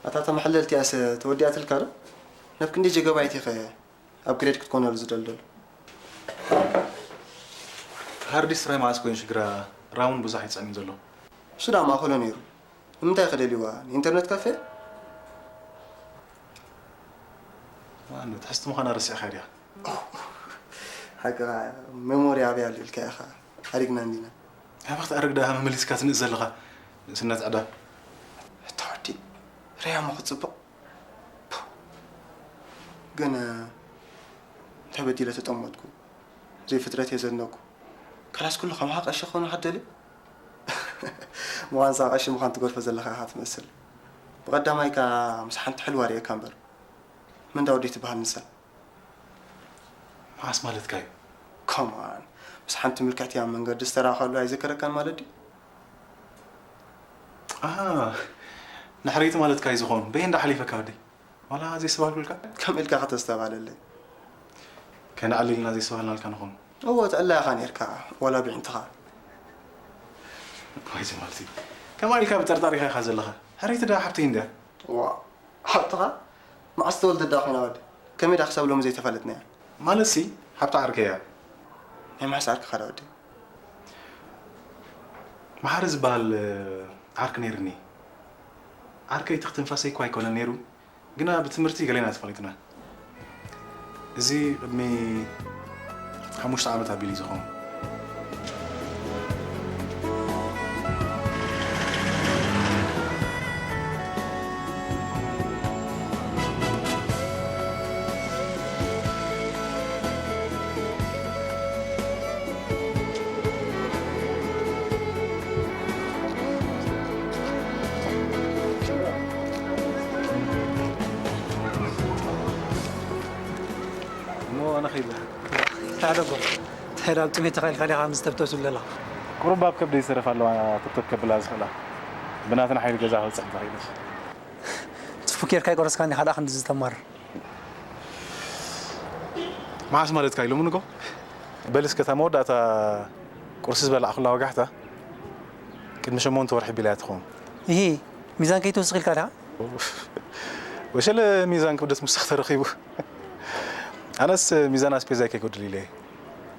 ኣታ ተመሐለልቲ ያሰ ተወዲኣትልካ ዶ? ናብ ክንደይ ጀገባይት ኢኸ ኣብ ግሬድ ክትኮነሉ ዝደልደሉ? ሃርድ ዲስክ ጥራይ መዓስ ኮይኑ ሽግራ፣ ራም እውን ብዙሕ ኣይጸምን ዘሎ። እሱ ደኣ ማእከሎ ነይሩ። ንምንታይ ከደልይዋ? ንኢንተርነት ካፌ? ማን ትሕዝቲ ምዃና ረሲዕኻ ድያ? ሓቅኻ፣ ሜሞሪ ኣበይ ኣሎ ኢልካ ኢኻ ሓሪግና እንዲና። ኣባኽቲ ኣረግ ደኣ መመሊስካ ትንእስ ዘለኻ ንእስነት ዕዳ። እታ ወዲ ርያሞ ክትጽብቕ። ግን እንታይ በዲለ ተጠመጥኩ? ዘይፍጥረት እየ ዘድነኩ። ካላስ ኩሉ ከማኻ ቀሺ ክኾኑ ሓደሊ? ምዃንሳ ቀሺ ምዃን ትገድፎ ዘለኻ ኢኻ ትመስል። ብቐዳማይ ከኣ ምስ ሓንቲ ሕልዋ ርእየካ እምበር። መን ዳውዴ ትበሃል ንሳ? መዓስ ማለትካ እዩ? ኮማን፣ ምስ ሓንቲ ምልክዕቲ ኣብ መንገዲ ዝተራኸሉ ኣይዘከረካን ማለት ድዩ? ኣሃ፣ ንሕርይቲ ማለትካ እዩ ዝኾኑ። በይ እንዳ ሓሊፈካ ወደይ? ዋላ ዘይስተባህልኩልካ? ከም ኢልካ ከተስተባህለለይ። ከነዕልልና ዘይስተባህልናልካ ንኾን። እወ፣ ትዕላ ኢኻ ነይርካ፣ ዋላ ብዒንትኻ። ዋይ ዝማልቲ፣ ከማይ ኢልካ ብጠርጣሪኻ ኢኻ ዘለኻ። ሕርይቲ ደኣ ሓብተይ እንድያ። ዋ፣ ሓብትኻ? መዓስ ተወልደ ደኣ ኮይና ወዲ? ከመይ ደኣ ክሳብ ሎሚ ዘይተፋለጥናያ? ማለትሲ፣ ሓብቲ ዓርከይ እያ። ናይ መዓስ ዓርክኻ ደኣ ወዲ? መሓሪ ዝበሃል፣ እ፣ ዓርኪ ነይሩኒ። ዓርከይ ትኽ ትንፋሰይ እኳ ኣይኮነን ነይሩ፣ ግና ብትምህርቲ ገሌና ተፋሊጥና። እዚ ቅድሚ ሓሙሽተ ዓመት ኣቢሉ እዩ ዝኸውን። እሞ ኣነ ኸይድ። ታደጎ፣ እንታይ ዳብ ጥሜት ተኻኢልካ ዲኻ ከምዚ ተብተብ ትብል ዘለኻ? ቁሩብ ኣብ ከብደይ ዝተረፋ ኣለዋ፣ ተብተብ ከብላ ዝኽእላ። ብናትና ሓይሊ ገዛ ከብጽሕ እንተኽኢለስ። ጽፉፍ ጌርካ ኣይቆረስካን ኢኻ ደኣ ክንድዚ ተማርር። መዓስ ማለትካ ኢሎምኒ እኮ? በል እስከ እታ መወዳእታ ቁርሲ ዝበላዕኩላ ወጋሕታ ቅድሚ ሸሞንተ ወርሒ ቢላያ ትኸውን። እሂ፣ ሚዛን ከይትወስኽ ኢልካ ዲኻ? ወሸለ ሚዛን ክብደት ምሳኽ ተረኺቡ። ኣነስ ሚዛን ኣስፔዛይ ከይጎድል ኢለ እየ።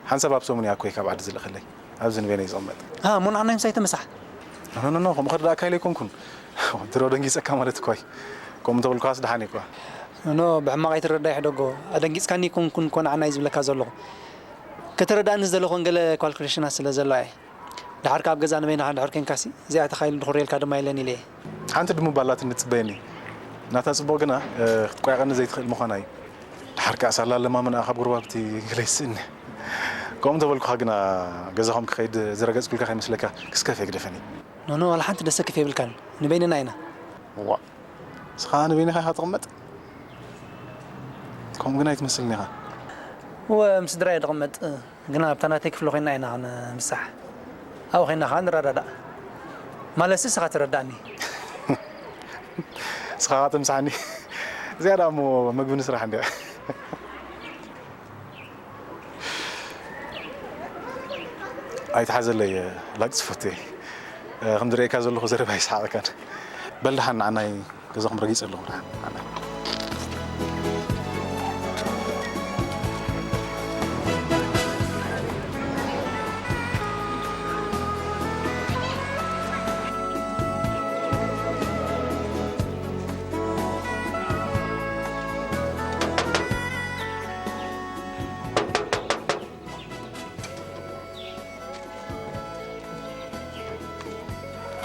ሓንሳብ ኣብ ሰሙን እያ ኣኮይ ካብ ዓዲ ዝልእኸለይ። ኣብዚ ንበይነይ ዝቕመጥ። ኣሃ፣ እሞ ንዓናይ ምሳይ ተመሳሕ። ኖ፣ ኖ፣ ኖ፣ ከምኡ ክርዳእካ ኢለ ኣይኮንኩን። ድሮ ደንጊጸካ ማለት እኮ እዩ። ከምኡ እንተበልኩኻስ ደሓን እየ እኳ። ኖ፣ ኖ፣ ብሕማቕ ኣይትረዳእ ሕደጎ። ኣደንጊጽካኒ ኣይኮንኩን እኮ ንዓናይ ዝብለካ ዘለኹ። ከተረዳእኒ ዝደለኹን ገለ ካልኩሌሽናት ስለ ዘለዋ እየ። ደሓር ካብ ገዛ ንበይንኻ እንድሕር ኬንካሲ፣ እዚኣ ተኻኢሉ ድኹርየልካ ድማ የለን ኢለ እየ። ሓንቲ ድሙብ ኣላትኒ ትጽበየኒ። ናታ ጽቡቕ ግና፣ እ፣ ክትቆያቐኒ ዘይትኽእል ምዃና እዩ። ደሓር ከኣ ሳላ ኣለማምንኣ ካብ ጎረባብቲ ገለ ይስእኒ። ከምኡ እንተበልኩኻ ግና ገዛኹም ክኸይድ ዝረገጽኩልካ ከይመስለካ ክስከፍ እየ ግደፈኒ። ኖ፣ ኖ፣ ዋላ ሓንቲ ደሰክፍ የብልካን። ንበይንና ኢና። ዋ፣ ንስኻ ንበይንኻ ኢኻ ትቕመጥ? ከምኡ ግን ኣይትመስልን ኢኻ። እወ፣ ምስ ስድራይ እየ ዝቕመጥ። ግና ኣብታ ናተይ ክፍሊ ኮይና ኢና ክንምሳሕ። ኣብኡ ኮይና ኸዓ ንረዳዳእ። ማለትሲ ንስኻ ትረዳእኒ። ንስኻ ኸዓ ትምሳሕኒ። እዚኣ ደኣ እሞ መግቢ ንስራሕ እንድያ። ኣይትሓዘለይ፣ ላግጺ ፈትየ። እ፣ ከም ዝርእየካ ዘለኹ ዘረባ ኣይሰሓቐካን። በል ደሓን ንዓናይ ገዛኹም ረጊጸ ኣለኹ ደሓን ንዓናይ።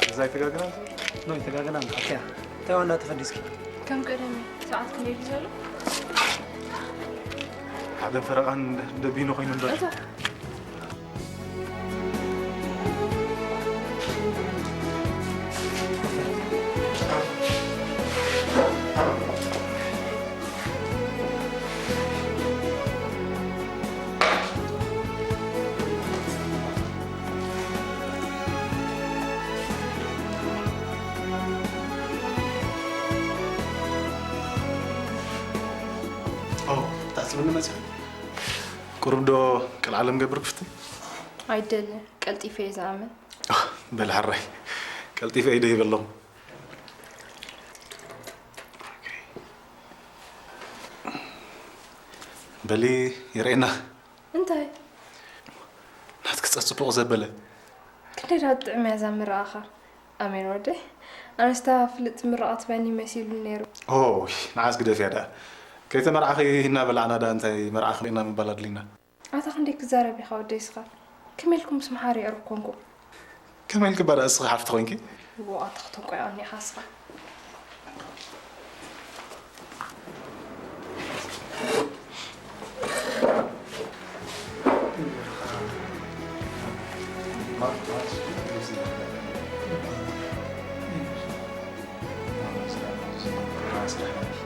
እዛ ኣይተጋግናን? ኖ፣ ኣይተጋግናን። ኣትያ። እንታይ ዋና ተፈዲስኪ? ከም ቀደመይ። ሰዓት ክንደይ ድዩ ዘሎ? ሓደን ፈረቓን ደቢኑ ኮይኑ እምበር። ኦ፣ ክትዓጽብኒ መጺኺ? ቁሩብ ዶ ቀልዓለም ገብር ክፍቲ? ኣይደልን፣ ቀልጢፈ እየ ዝኣምን። በል ሕራይ፣ ቀልጢፈ እየ ዶ ይበሎም። በሊ ይርኤና። እንታይ? ናትክስ ጽቡቕ ዘበለ። ክንደይ ደኣ ጥዕም እያ እዛ ምርቓኻ። ኣሜን ወደይ። ኣነስታ ፍልጥ ምርቓ ትበኒ መሲሉ ነይሩ። ኦይ፣ ንዓስ ግደፍያ ደኣ። ከይተመርዓኺ እናበላዕና ደኣ እንታይ መርዓኺ ኢና ምባል ኣድሊና። ኣታ ክንደይ ክዛረብ ኢኻ ወደይ እስኻ። ከመይ ኢልኩም ምስ መሓሪ የዕሩኽ ኮንኩም? ከመይ ኢልኪ እባ ደኣ እስኺ ሓፍቲ ኮይንኪ? ዎ ኣታ ክተንቆያኒ ኢኻ እስኻ።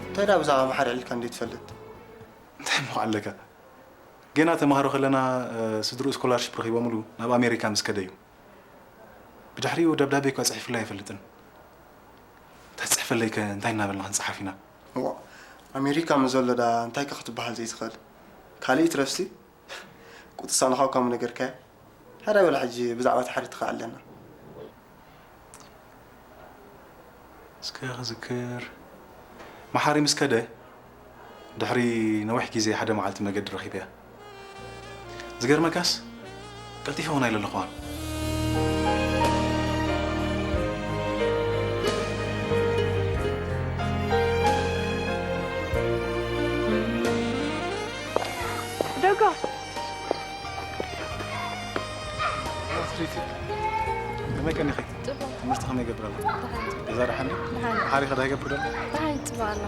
እንታይ ደኣ ብዛዕባ መሓሪ ኣዕሊልካ እንዴ ትፈልጥ? እንታይ እሞ ኣለካ? ገና ተምሃሮ ከለና ስድርኡ ስኮላርሺፕ ረኺቦምሉ ናብ ኣሜሪካ ምስ ከደ እዩ። ብድሕሪኡ ደብዳቤ እኳ ጽሒፍለይ ኣይፈልጥን። ተጽሕፈለይ ከ እንታይ እናበልና ክንጽሓፍ ኢና? እዋ፣ ኣሜሪካ ምስ ዘሎ ደኣ እንታይ ከ ክትበሃል ዘይትኽእል? ካልእ ይትረፍሲ፣ ቁጥሳንኻ እኳ ምነገርካዮ። ሃዳ በል ሕጂ ብዛዕባ እቲ ሓሪትኻ ኣለና። እስከ ክዝክር። መሓሪ ምስ ከደ ድሕሪ ነዊሕ ግዜ ሓደ መዓልቲ መገዲ ረኺበያ። ዝገርመካስ ቀልጢፈ እውን ኣይለለኹዋን። ደጎ ኣስትሪቲ፣ ከመይ ቀኒኺ? ጽቡቕ። ትምህርቲ ከመይ ይገብር ኣሎ? ገዛ ደሓን ድዩ? ደሓን። ሓሪኸ ዶ ይገብር ዘሎ? ደሓን ጽቡቕ ኣሎ።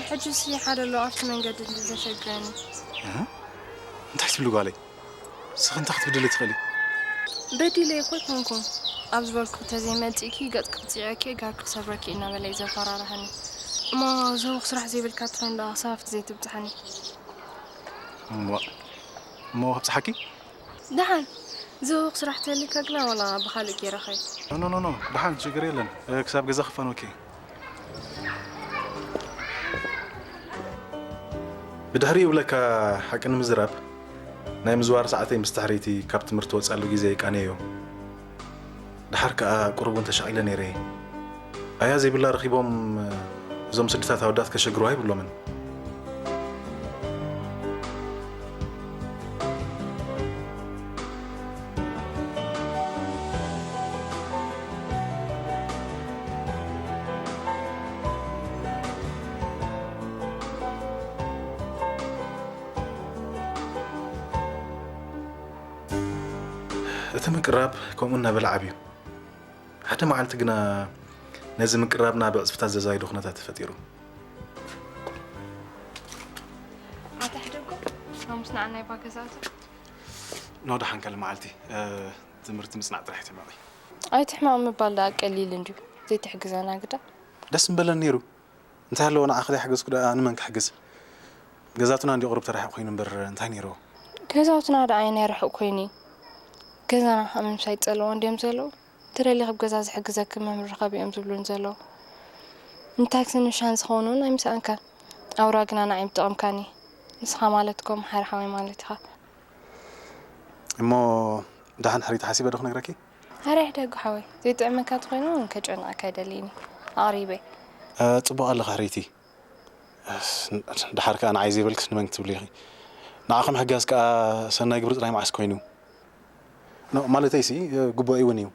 ሕጂሲ ሓደ ኣሎ ኣብቲ መንገዲ እንዲ ዘሸግረኒ። እህ? እንታይ ትብሊ ጓለይ? ንስኺ እንታይ ክትብድሊ ትኽእሊ? በዲለ እኮ ኣይኮንኩን። ኣብ ዝበልኩ ተዘይመጺእኪ ገጽኪ ክጽዕየኪ ጋርኪ ክሰብረኪ እናበለ እዩ ዘፈራርሃኒ። እሞ ዝህውኽ ስራሕ ዘይብልካ ትኾን ደኣ ክሳብ ኣብቲ ዘይትብጽሓኒ። እሞ እሞ ከብጽሓኪ? ደሓን ዝህውኽ ስራሕ ተልካ ግና ዋላ ብኻልእ ገይረ ኸይ። ኖ ኖ ኖ፣ ደሓን ሽግር የለን። እ፣ ክሳብ ገዛ ክፋንወኪ። ብድሕሪ ይብለካ ሓቂ ንምዝራብ ናይ ምዝዋር ሰዓተይ ምስ ትሕሪቲ ካብ ትምህርቲ ወጻሉ ግዜ ይቃነዮ። ደሓር ከኣ ቁሩብ እውን ተሻቒለ ነይረ እየ። ኣያ ዘይብላ ረኺቦም እዞም ስድታት ኣወዳት ከሸግሩ ኣይብሎምን። እቲ ምቅራብ ከምኡ እናበለ ዓብዩ። ሓደ መዓልቲ ግና ነዚ ምቅራብና ብዕጽፍታት ዘዛይዶ ኩነታት ተፈጢሩ። ኣታ ሕደጎ፣ ሎምስ ንዓናይ ባገዛቱ። ኖ፣ ደሓን ካልእ መዓልቲ፣ እ፣ ትምህርቲ ምጽናዕ ጥራሕ ትሕመቒ። ኣይትሕመቕ ምባል ደኣ ቀሊል እንድዩ፣ ዘይትሕግዘና ግዳ። ደስ ምበለን ነይሩ። እንታይ ኣለዎ ንዓኺ ዘይሓገዝኩ ደኣ ንመን ክሕግዝ? ገዛትና እንድዩ ቁሩብ ተራሒቑ ኮይኑ እምበር እንታይ ነይርዎ? ገዛውትና ደኣ ኣየናይ ርሑቕ ኮይኑ እዩ? ገዛና ከኣ ምምሳይ ጸለዎ እንድዮም ዘለዉ። ትደልዪ ካብ ገዛ ዝሕግዘኪ መምህር ርኸቢ እዮም ዝብሉኒ ዘለዉ። ንታክስን ንሻን ዝኸውን እውን ኣይምሰኣንካን። ኣውራ ግና ንዓይ ምጠቐምካኒ። ንስኻ ማለት እኮ መሓሪ ሓወይ ማለት ኢኻ። እሞ ደሓን ሕሪት ሓሲበ ዶ ክነግረኪ? ኣረ ሕደጉ ሓወይ፣ ዘይጥዕመካ ተኾይኑ እውን ከጨንቐካ ኣይደልይን እየ። ኣቕሪበ። እ፣ ጽቡቕ ኣለኺ ሕሪቲ። እስ፣ ደሓር ከኣ ንዓይ ዘይበልክስ ንመን ክትብሊ ኢኺ? ንዓኺ ምሕጋዝ ከኣ ሰናይ ግብሪ ጥራይ መዓስ ኮይኑ? ኖ፣ ማለተይሲ፣ እ፣ ግቡእ እውን እዩ።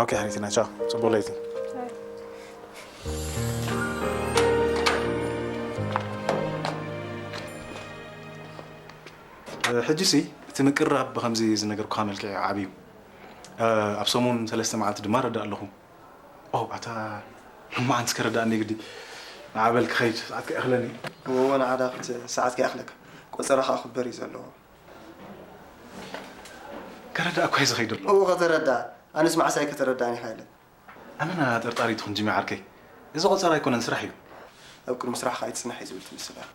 ኦኬ፣ ሓሪትና፣ ቻው። ጽቡቕ ለይቲ። ሕጂ ሲ እቲ ምቅርራብ ብኸምዚ ዝነገርኩኻ መልክዕ ዓብዩ። ኣብ ሰሙን ሰለስተ መዓልቲ ድማ ረዳእ ኣለኹ። ኦ ኣታ፣ ሎማዓንቲ ከረዳእኒ ግዲ። ንዓበል ክኸይድ፣ ሰዓት ከይኣኽለኒ። እዎ፣ ንዓዳ ክት-፣ ሰዓት ከይኣኽለካ። ቆጸራ ከኣ ክበር እዩ ዘለዎ። ከረዳእ እኳ እዩ ዝኸይድ ኣሎ። እዎ፣ ከተረዳ። ኣነስ መዓስ ኣይከተረዳእኒ ኢኻ ኢለ። ኣመና ጠርጣሪ ትኹን ጂሚ ዓርከይ። እዚ ቆጸራ ኣይኮነን፣ ስራሕ እዩ። ኣብ ቅድሚ ስራሕ ከኣ ኣይትጽናሕ እዩ ዝብል ትመስል ኢኻ።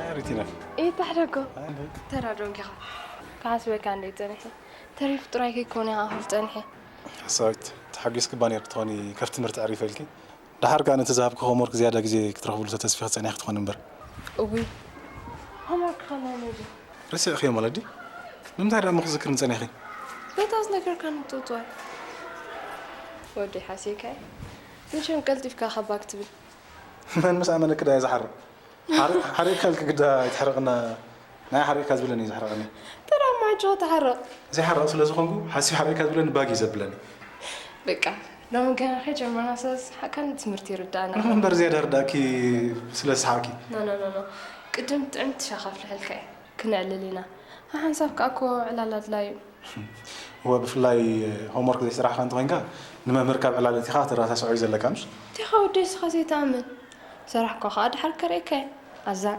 ኣይ ሪቲና። ኢታሕደጎ። ኣይ እንዴ። ተራ ዶንኪኻ። ክሓስበካ እንዴ ጸኒሐ። ተሪፉ ጥራይ ከይኮነ ኣኹል ጸኒሐ። ሓሳዊት፣ ተሓጒስኪ እባ ነይርኪ ትኾኒ፣ ካብ ትምህርቲ ኣዕሪፈ ኢልኪ። ደሓር ከኣ ነቲ ዝሃብኪ ሆምወርክ ዝያዳ ግዜ ክትረኽብሉ ተተስፊኺ ጸኒሕኪ ትኾኒ እምበር። እውይ፣ ሆምወርክ ከማን እዩ። ረሲዕክዮ ማለት ድዩ? ንምንታይ ደኣ እሞ ክትዝክርኒ ጸኒሕኪ? በታ ዝነገርካኒ ትውጽዋይ። ወደይ ሓሲብካዮ። መቸም ቀልጢፍካ ካባ ክትብል። መን ምስ ኣመነኪ ደኣ እየ ዝሓርቕ? ሓሪ-፣ ሓሪቕካ ኢልኪ ግዳ ኣይትሕረቕና። ናይ ሓሪቕካ ዝብለኒ እዩ ዘሕርቐኒ። ተራ ማይጮ ተሓርቕ። ዘይሓርቕ ስለ ዝኾንኩ፣ ሓሲብ ሓሪቕካ ዝብለኒ ባግ እዩ ዘብለኒ። በቃ፣ ሎሚ ገና ከይጀመርና ስለ ዝሰሓቕካ ንትምህርቲ ይርዳእና። ሎሚ እምበር ዝያዳ ርዳእኪ ስለ ዝሰሓቕኪ። ኖ፣ ኖ፣ ኖ፣ ኖ። ቅድም ጥዕምቲ ሻኻ ኣፍልሐልካ እየ። ክነዕልል ኢና። ሓንሳብ ከኣ እኮ ዕላል ኣድላዩ። እወ፣ ብፍላይ ሆምወርክ ዘይሰራሕካ እንተኾይንካ፣ ንመምህር ካብ ዕላል ኣእቲኻ ከተረሳስዖ እዩ ዘለካ፣ ምሽ? እንዲኻ ወደይ፣ ንስኻ ዘይትኣምን። ሰራሕኳ ኸኣ ድሓር ከርእየካ እየ። ኣዛዕ።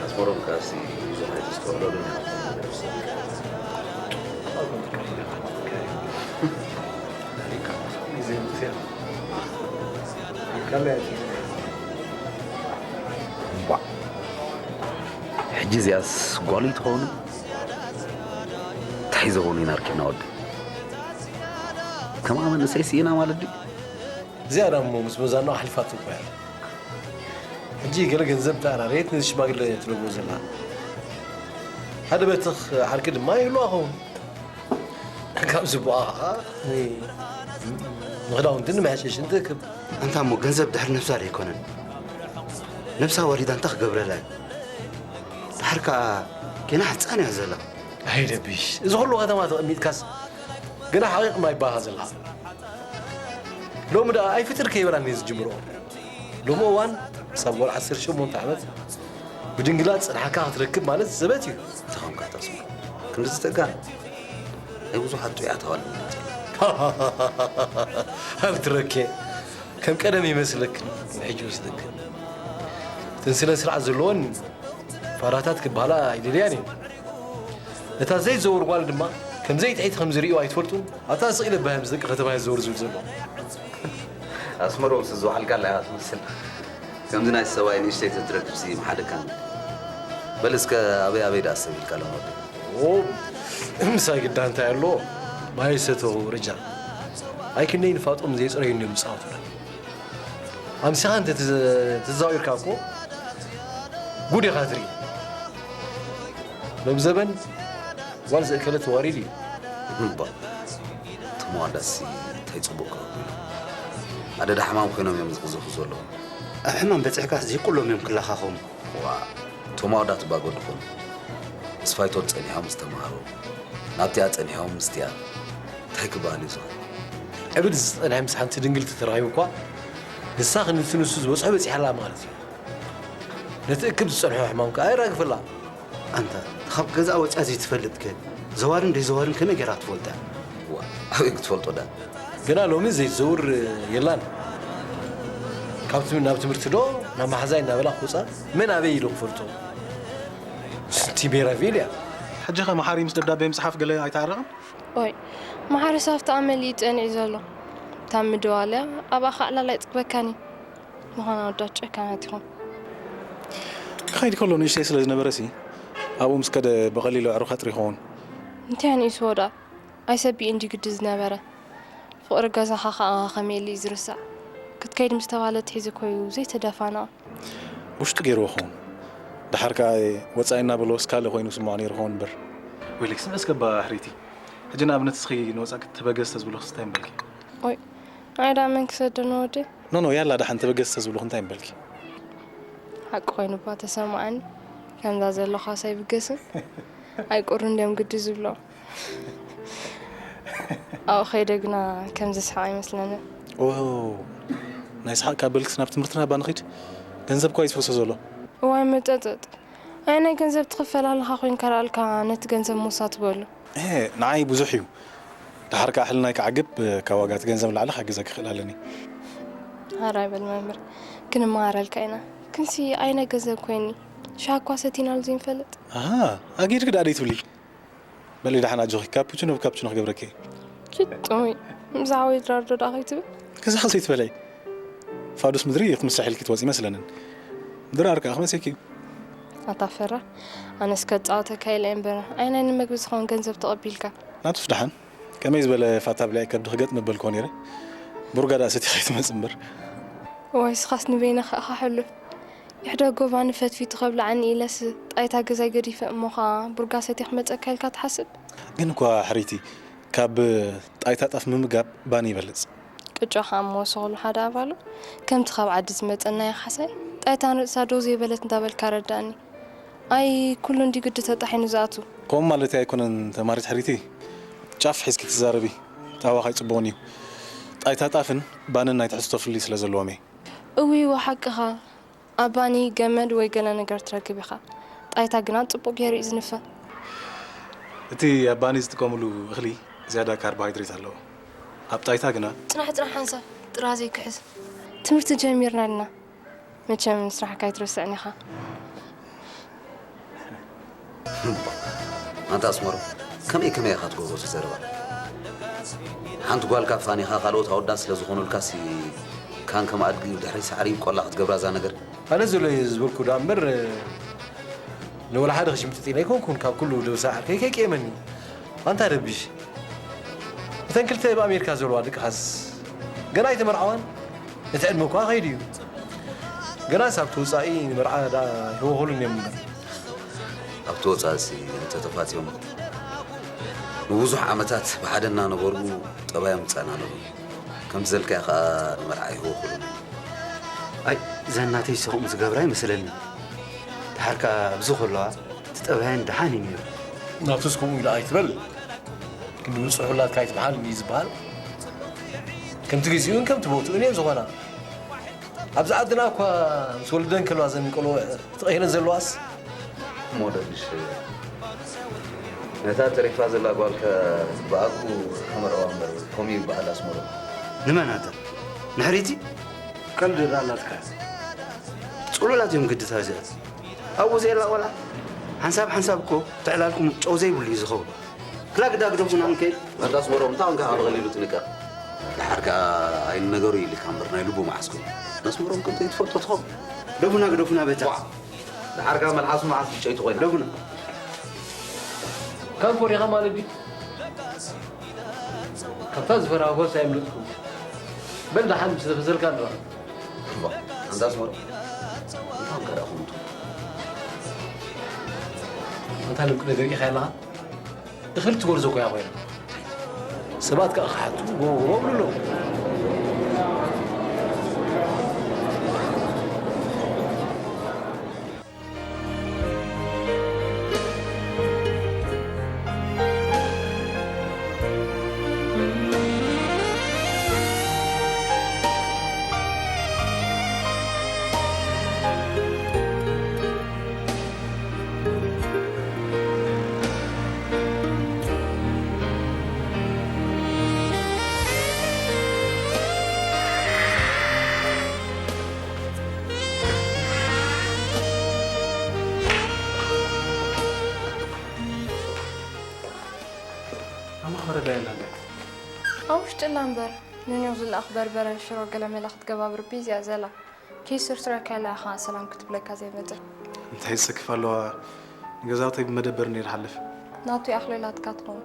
ኣስመሮም ካሲ ብዙሕ ኣይትስተውዕሎ ዶ? እምቧእ። ሕጂ እዚኣስ ጓል ትኸውን? እንታይ ዘበኑ ኢና ኣርኪብና ወዲ? ከምኣ መንእሰይ ስኢና ማለት ድዩ? እዚኣ ደኣ እሞ ምስ መዛኖ ኣሕሊፋቶ እኮ እያ። ሕጂ ገለ ገንዘብ ተኣራረየት ነዚ ሽማግለ ትነግሮ ዘላ። ሓደ በትኽ ዓርኪ ድማ ይህልዋ ኸውን። ካብ ዝቦኣ ኸዓ ን-፣ ንኽዳውንትን ንመሐሸሽን ትእክብ። ኣንታ እሞ ገንዘብ ድሕሪ ነብሳ ዶ ኣይኮነን? ነብሳ ወሊዳ እንታይ ክገብረላ እዩ? ድሓር ከኣ ጌና ሕጻን እያ ዘላ። ኣይደብሽ፣ እዚ ኩሉ ከተማ ተቐሚጥካስ ገና ሓቒቕ ማይ ባኻ ዘለኻ። ሎሚ ደኣ ኣይፍጥር ከይበላን እየ ዝጅምሮ። ሎሚ እዋን ክሳብ ጓል ዓሰርተ ሸሞንተ ዓመት ብድንግላ ዝጸንሓካ ክትረክብ ማለት ዘበት እዩ። ተኸምካ ተስፋ ክንዲ ዝተጋ ናይ ብዙሓት ጥዑያት ኣዋልድ እየን ዘለዋ። ኣብቲ ረኬ ከም ቀደም ይመስለክን ሕጂ ወስደክን። እተን ስነ ስርዓት ዘለወን ፋራታት ክበሃላ ኣይደልያን እየን። እታ ዘይትዘውር ጓል ድማ ከም ዘይትሕት ከም ዝርእዩ ኣይትፈልጡን? ኣብታ ስቕ ኢለ ባዮም ዝደቂ ከተማ እየ ዝዘውር ዝብል ዘሎ። ኣስመሮም ስዝ ዝወዓልካላ ኢኻ ትመስል። ከምዚ ናይ ሰብኣይ ንእሽተይ ተትረክብሲ ምሓደካኒ። በል እስከ ኣበይ ኣበይ ደኣ ሰብ ኢልካ ሎም ወዲ? ኦ፣ ምሳይ ግዳ እንታይ ኣሎ? ማይ ሰተው ርጃ። ኣይክነይ ንፋጦም ዘይጽረዩ እንዲዮም ዝጻወቱና። ኣምሲኻ እንተ ትዘ-፣ ተዛዊርካ እኮ ጉድ ኢኻ ትርኢ። ሎም ዘበን ጓል ዘእከለ ተዋሪድ እዩ። እምባ፣ እቶም ዋዳሲ እንታይ ጽቡቕ ክረኽቡ እዮም? ኣደዳ ሕማም ኮይኖም እዮም ዝቕዘፉ ዘለዉ። ኣብ ሕማም በጺሕካስ ዘይኩሎም እዮም ክለኻኸሙ። ዋ፣ እቶም ኣወዳት እባ ጎድኹም። ምስ ፋይቶት ጸኒሖም ምስ ተማሃሩ፣ ናብቲኣ ጸኒሖም ምስቲኣ። እንታይ ክበሃል እዩ ዝኽእል? ዕብድ ዝጸንሐ ምስ ሓንቲ ድንግል ተተራኺቡ እኳ፣ ንሳ ክንዲ ንሱ ዝበጽሖ በጺሓ ኣላ ማለት እዩ። ነቲ እክብ ዝጸንሖ ሕማም ከኣ የራግፈላ። ኣንታ፣ ካብ ገዛኣ ወጺኣ ዘይትፈልጥ ከ፣ ዘዋርን ደይዘዋርን ከመይ ጌራ ትፈልጣ? ዋ፣ ኣበይ ክትፈልጦ ዳ? ገና ሎሚ ዘይትዘውር የላን። ካብ ትም-፣ ናብ ትምህርቲ ዶ ኣብ መሓዛይ እናበላ ክውፃ መን ኣበይ ኢሉ ክፈልጦ? ቲቤራቪል እያ። ሕጂ ኸ መሓሪ ምስ ደብዳቤ ምፅሓፍ ገለ ኣይተዓረቕን? ኦይ፣ መሓሪ ሳፍቲ ኣመል እዩ ጸኒዑ ዘሎ። እታ ምድዋልያ ኣብ ኣኻዕላል ኣይጽግበካን እዩ። ምዃና ወዳት ጨካናት ኢኹም። ክኸይድ ከሎ ንእሽተይ ስለ ዝነበረሲ ኣብኡ ምስ ከደ ብቐሊሉ ኣዕሩኽ ኣጥሪ ይኸውን። እንታይ ንእሱ ወዳ ኣይሰቢኡ እንዲ ግዲ ዝነበረ። ፍቕሪ ገዛኻ ኸኣ ኸመይ ኢሉ እዩ ዝርሳዕ? ክትከይድ ምስ ተባህለት ሒዙ ኮዩ ዘይተደፋነቐ። ውሽጡ ገይርዎ ኸውን። ደሓር ከኣ ወጻኢ እናበሎ እስካለ ኮይኑ ስምዖ ነይሩ ኸውን እምበር። ወይለኪ ስምዒ እስከ እባ ሕሪቲ። ሕጂ ንኣብነት እስኺ ንወጻኢ ክትበገስ ተዝብሉኽስ እንታይ ምበልኪ? ኦይ፣ ኣይ ደኣ መን ክሰደኒ ወደይ? ኖኖ ያላ ደሓን ተበገስ ተዝብሉኽ እንታይ ምበልኪ? ሓቂ ኮይኑ እባ ተሰምዓኒ። ከምዛ ዘለኻስ ኣይብገስን። ኣይቁርን ድዮም ግዲ ዝብሎም። ኣብኡ ከይደ ግና ከም ዝስሕቕ ኣይመስለንን። ኦ ናይ ስሓቕ ካብ በልክስ ናብ ትምህርትና እባ ንኺድ። ገንዘብ እኳ እዩ ዝፈሶ ዘሎ። እዋይ መጠጠጥ። ኣይ ናይ ገንዘብ ትኽፈል ኣለኻ ኮይንካ ዳኣልካ ነቲ ገንዘብ ሞሳ ትበሉ። እ ንዓይ ብዙሕ እዩ። ደሓር ከኣ ሕልናይ ክዓግብ ካብ ዋጋ እቲ ገንዘብ ንላዕሊ ክሕግዘኪ ክኽእል ኣለኒ። ሓራይ በል መምህር። ክንመሃረልካ ኢና። ክንሲ ኣይ ናይ ገንዘብ ኮይኒ። ሻሂ እኳ ሰቲናሉ ዘይንፈልጥ። ኣሃ ኣጊድኪ ደኣ ደይትብሊ። በሊ ደሓን ኣጆኺ ካፑችኖ ብካፑችኖ ክገብረኪ እየ። ኪድ ጥሙይ። ብዛዕባ ድራር ዶ ደኣ ከይትብል? ክሳኸ ዘይትበለይ። ፋዱስ ምድሪ ክትምስሕ ኢልኪ ትወጺ ይመስለንን። ድራር ከኣ ክመሴኪ እዩ። ኣታ ፈራ። ኣነስ ከጻወተካ ኢለ እየ እምበር ኣይ ናይ ንመግቢ ዝኸውን ገንዘብ ተቐቢልካ። ናቱስ ደሓን። ከመይ ዝበለ ፋታ ብሊዐ ከብዲ ክገጥ ምበልክዎ ነይረ። ቡርጋ ደኣ ሰቲኻ ኣይትመጽእ እምበር። እዋይ ስኻስ ንበይንኻ ኢኻ ሕሉፍ። ይሕደጎ ባኒ ፈትፊቱ ከብልዓኒ ኢለስ ጣይታ ገዛይ ገዲፈ እሞ ኸኣ ቡርጋ ሰትየ ክመጸካ ኢልካ ትሓስብ? ግን እኳ ሕርይቲ ካብ ጣይታ ጣፍ ምምጋብ ባኒ ይበልጽ። ቅጫ ኸኣ እሞ ወሰኹሉ ሓደ ኣባሉ ከምቲ ካብ ዓዲ ዝመጸ ናይ ሓሳይ ጣይታ ንርእሳ ደው ዘይበለት እንዳበልካ ረዳእኒ። ኣይ ኩሉ እንዲ ግዲ ተጣሒኑ ዝኣቱ። ከምኡ ማለተይ ኣይኮነን ተማሪት ሕርይቲ። ጫፍ ሒዝኪ ትዛረቢ። ጣዋኽ ኣይጽቡቕን እዩ። ጣይታ ጣፍን ባንን ናይ ትሕዝቶ ፍልልይ ስለ ዘለዎም እየ። እውይ እወ ሓቅኻ። ኣብ ባኒ ገመድ ወይ ገለ ነገር ትረክብ ኢኻ። ጣይታ ግና ጽቡቕ ገይሩ እዩ ዝንፈ። እቲ ኣብ ባኒ ዝጥቀምሉ እኽሊ ዝያዳ ካርቦሃይድሬት ኣለዎ። ኣብ ጣይታ ግና። ጽናሕ ጽናሕ ሓንሳብ ጥራዘይ ክሕዝ። ትምህርቲ ጀሚርና ኣለና። መቸም ስራሕካ ኣይትረስዕን ኢኻ። ኣንታ ኣስመሮም ከመይ ከመይ ኢኻ ትገብሮ እቲ ዘረባ? ሓንቲ ጓል ካብ ፋኒኻ ካልኦት ኣወዳት ስለ ዝኾኑልካሲ ካን ከም ኣድጊ ድሕሪ ሳዕሪ ይብቆላ ክትገብራ እዛ ነገር? ኣነ ዘሎ እየ ዝበልኩ ደኣ እምበር ንወላ ሓደ ክሽምጥጥ ኢለ ኣይኮንኩን ካብ ኩሉ ደብሳ ዓርከይ ከይቅየመኒ። ኣንታ ረቢሽ እተን ክልተ ኣብ ኣሜሪካ ዘለዋ ደቅኻስ ገና ኣይተመርዓዋን? እቲ ዕድመ እኳ ከይዱ እዩ። ገናስ ኣብቲ ወጻኢ ንመርዓ ደኣ ይህወኸሉን እዮም እምበር። ኣብቲ ወጻእሲ እንተተፋትዮም ንብዙሕ ዓመታት ብሓደ እናነበሩ ጠባዮም ይጸናነኑ። ከምቲ ዘልካዮ ከኣ ንመርዓ ይህወኹሉን እዮም። ኣይ እዘን ናተይ ሰኹም ዝገብራ ይመስለኒ። ደሓር ከኣ ኣብዚ ከለዋ እቲ ጠባየን ደሓን እዩ ነይሩ። ናቱስ ከምኡ ኢሉ ኣይትበል። ክንዲ ብጽሑላትካ ኣይትበሃል እንድዩ ዝበሃል። ከምቲ ግዜኡን ከምቲ ቦትኡን እየን ዝኾና። ኣብዚ ዓድና እኳ ምስ ወልደን ከለዋ ዘን ቆልዑ ተቐይረን ዘለዋስ። እሞ ደንሽ ነታ ተሪፋ ዘላ ጓልከ ብኣግኡ ከመርዕዋ እምበር ከምኡ ይበሃል ኣስመሮም። ንመን ኣንተ? ንሕሪቲ? ቀልዲ ዳኣ ኣላትካ። ጽሉላት እዮም ግድታ እዚኣት ኣብኡ ዘየላ ቆልዓ ሓንሳብ ሓንሳብ እኮ ትዕላልኩም ጨው ዘይብሉ እዩ ዝኸውን ክላ ግዳ ግደፉና ንከይድ ኣንታ ኣስመሮም እንታይ ኮንካ ብቐሊሉ ትንቀቕ ደሓር ከኣ ኣይንነገሮ ኢልካ እምበር ናይ ልቡ መዓስ ኮይኑ ነስመሮም ከም ዘይትፈልጦ ትኸውን ግደፉና ግደፉና በታ ደሓር ከኣ መልሓሱ መዓስ ዝጨይቱ ኮይና ግደፉና ካብ ኮሪኻ ማለት ድዩ ካብታ ዝፈራጎስ ኣይምልጥኩም በል ደሓን ምስ ተፈሰልካ ኣለዋ እባ ኣንታ ኣስመሮም እንታይ ኮንካ ደኣ ኮንቱ ኣንታ ልምቂ ነገር ኢኻ ኣለኻ እኽል ትጎርዞ እኮ እያ ኮይና ሰባት ከዓ ክሓቱ ጎቦ ጎቦ ብሉ ኣለዉ መኸረዳ የላለ። ኣብ ውሽጢ ኣላ እምበር፣ ንኒው ዝለኣኽ በርበረ ሽሮ ገለመለ ክትገባብር ቢዚ እያ ዘላ። ከይስርትረካ ኢላ ኢኻ ሰላም ክትብለካ ዘይመጸ። እንታይ ዝጽክፍ ኣለዋ? ንገዛውተይ ብመደበር ነይር ሓልፍ። ናቱ ኣኽሊላትካ ትኸውን።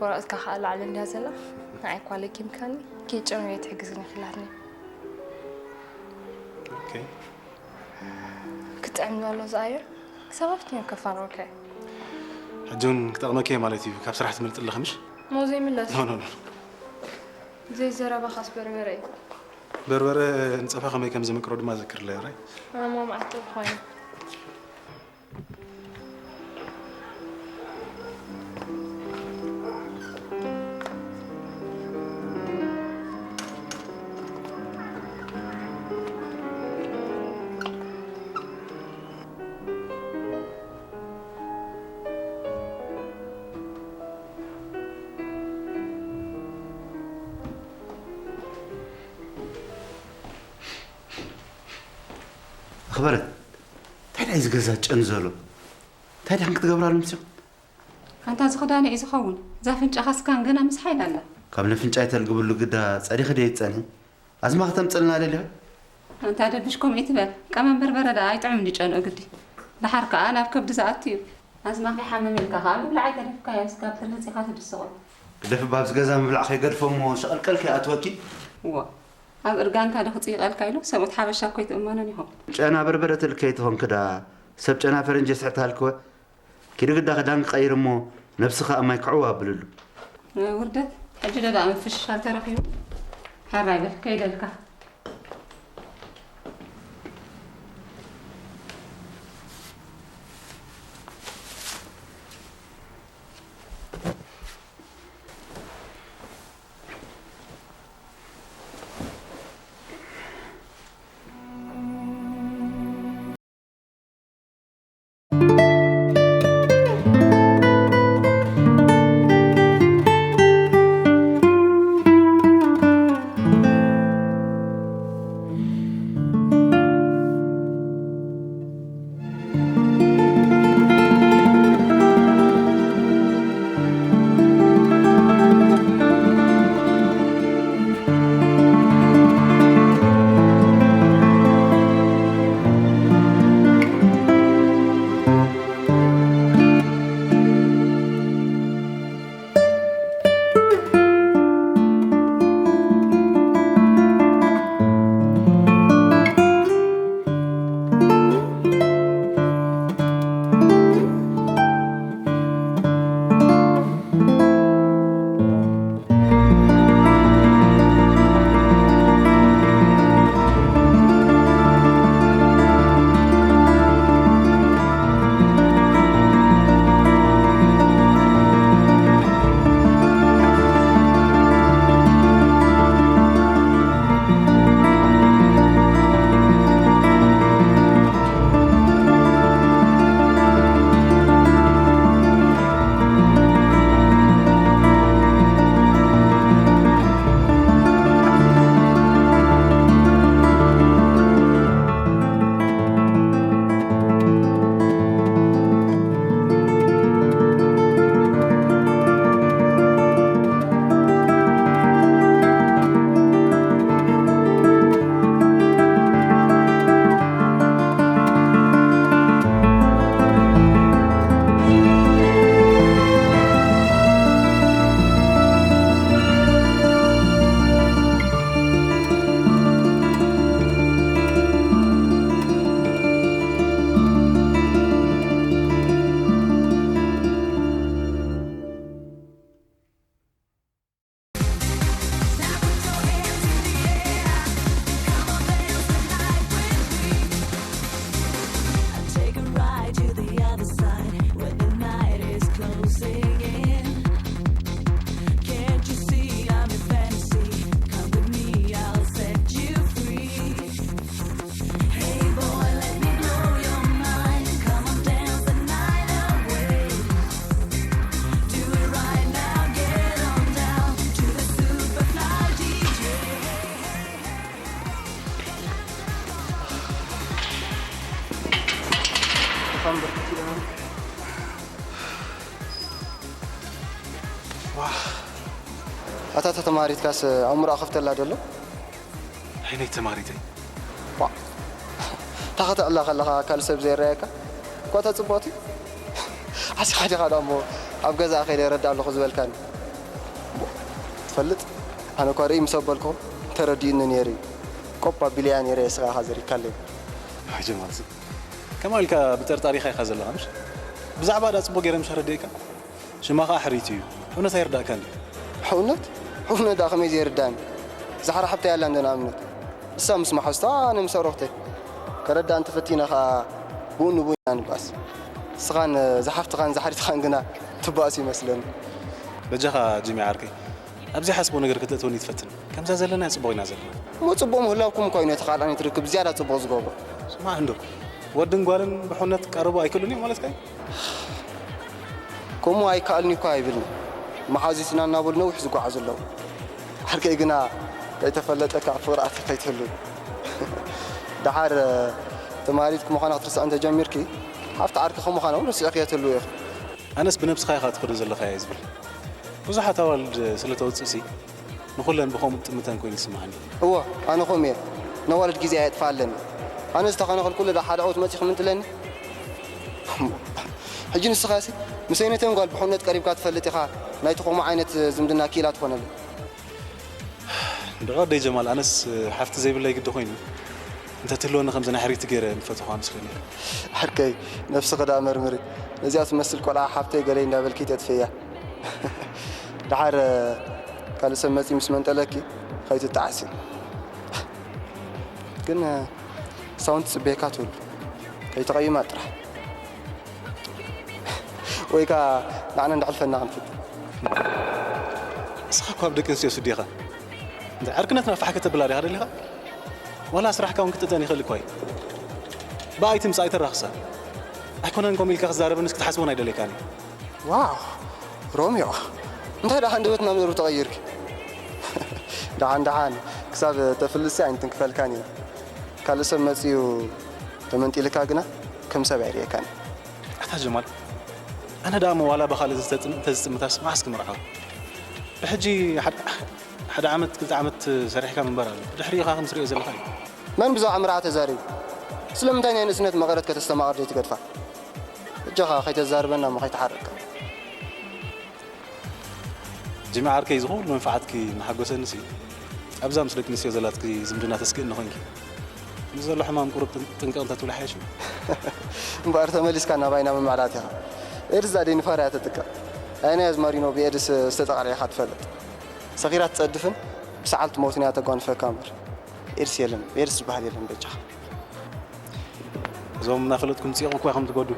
ወረቐትካ ከኣ ላዕሊ እንድያ ዘላ። ንዓይ እኳ ለኪምካኒ፣ ከይጨመየት ትሕግዝኒ ኢላትኒ። ኦኬ። ክጥዕም ዘሎ ዝኣየር ክሳብ ኣብቲ እዮም ከፋንወካ እዩ። ሕጂ እውን ክጠቕመኪ እየ ማለት እዩ። ካብ ስራሕ ትመልጥለኺ ምሽ? ሞ ዘይምለስ ኖ ኖ ኖ። ዘይዘረባኻስ በርበረ እዩ። በርበረ ንጸብሒ ከመይ ከም ዝምቅሮ ድማ ዘክርለይ ራይ። ኣሞ መዓት ጥብሒ ኮይኑ። ኣኽበረት፣ እንታይ ናይ እዚ ገዛ ጨን ዘሎ? እንታይ ዳን ክትገብራሉ ምሲኹም? ኣንታ ዝኽዳነ እዩ ዝኸውን። እዛ ፍንጫኻ ስካን ገና ምስ ሓይል ኣላ። ካብ ነፍንጫይ ተልግብሉ ግዳ ጸዲኺ ደይ ትጸንሒ? ኣዝማ ክተምጽልና ደሊኺ? ኣንታ ደብሽ ከምኡ ይትበል። ቀመም በርበረ ደኣ ኣይጥዕም እንዲ ጨንኦ ግዲ። ደሓር ከኣ ናብ ከብዲ ዝኣቱ እዩ። ኣዝማኺ ሓመም ኢልካ ከኣ ምብላዕ ኣይተረፍካዮ፣ ስጋብ ተለጺኻ ትድስቖ። ግደፊ፣ እባ ኣብዚ ገዛ ምብላዕ ከይገድፎ እሞ ሸቐልቀል ከይኣትወኪ። እዋ፣ ኣብ እርጋንካ ዶ ክጽይቐልካ ኢሉ ሰብኡት ሓበሻ እኮ ኣይትእመኖን ኢኹም። ጨና በርበረ ትልከይ ትኾንኪ ደኣ፣ ሰብ ጨና ፈረንጂ የስሕት ሃልክወ። ኪዲ ግዳ ክዳን ክቐይር እሞ ነብስኻ ኣብ ማይ ክዕው ኣብልሉ። ውርደት፣ ሕጂ ዶ ደኣ ምፍሽሻል ተረኺቡ? ሕራይ በል፣ ከይደልካ። ኣታ ተማሪትካስ ኣእምሮኣ ከፍተላ ደሎ? ዓይነይ ተማሪተይ ዋ፣ ታኸተዕላ ከለኻ ካልእ ሰብ ዘይረኣየካ እኳ እታ ጽቡቕቲ። ዓሲኻ ዲኻ ደኣ እሞ ኣብ ገዛኣ ከይደ የረዳ ኣለኹ ዝበልካኒ? ትፈልጥ፣ ኣነ እኳ ርእይ ምስ ኣበልኩ ተረዲኡኒ ነይሩ እዩ። ቆጳ ቢልያ ነይረ እየ ስኻ ኢኻ ዘሪካለይ። ጀማልሲ ከማ ኢልካ ብጠርጣሪኻ ኢኻ ዘለኻ ምሽ? ብዛዕባ ዳ ጽቡቕ ገይረ ምሽ ኣረዲእካ? ሽማ ኸዓ ሕሪት እዩ። ሕውነት ኣይርዳእካን እዩ። ሕውነት? ሕውነት ደኣ ከመይ ዘይርዳእኒ? ዝሓራ ሓብተይ ኣላ እንዶ ንኣብነት። እሳ ምስ መሓዝታ ኣነ ምስ ኣሮኽተይ። ከረዳእ እንተፈቲነ ኸዓ ብኡ ንብኡ ኢና ንባእስ። እስኻን ዝሓፍትኻን ዝሓሪትኻን ግና ትባእሱ ይመስለኒ። በጃኻ ጂሚ ዓርከይ፣ ኣብዚ ሓስቦ ነገር ክትእትወኒ ትፈትን። ከምዛ ዘለና ጽቡቕ ኢና ዘለና። እሞ ጽቡቕ ምህላውኩም እኳ እዩ ነቲ ካልኣን ትርክብ ዝያዳ ጽቡቕ ዝገብሮ። ስማዕ እንዶ፣ ወድን ጓልን ብሕውነት ክቃረቡ ኣይክእሉን እዮም ማለትካ እዩ? ከምኡ ኣይከኣልን እኳ ኣይብልን። መሓዙትና እናበሉ ነዊሕ ዝጓዓዙ ኣለዉ። ዓርከይ ግና ከይተፈለጠካ ኣብ ፍቕሪ ኣትዩ ከይትህሉ። ደሓር ተማሪትኪ ምዃና ክትርስዒ እንተጀሚርኪ፣ ሓፍቲ ዓርኪ ከም ምዃና እውን ርስዕክያ ትህልዊ ኢኺ። ኣነስ ብነብስኻ ኢኻ ትኸዶ ዘለኻ እየ ዝብል። ብዙሓት ኣዋልድ ስለ ተውፅእሲ ንኹለን ብኸምኡ ትጥምተን ኮይኑ ይስምዓኒ። እወ፣ ኣነ ከምኡ እየ። ነዋልድ ግዜ ኣየጥፍኣለኒ። ኣነ ዝተኸናኸልኩሉ ዳ ሓደ ዕውት መፂኹም እንትለኒ። ሕጂ ንስኻሲ ምስ ኣይነተን ጓል ብሕውነት ቀሪብካ ትፈልጥ ኢኻ፣ ናይቲ ከምኡ ዓይነት ዝምድና ክኢላ ትኾነለይ። እንድዒ ወደይ ጀማል፣ ኣነስ ሓፍቲ ዘይብለይ ግዲ ኮይኑ እንተትህልወኒ ከምዚ ናይ ሕሪቲ ገይረ ምፈተኹዋ መስለኒ። ዓርከይ፣ ነብስኺ ደኣ መርምሪ። ነዚኣ ትመስል ቆልዓ ሓፍተይ ገለይ እንዳበልኪ ተጥፍእያ። ደሓር ካልእ ሰብ መፂኡ ምስ መንጠለኪ ከይትጠዓሲ። ግን ሳውን ትፅበየካ ትህሉ። ከይተቐይማ ጥራሕ። ወይ ከዓ ንዓና እንዳሕልፈና ክንፍትን። ንስኻ እኳ ብደቂ ኣንስትዮ ስዲ ኢኻ። እንታይ ዕርክነትና ፋሕ ከተብላ ዲኻ ደሊኻ? ዋላ ስራሕካ እውን ክትእተን ይኽእል እኳ እዩ። ብኣይ ትምጻእ ኣይተራኽሳ። ኣይኮነን ከምኡ ኢልካ ክትዛረበንስ ክትሓስቦን ኣይደለይካን እዩ። ዋው ሮሚዮ፣ እንታይ ደኣ ሃንደበት ናብ ነሩ ተቐይርኪ? ደሓን ደሓን ክሳብ ተፍልሲ ኣይንትንክፈልካን ኢና። ካልእ ሰብ መጺኡ ተመንጢልካ ግና ከም ሰብ ኣይርእየካን። ኣታ ጀማል፣ ኣነ ደኣ መዋላ ብኻልእ ዝተጽም- እንተዝጥምታስ መዓስ ክምርዓው? ብሕጂ ሓደ- ሓደ ዓመት ክልተ ዓመት ሰሪሕካ ምንባር ኣሎ። ድሕሪኡ ኢኻ ከም ትርእዮ ዘለኻ እዩ። መን ብዛዕባ ምርዓ ተዛሪቡ? ስለምንታይ ናይ ንእስነት መቐረት ከተስተማቕር ዘይትገድፋ? እጃኻ ከይተዛርበና እሞ ከይትሓርቀካ። ጅሚ ዓርከይ፣ እዚ ኩሉ መንፍዓትኪ እናሓጎሰኒሲ ኣብዛ ምስ ደቂ ኣንስትዮ ዘላትኪ ዝምድና ተስክእኒ ኮይንኪ። ምስ ዘሎ ሕማም ቁሩብ ጥን- ጥንቅቕ እንተትብሊ ሓይሽ እዩ። እምበኣር ተመሊስካ ናባይና ምምዕላት ኢኻ። ኤድስ እዛ ደይ ንፋር እያ ተጥቅዕ። ኣየናይ ኣዝማሪኖ ብኤድስ ዝተጠቕዐ ኢኻ ትፈልጥ? ሰኺራ ትጸድፍን ብሰዓል ትመውትን እያ ተጓንፈካ እምበር። ኤድስ የለን፣ ኤድስ ዝበሃል የለን በጃኻ። እዞም እናፈለጥኩም ጽይቑ እኳ ኢኹም ትጎዱ።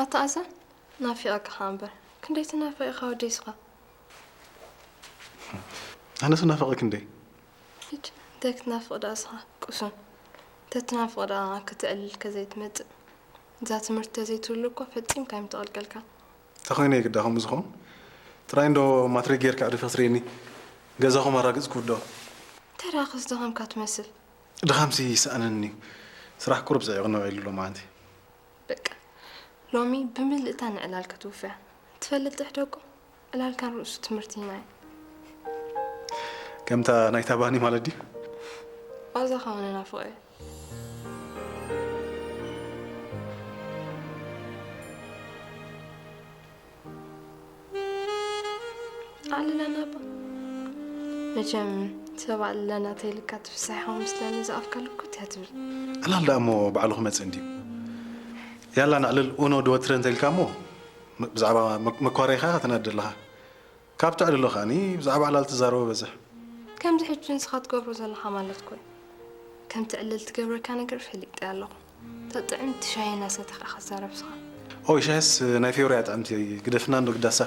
ኣታ ኣዛ ናፊቐካ እምበር ክንደይ ትናፍቕ ኢኻ ወደይ ስኻ። ኣነስ ናፈቐ ክንደይ። ሂድ እንታይ ክትናፍቕ ደኣ ስኻ ቁሱን። ተትናፍቕ ደኣ ከተዕልል ከዘይትመጽእ። እዛ ትምህርቲ ተዘይትህሉ እኮ ፈጺምካ ኣይምተቐልቀልካን። ተኾይነ የግዳ ከምኡ ዝኸውን ጥራይ እንዶ ማትሪክ ጌርካ ኣዕሪፈ ክትርእየኒ ገዛኹም ኣራግጽ ክውድኦ። እንታይ ደኣ ከስደኸምካ ትመስል። ድኻምሲ ይስኣነኒ እዩ። ስራሕ ቁሩብ ጽዒቑኒ ውዒሉ ሎማዓንቲ። በቃ ሎሚ ብምልእታ ንዕላል ክትውፍያ ትፈልጥ ጥሕደቁ ዕላልካን ርእሱ ትምህርቲ ኢና እዩ። ከምታ ናይታ ባኒ ማለት ድዩ? ዋዛ ከሆነ ናፍቆ እየ። ኣዕልለና እባ። መቸም ሰብ ኣዕልለና ተይልካ ትፍሳሕኻ ምስለኒ ዝኣፍካ ልኩት እያ ትብል። ዕላል ደኣ እሞ ባዕሉ ክመጽእ እንድዩ። ያላ ነዕልል ኡኖ ድወትረ እንተኢልካ እሞ ብዛዕባ መኳረይኻ ከተናድድ ኣለኻ። ካብ ተዕልሎ ከኣኒ ብዛዕባ ዕላል ትዛረቦ በዝሕ። ከምዚ ሕጂ ንስኻ ትገብሮ ዘለኻ ማለት እኮ እዩ። ከምቲ ዕልል ትገብረካ ነገር ፈሊጠያ ኣለኹ። እታ ጥዕምቲ ሻሂ እናሰተኻ ኢኻ ትዛረብ ስኻ። ኦይ ሻሂስ ናይ ፌብርያ ጥዕምቲ ግደፍና እንዶ ግዳሳ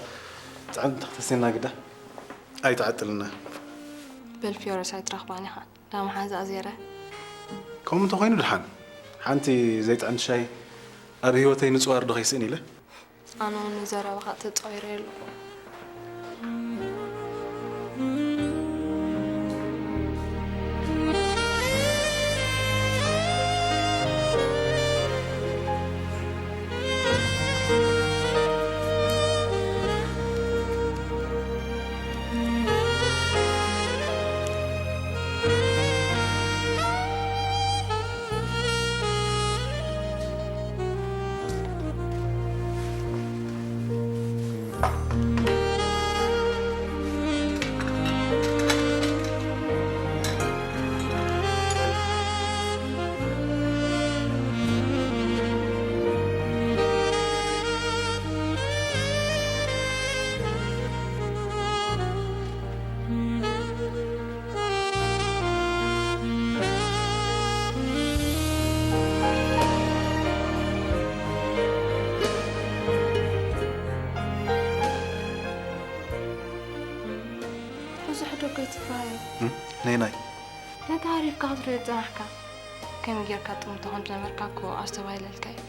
ጥዕምቲ ተኽተስቴና ግዳ ኣይትዓጥልና። በል ፊዮረስ ኣይትረኽባን ኢኻ ዳመሓን ዝኣዜረ። ከምኡ እንተኾይኑ ድሓን ሓንቲ ዘይጥዕምቲ ሻሂ ኣብ ህይወተይ ምፅዋር ዶ ከይስእን ኢለ። ኣነ እውን ንዘረባኻ ተፃዊረ ኣለኹ። ብዙሕ ዶ ከይትፍራዮ? እም፣ ነይ ናይ ነቲ ሃሪፍካ ክትሪኦ ዝጸናሕካ ከመይ ጌርካ ጥምቶ ከም ዝነበርካ እኮ ኣስተባሂለልካ እዩ።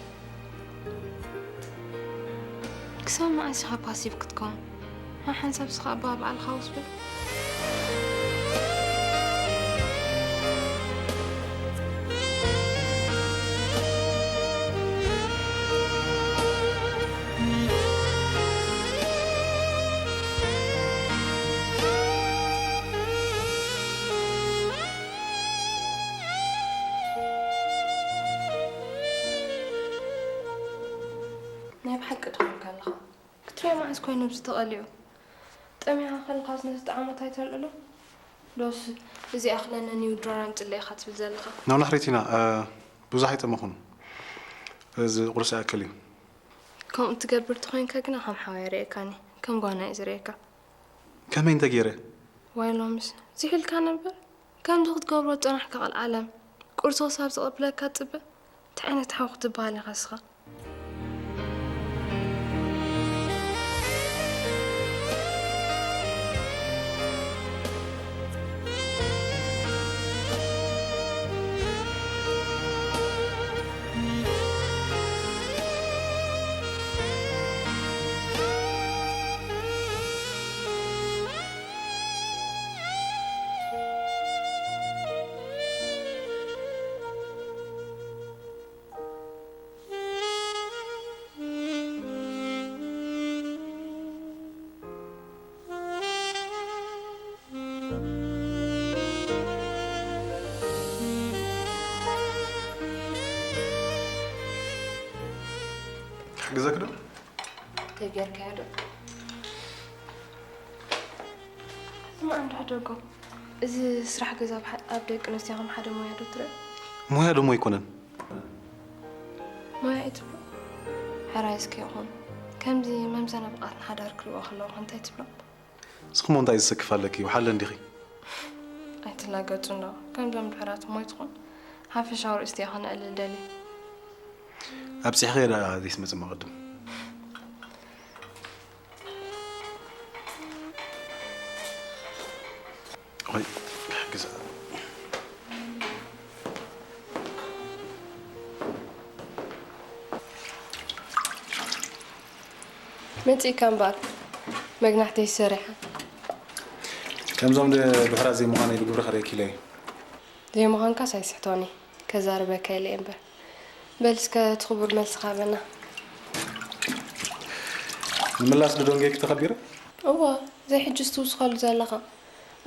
ክሳብ መዓስ ኢኻ ፓሲቭ ክትከውን? ሓሓንሳብ ስኻ ኣባ ባዕልኻ ውስብል። ናይ ብሓቂ ደኺምካ ኣለኻ። ክትሪኦ መዓስ ኮይኑ ኣብዚ ተቐሊዑ? ጠሚኻ ከለኻስ ነቲ ጣዕሞት ኣይተልዕሎ? ዶስ እዚ ኣኽለኒ ኒው ድሮን ኣምፅለይ ኢኻ ትብል ዘለኻ? ናብ ናሕሪት ኢና፣ እ፣ ብዙሕ ኣይጠመኹን። እዚ ቁርሲ ይኣክል እዩ። ከምኡ ትገብር ተኾይንካ ግና ከም ሓዋይ ርእየካኒ፣ ከም ጓና እየ ዝርእየካ። ከመይ እንተ ገይረ? ዋይ ሎምስ ዝሒልካ ነበር። ከምዚ ክትገብሮ ዝጸናሕካ ቀልዓለም ቁርሲ ክሳብ ዝቐብለካ ትጽበ? እንታይ ዓይነት ሓው ክትበሃል ኢኻ እስኻ? ክሕግዘክ ዶ? ተጌርካዮ ዶ? ስማዕ እንዶ ሕደጎ፣ እዚ ስራሕ ገዛ ኣብ ደቂ ኣንስትዮ ከም ሓደ ሞያ ዶ ትርኢ? ሞያ ደሞ ኣይኮነን። ሞያ እዩ ትብሎ? ሕራይ እስከ ይኹን። ከምዚ መምዘኒ ብቕዓት ንሓዳር ክሪእዎ ከለዉ እንታይ ትብሎም? እስኽሞ እንታይ ዝሰክፍ ኣለኪ? ውሓለ እንዲኺ። ኣይትላገጹ እንዶ። ከምዞም ድሑራት እሞ ኣይትኹን። ሓፈሻዊ ርእስቲ ኢኻ ነዕልል ደልየ። ኣብጺሕኺ ደኣ ዘይትመጽእ መቐድም። ቆይ፣ ክሕግዛ። መጺእካ እምበኣር መግናሕተይ ሰሪሓ። ከምዞም ድሑራት ዘይምዃነይ ብግብሪ ከርእየኪ ኢለ እየ። ዘይምዃንካስ ኣይስሕቶን እየ። ከዛርበካ ኢለ እየ እምበር። በል እስከ እቲ ክቡር መልስኻ ሃበና። ንምምላስ ዶ ደንገይኪ ተኸቢረ? እወ፣ ዘይ ሕጅስ ትውስኸሉ ዘለኻ።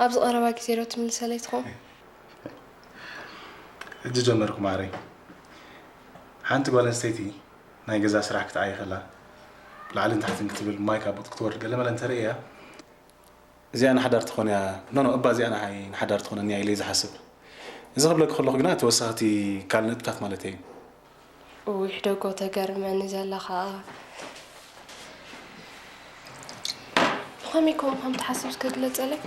ኣብዚ ቀረባ ግዜ ዶ ትምልሰለይ ትኸውን? ሕጂ ጀመርኩ ማዕረይ። ሓንቲ ጓል ኣንስተይቲ ናይ ገዛ ስራሕ ክትዓይ ከላ ላዕልን ታሕትን ክትብል ማይ ካብ ቡጥ ክትወርድ ገለ መለ እንተርእያ እዚኣ ንሓዳር ትኾን እያ። ኖ ኖ እባ እዚኣ ንዓይ ንሓዳር ትኾነኒ እያ ኢለ ዝሓስብ። እዚ ክብለኪ ከለኹ ግና ተወሳኽቲ ካልእ ነጥብታት ማለት እዩ። እውይ ሕደጎ ተገርመኒ ዘለኻ። ብኸመይ ከምኡ ከም ትሓስብ እስከ ግለጸለይ?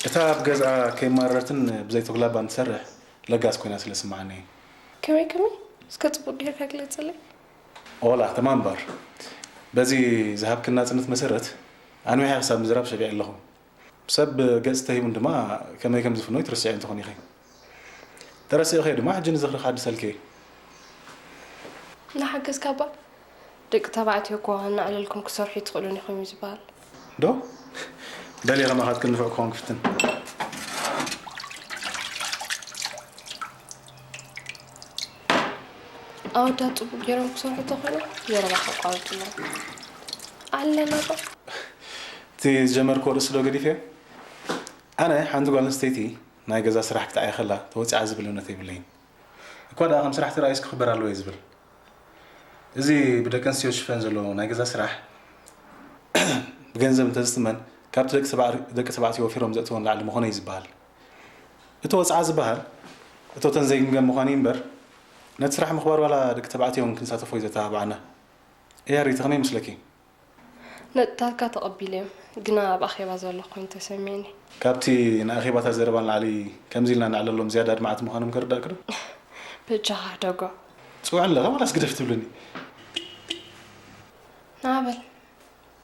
እታ ኣብ ገዝኣ ከይማረረትን ብዘይ ተጉላባን ትሰርሕ ለጋስ ኮይና ስለ ስምዓኒ እዩ። ከመይ ከመይ? እስከ ጽቡቕ ጌርካ ግለጸለይ። ኦላ ተማንባር በዚ ዝሃብክን ናጽነት መሰረት ኣንዊሐ ክሳብ ምዝራብ ሰቢዐ ኣለኹ። ሰብ ገጽ ተሂቡን ድማ ከመይ ከም ዝፍኖ ይትርስዒ እንተኾን ኢኺ። ተረሲእኺ ድማ ሕጂ ንዝኽሪ ክሓድሰልኪ እየ። እናሓገዝካ እባ ደቂ ተባዕትዮ እኮ እናዕለልኩም ክሰርሑ ኣይትኽእሉን ኢኹም እዩ ዝበሃል። ዶ? በሊ ከማኻትክን ንፉዕ ክኾን ክፍትን። ኣወዳት ጽቡቕ ገይሮም ክሰርሑ እንተኾይኖም ዘረባ ከቋርጹ ኣለዎም። ኣለና ዶ? እቲ ዝጀመርክዎ ርእሲ ዶ ገዲፈዮ? ኣነ ሓንቲ ጓል ኣንስተይቲ ናይ ገዛ ስራሕ ክትዓይ ከላ ተወጺዓ ዝብል እምነት የብለይን። እኳ ደኣ ከም ስራሕ ተራእዩስ ክኽበር ኣለዎ እየ ዝብል። እዚ ብደቂ ኣንስትዮ ዝሽፈን ዘሎ ናይ ገዛ ስራሕ ብገንዘብ እንተዝትመን፣ ካብቲ ደቂ ተባዕ-፣ ደቂ ተባዕትዮ ወፊሮም ዘእትዎ ንላዕሊ ምኾነ እዩ ዝበሃል። እቲ ወጽዓ ዝበሃል፣ እቶተን ዘይግምገም ምዃኑ እዩ እምበር፣ ነቲ ስራሕ ምኽባር ዋላ ደቂ ተባዕትዮ እውን ክንሳተፎ እዩ ዘተባብዓና። እያ ሪቲ፣ ከመይ ይመስለኪ? ነጥብታትካ ተቐቢለዮም፣ ግና ኣብ ኣኼባ ዘለኹ ኮይኑ ተሰሚዕኒ። ካብቲ ንኣኼባታ ዘረባ ንላዕሊ ከምዚ ኢልና ንዕለሎም ዝያዳ ኣድማዕቲ ምዃኖም ከርዳእኪ ዶ? በጃኻ ሕደጎ። ጽውዕኒ ኣለኻ ዋላስ ግደፍ ትብልኒ? ንዓ በል፣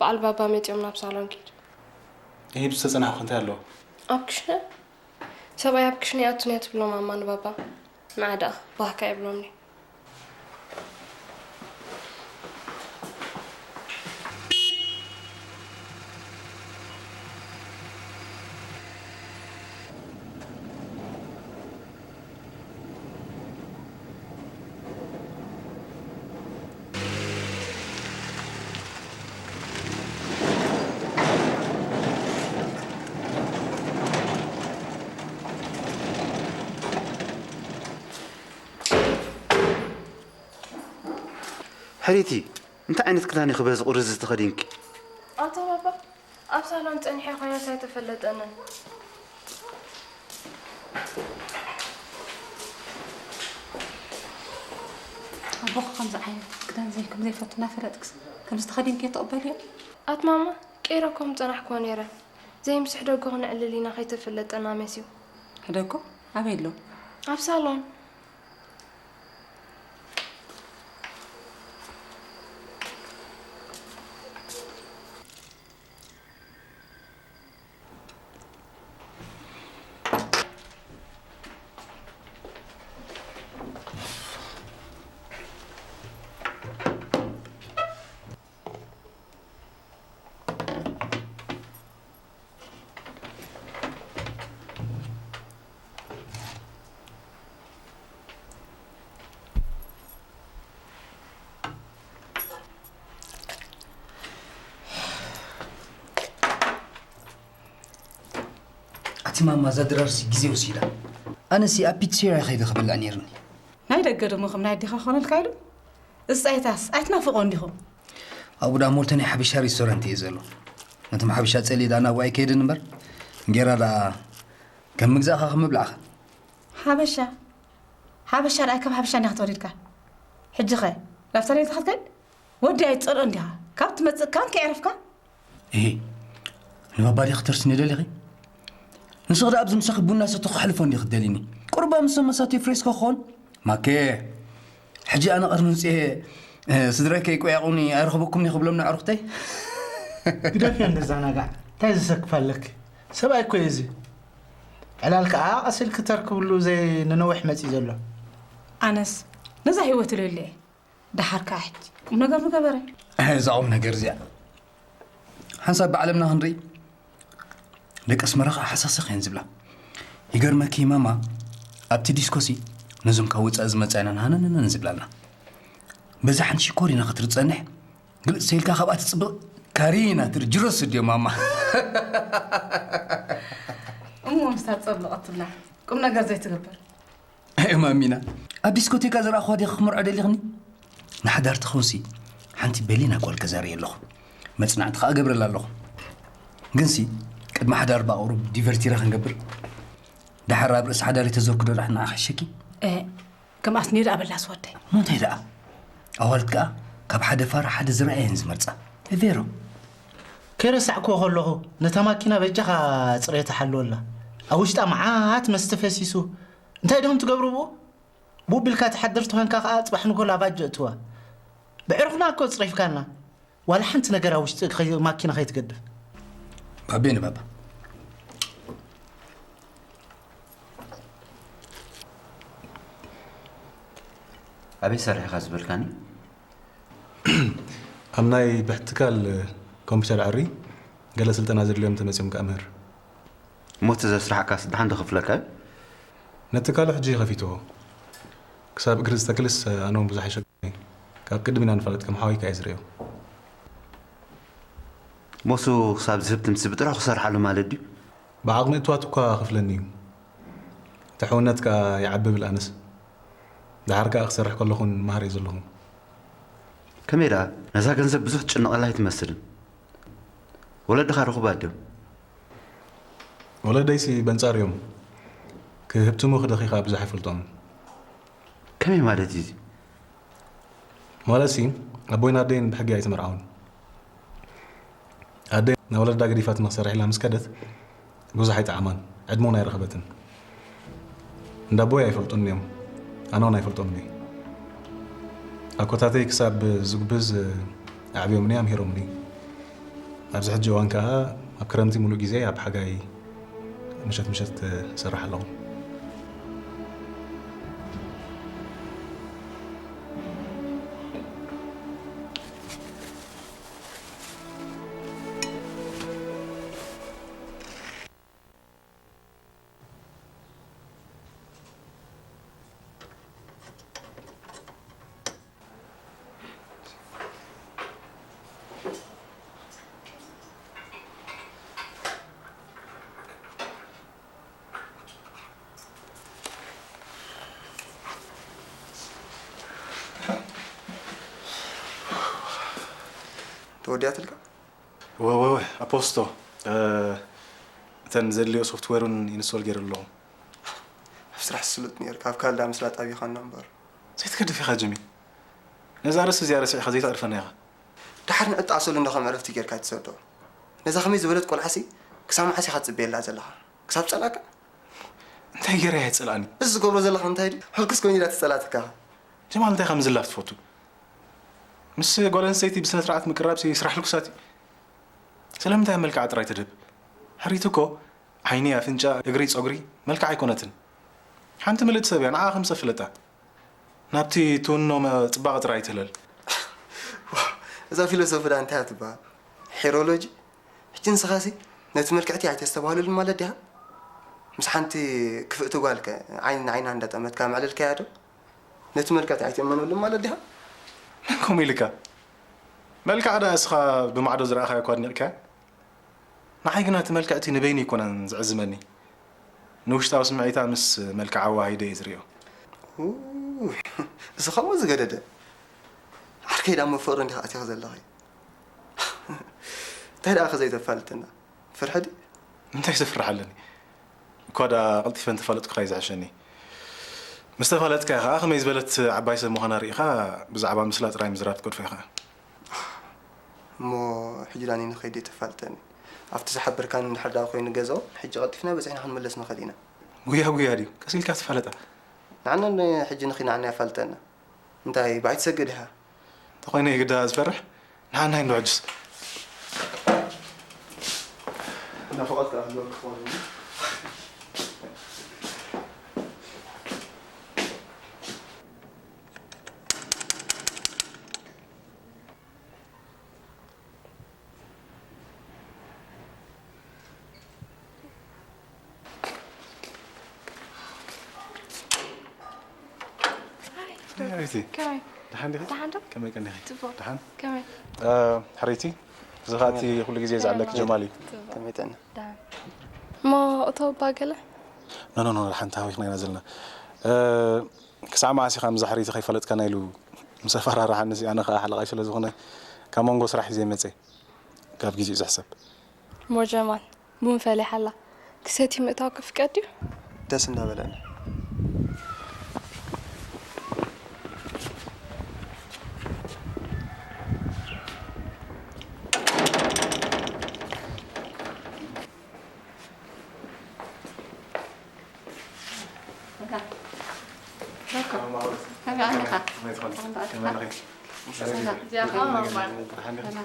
በዓል ባባ መጺኦም ናብ ሳሎን ኪድ። እሂ፣ ዝተጸናሕኩ እንታይ ኣለዎ? ኣብ ክሽነ? ሰብኣይ ኣብ ክሽነ ይኣቱን እያ ትብሎም ኣማ ንባባ። ንዓ ደኣ፣ ባህካ የብሎምኒ። ሕሪቲ፣ እንታይ ዓይነት ክዳን ኢኺ በዚ ቁሪ እዚ ተኸዲንኪ? ኣታ ባባ፣ ኣብ ሳሎን ጸኒሐ ኮይነስ ኣይተፈለጠንን። ኣቦኺ ከምዚ ዓይነት ክዳን ዘይ-፣ ከም ዘይፈቱ እናፈለጥክስ ከምዚ ተኸዲንኪ ትቕበልዮ? ኣት ማማ፣ ቀይረ እኮ ምጸናሕክዎ ነይረ። ዘይምስሕ ደጎ ክነዕልል ኢና ከይተፈለጠና መስዩ። ሕደጎ ኣበይ ኣሎ? ኣብ ሳሎን። ኣቲ ማማ፣ እዛ ድራርሲ ግዜ ወሲዳ። ኣነሲ ኣብ ፒትሴርያ ከይደ ክበልዕ ነይርኒ። ናይ ደገ ደሞ ከም ናይ ኣዴኻ ክኾነልካ ኢሉ? እዚ ጻይታስ ኣይትናፍቖ እንዲኹም? ኣብኡ ዳ ሞልተ ናይ ሓበሻ ሬስቶራንት እየ ዘሎ። ነቶም ሓበሻ ጸልየ ዳ ናብኡ ኣይከይድን እምበር፣ እንጌራ ዳ ከም ምግዛእኻ ከም ምብላዕኻ። ሓበሻ? ሓበሻ ደኣ ካብ ሓበሻ እንዲኻ ተወሊድካ። ሕጂ ኸ ናብታ ሌላ ኢኻ ትከይድ? ወዲ ኣይትጸልኦን ዲኻ? ካብ ትመጽእ ካን ከየዕረፍካ? እሂ፣ ንባባ ዲኺ ክተርስኒ ደሊኺ? ንስኺ ደኣ ኣብዚ ምሳኺ ቡና ሰተኹ ከሕልፎ እንዲኺ ትደልይኒ? ቁሩብ ኣብ ምሰ መሳትዮ ፍሬስኮ ክኾን? ማኬ፣ ሕጂ ኣነ ቀርኒ ውፅኤ፣ እ፣ ስድራይ ከይቆያቑኒ ኣይረኽበኩምን እየ ክብሎም ንኣዕሩኽተይ? ግደፍዮ ንዘናጋዕ፣ እንታይ ዘሰክፍ ኣለኪ? ሰብኣይ እኮ እዩ እዚ። ዕላል ከኣ ቀስ ኢልኪ ተርክብሉ ዘይ ንነዊሕ መጺኡ ዘሎ። ኣነስ ነዛ ህይወት እልለ እየ። ደሓር ከኣ ሕጂ ቁም ነገር ምገበረ። እዛ ቁም ነገር እዚኣ ሓንሳብ ብዓለምና ክንርኢ፣ ደቂ ኣስመራ ከኣ ሓሳሰኽ እየን ዝብላ። ይገርመኪ ማማ፣ ኣብቲ ዲስኮሲ ነዞም ካብ ወጻኢ ዝመጻ ኢና ንሃነነነን ዝብላልና። በዛ ሓንቲ ሽኮሪና ክትሪ ትጸንሕ፣ ግልጽ ተይልካ ካብኣ ትጽብቕ ካሪና ትሪ ጅሮስ ድዮ ማማ? እሞ ምስታ ትጸብቕ ትብላ ቁም ነገር ዘይትገብር። ኣይ ማሚና፣ ኣብ ዲስኮቴካ ዝረኣኹዋ ዲኺ ክምርዖ ደሊኽኒ? ንሓዳር ትኸውንሲ ሓንቲ በሊና ጓል ከዛሪ ኣለኹ። መጽናዕቲ ከኣ እገብረላ ኣለኹ። ግንሲ ቅድሚ ሓዳር ብኣቑሩብ ዲቨርቲራ ክንገብር፣ ደሓር ኣብ ርእሲ ሓዳር የተዘርክዶ ደኣ ንዓኺ ሕሸኪ? እ፣ ከምኣስ ኔዳ ኣበላስ ወደይ። እሞ እንታይ ደኣ? ኣዋልድ ከኣ ካብ ሓደ ፋራ ሓደ ዝረኣየን ዝመርጻ። ቬሮ። ከይረሳዕክዎ ከለኹ፣ ነታ ማኪና በጃኻ ጽሬታ ሓልወላ። ኣብ ውሽጣ መዓት መስተ ፈሲሱ። እንታይ ዲኹም ትገብሩ ብኡ? ብኡ ቢልካ ትሓድር ተኾንካ ከኣ ጽባሕ ንጎ ላቫጆ እትዋ። ብዕሩኽና እኮ ጽሪፍካና። ዋላ ሓንቲ ነገር ኣብ ውሽጢ ከይ-፣ ማኪና ከይትገድፍ። ባቤ ንባባ። ኣበይ ሰሪሕኻ ዝበልካኒ? ኣብ ናይ ብሕቲ ትካል ኮምፒውተር ዓሪ ገለ ስልጠና ዘድልዮም እንተመጺኦም ክኣምህር። እሞ እቲ ዘስራሕካስ ደሓን ዶ ክፍለካ እዩ? ነቲ ትካሉ ሕጂ ከፊትዎ። ክሳብ እግሪ ዝተክልስ ኣነ እውን ብዙሕ ኣይሸግረኒ። ካብ ቅድም ኢና ንፈልጥ፣ ከም ሓወይካ እየ ዝርእዮ። ሞሱ ክሳብ ዝህብ ትምሲ ብጥርሑ ክሰርሓሉ ማለት ድዩ? ብዓቕሚ እትዋት እኳ ክፍለኒ እዩ። እቲ ሕውነት ከኣ ይዓቢ ብል ኣነስ። ደሓር ከኣ ክሰርሕ ከለኹን መሃር እየ ዘለኹ። ከመይ ደኣ ነዛ ገንዘብ ብዙሕ ትጭነቐላ ኣይትመስልን። ወለድኻ ርኹባት ድዮም? ወለደይሲ በንጻር እዮም። ክህብትሙ ክደኺ ከኣ ብዙሕ ኣይፈልጦምን። ከመይ ማለት እዩ እዚ? ማለትሲ ኣቦይን ኣደይን ብሕጊ ኣይተመርዓውን። ኣደይ ናብ ወለዳ ገዲፋትና ክሰርሕ ኢላ ምስ ከደት ብዙሕ ኣይጠዓማን፣ ዕድመ እውን ኣይረኸበትን። እንዳ ኣቦይ ኣይፈልጡን እዮም፣ ኣነ እውን ኣይፈልጦምን እየ። ኣኮታተይ ክሳብ ዝጉብዝ ኣዕብዮምኒ፣ ኣምሂሮምኒ። ኣብዚ ሕጂ እዋን ከኣ ኣብ ክረምቲ ሙሉእ ግዜ ኣብ ሓጋይ ምሸት ምሸት እሰርሕ ኣለኹ። ተወዲኣትልካ? ወወወ ኣፖስቶ፣ እተን ዘድልዮ ሶፍትዌር እውን ኢንስቶል ገይረ ኣለኹ። ኣብ ስራሕ ስሉጥ ነይርካ፣ ኣብ ካልዳ ምስላጥ ኣብይኻና እምበር። ዘይትገድፍ ኢኻ ጅሚ። ነዛ ርእሲ እዚኣ ረሲዕኻ ዘይተዕርፈና ኢኻ። ድሓር ንዕጣ ኣሰሉ እንዶ ከም ዕረፍቲ ጌርካ ትሰዶ። ነዛ ከመይ ዝበለት ቆልዓሲ ክሳብ መዓስ ኢኻ ትጽበየላ ዘለኻ? ክሳብ ጸላእካ? እንታይ ገይረ እያ ጸላእኒ? እዚ ዝገብሮ ዘለኻ እንታይ ድዩ? ሕልኩስ ኮይኑ ኢላ ትጸላእትካ። ጀማል እንታይ ከም ዝላፍ ትፈቱ? ምስ ጓል ኣንስተይቲ ብስነ ስርዓት ምቅራብ ሲ ስራሕ ልኩሳት እዩ። ስለምንታይ ኣብ መልክዓ ጥራይ ትድህብ? ሕሪት እኮ ዓይኒ፣ ኣፍንጫ፣ እግሪ፣ ጸጉሪ፣ መልክዕ ኣይኮነትን። ሓንቲ ምልእቲ ሰብ እያ፣ ንዓ ከም ሰብ ፍለጣ። ናብቲ ትውኖ መ- ጽባቐ ጥራይ ኣይትህለል። እዛ ፊሎሶፊ ዳ እንታይ እያ ትበሃል? ሄሮሎጂ? ሕጂ ንስኻሲ ነቲ ምልክዕቲ ኣይተስተብሃለሉን ማለት ዲኻ? ምስ ሓንቲ ክፍእቲ ጓልከ ዓይኒ ንዓይና እንዳጠመትካ መዕለልካያ ዶ? ነቲ ምልክዕቲ ኣይትእመነሉን ማለት ዲኻ? መን ከምኡ ኢልካ? መልክዓ ደኣ እስኻ ብማዕዶ ዝረኣኻያ እኳ ኣድኒቕካያ? ንዓይ ግና እቲ መልክዕቲ ንበይኑ ኣይኮነን ዝዕዝመኒ። ንውሽጣዊ ስምዒታ ምስ መልክዓ ኣዋሃሂደ እየ ዝርእዮ። ኡ፣ እዚ ከምኡ ዝገደደ። ዓርከይ ዳ መፈሩ እንዲኻ ኣቲኻ ዘለኺ። እንታይ ደኣ ከ ዘይተፋልጥና? ፍርሒ ድዩ? ንምንታይ ዘፍርሕ ኣለኒ? እኳ ደኣ ቀልጢፈ እንተፋለጥኩኻ እዩ ዝሕሸኒ። ምስ ተፋለጥካ ከኣ ከመይ ዝበለት ዓባይ ሰብ ምዃና ርኢኻ ብዛዕባ ምስላ ጥራይ ምዝራብ ትገድፎ ኢኻ። እሞ ሕጂ ዳኒ ንኸይድ ተፋልጠኒ። ኣብቲ ዝሓበርካኒ እንድሕር ደኣ ኮይኑ ገዝኦ፣ ሕጂ ቀልጢፍና በጺሕና ክንምለስ ንኽእል ኢና። ጉያ ጉያ ድዩ? ቀስ ኢልካ ተፋለጣ። ንዓና ሕጂ ንኺናዕና የፋልጠና። እንታይ ብኣይ ትሰግድ ኢኻ? እንተኾይነ ይግዳ ዝፈርሕ ንሓናይ እንዶ ሕጅስ። ናፍቖት ከኣ ክህልወካ ክኸውን እዩ። ሓሪቲ ከመይ ደሓን ዲኺ? ደሓን ዶ? ከመይ ቀኒኺ? ጽቡቕ። ደሓን ከመይ እ፣ ሓሪቲ እዚ ኸኣ እቲ ኩሉ ግዜ ዝዓለኪ ጀማል እዩ። ጽቡቕ። ከመይ ጥዕና? ደሓን እሞ እቶ እባ ገለ ኖ ኖ ኖ ደሓን ተሃዊኽና ኢና ዘለና። እ፣ ክሳዕ መዓስ ኢኻ ምዛ ሓሪቲ ከይፈለጥካና ኢሉ ምስ ኣፈራርሓኒ ሲ ኣነ ኸኣ ሓለቓይ ስለ ዝኾነ ካብ መንጎ ስራሕ እዩ ዘይመጸ። ካብ ግዜኡ ዝሕሰብ። እሞ ጀማል ቡን ፈሊሓ ኣላ። ክሰቲ ምእታው ክፍቀድ ድዩ? ደስ እንዳበለኒ።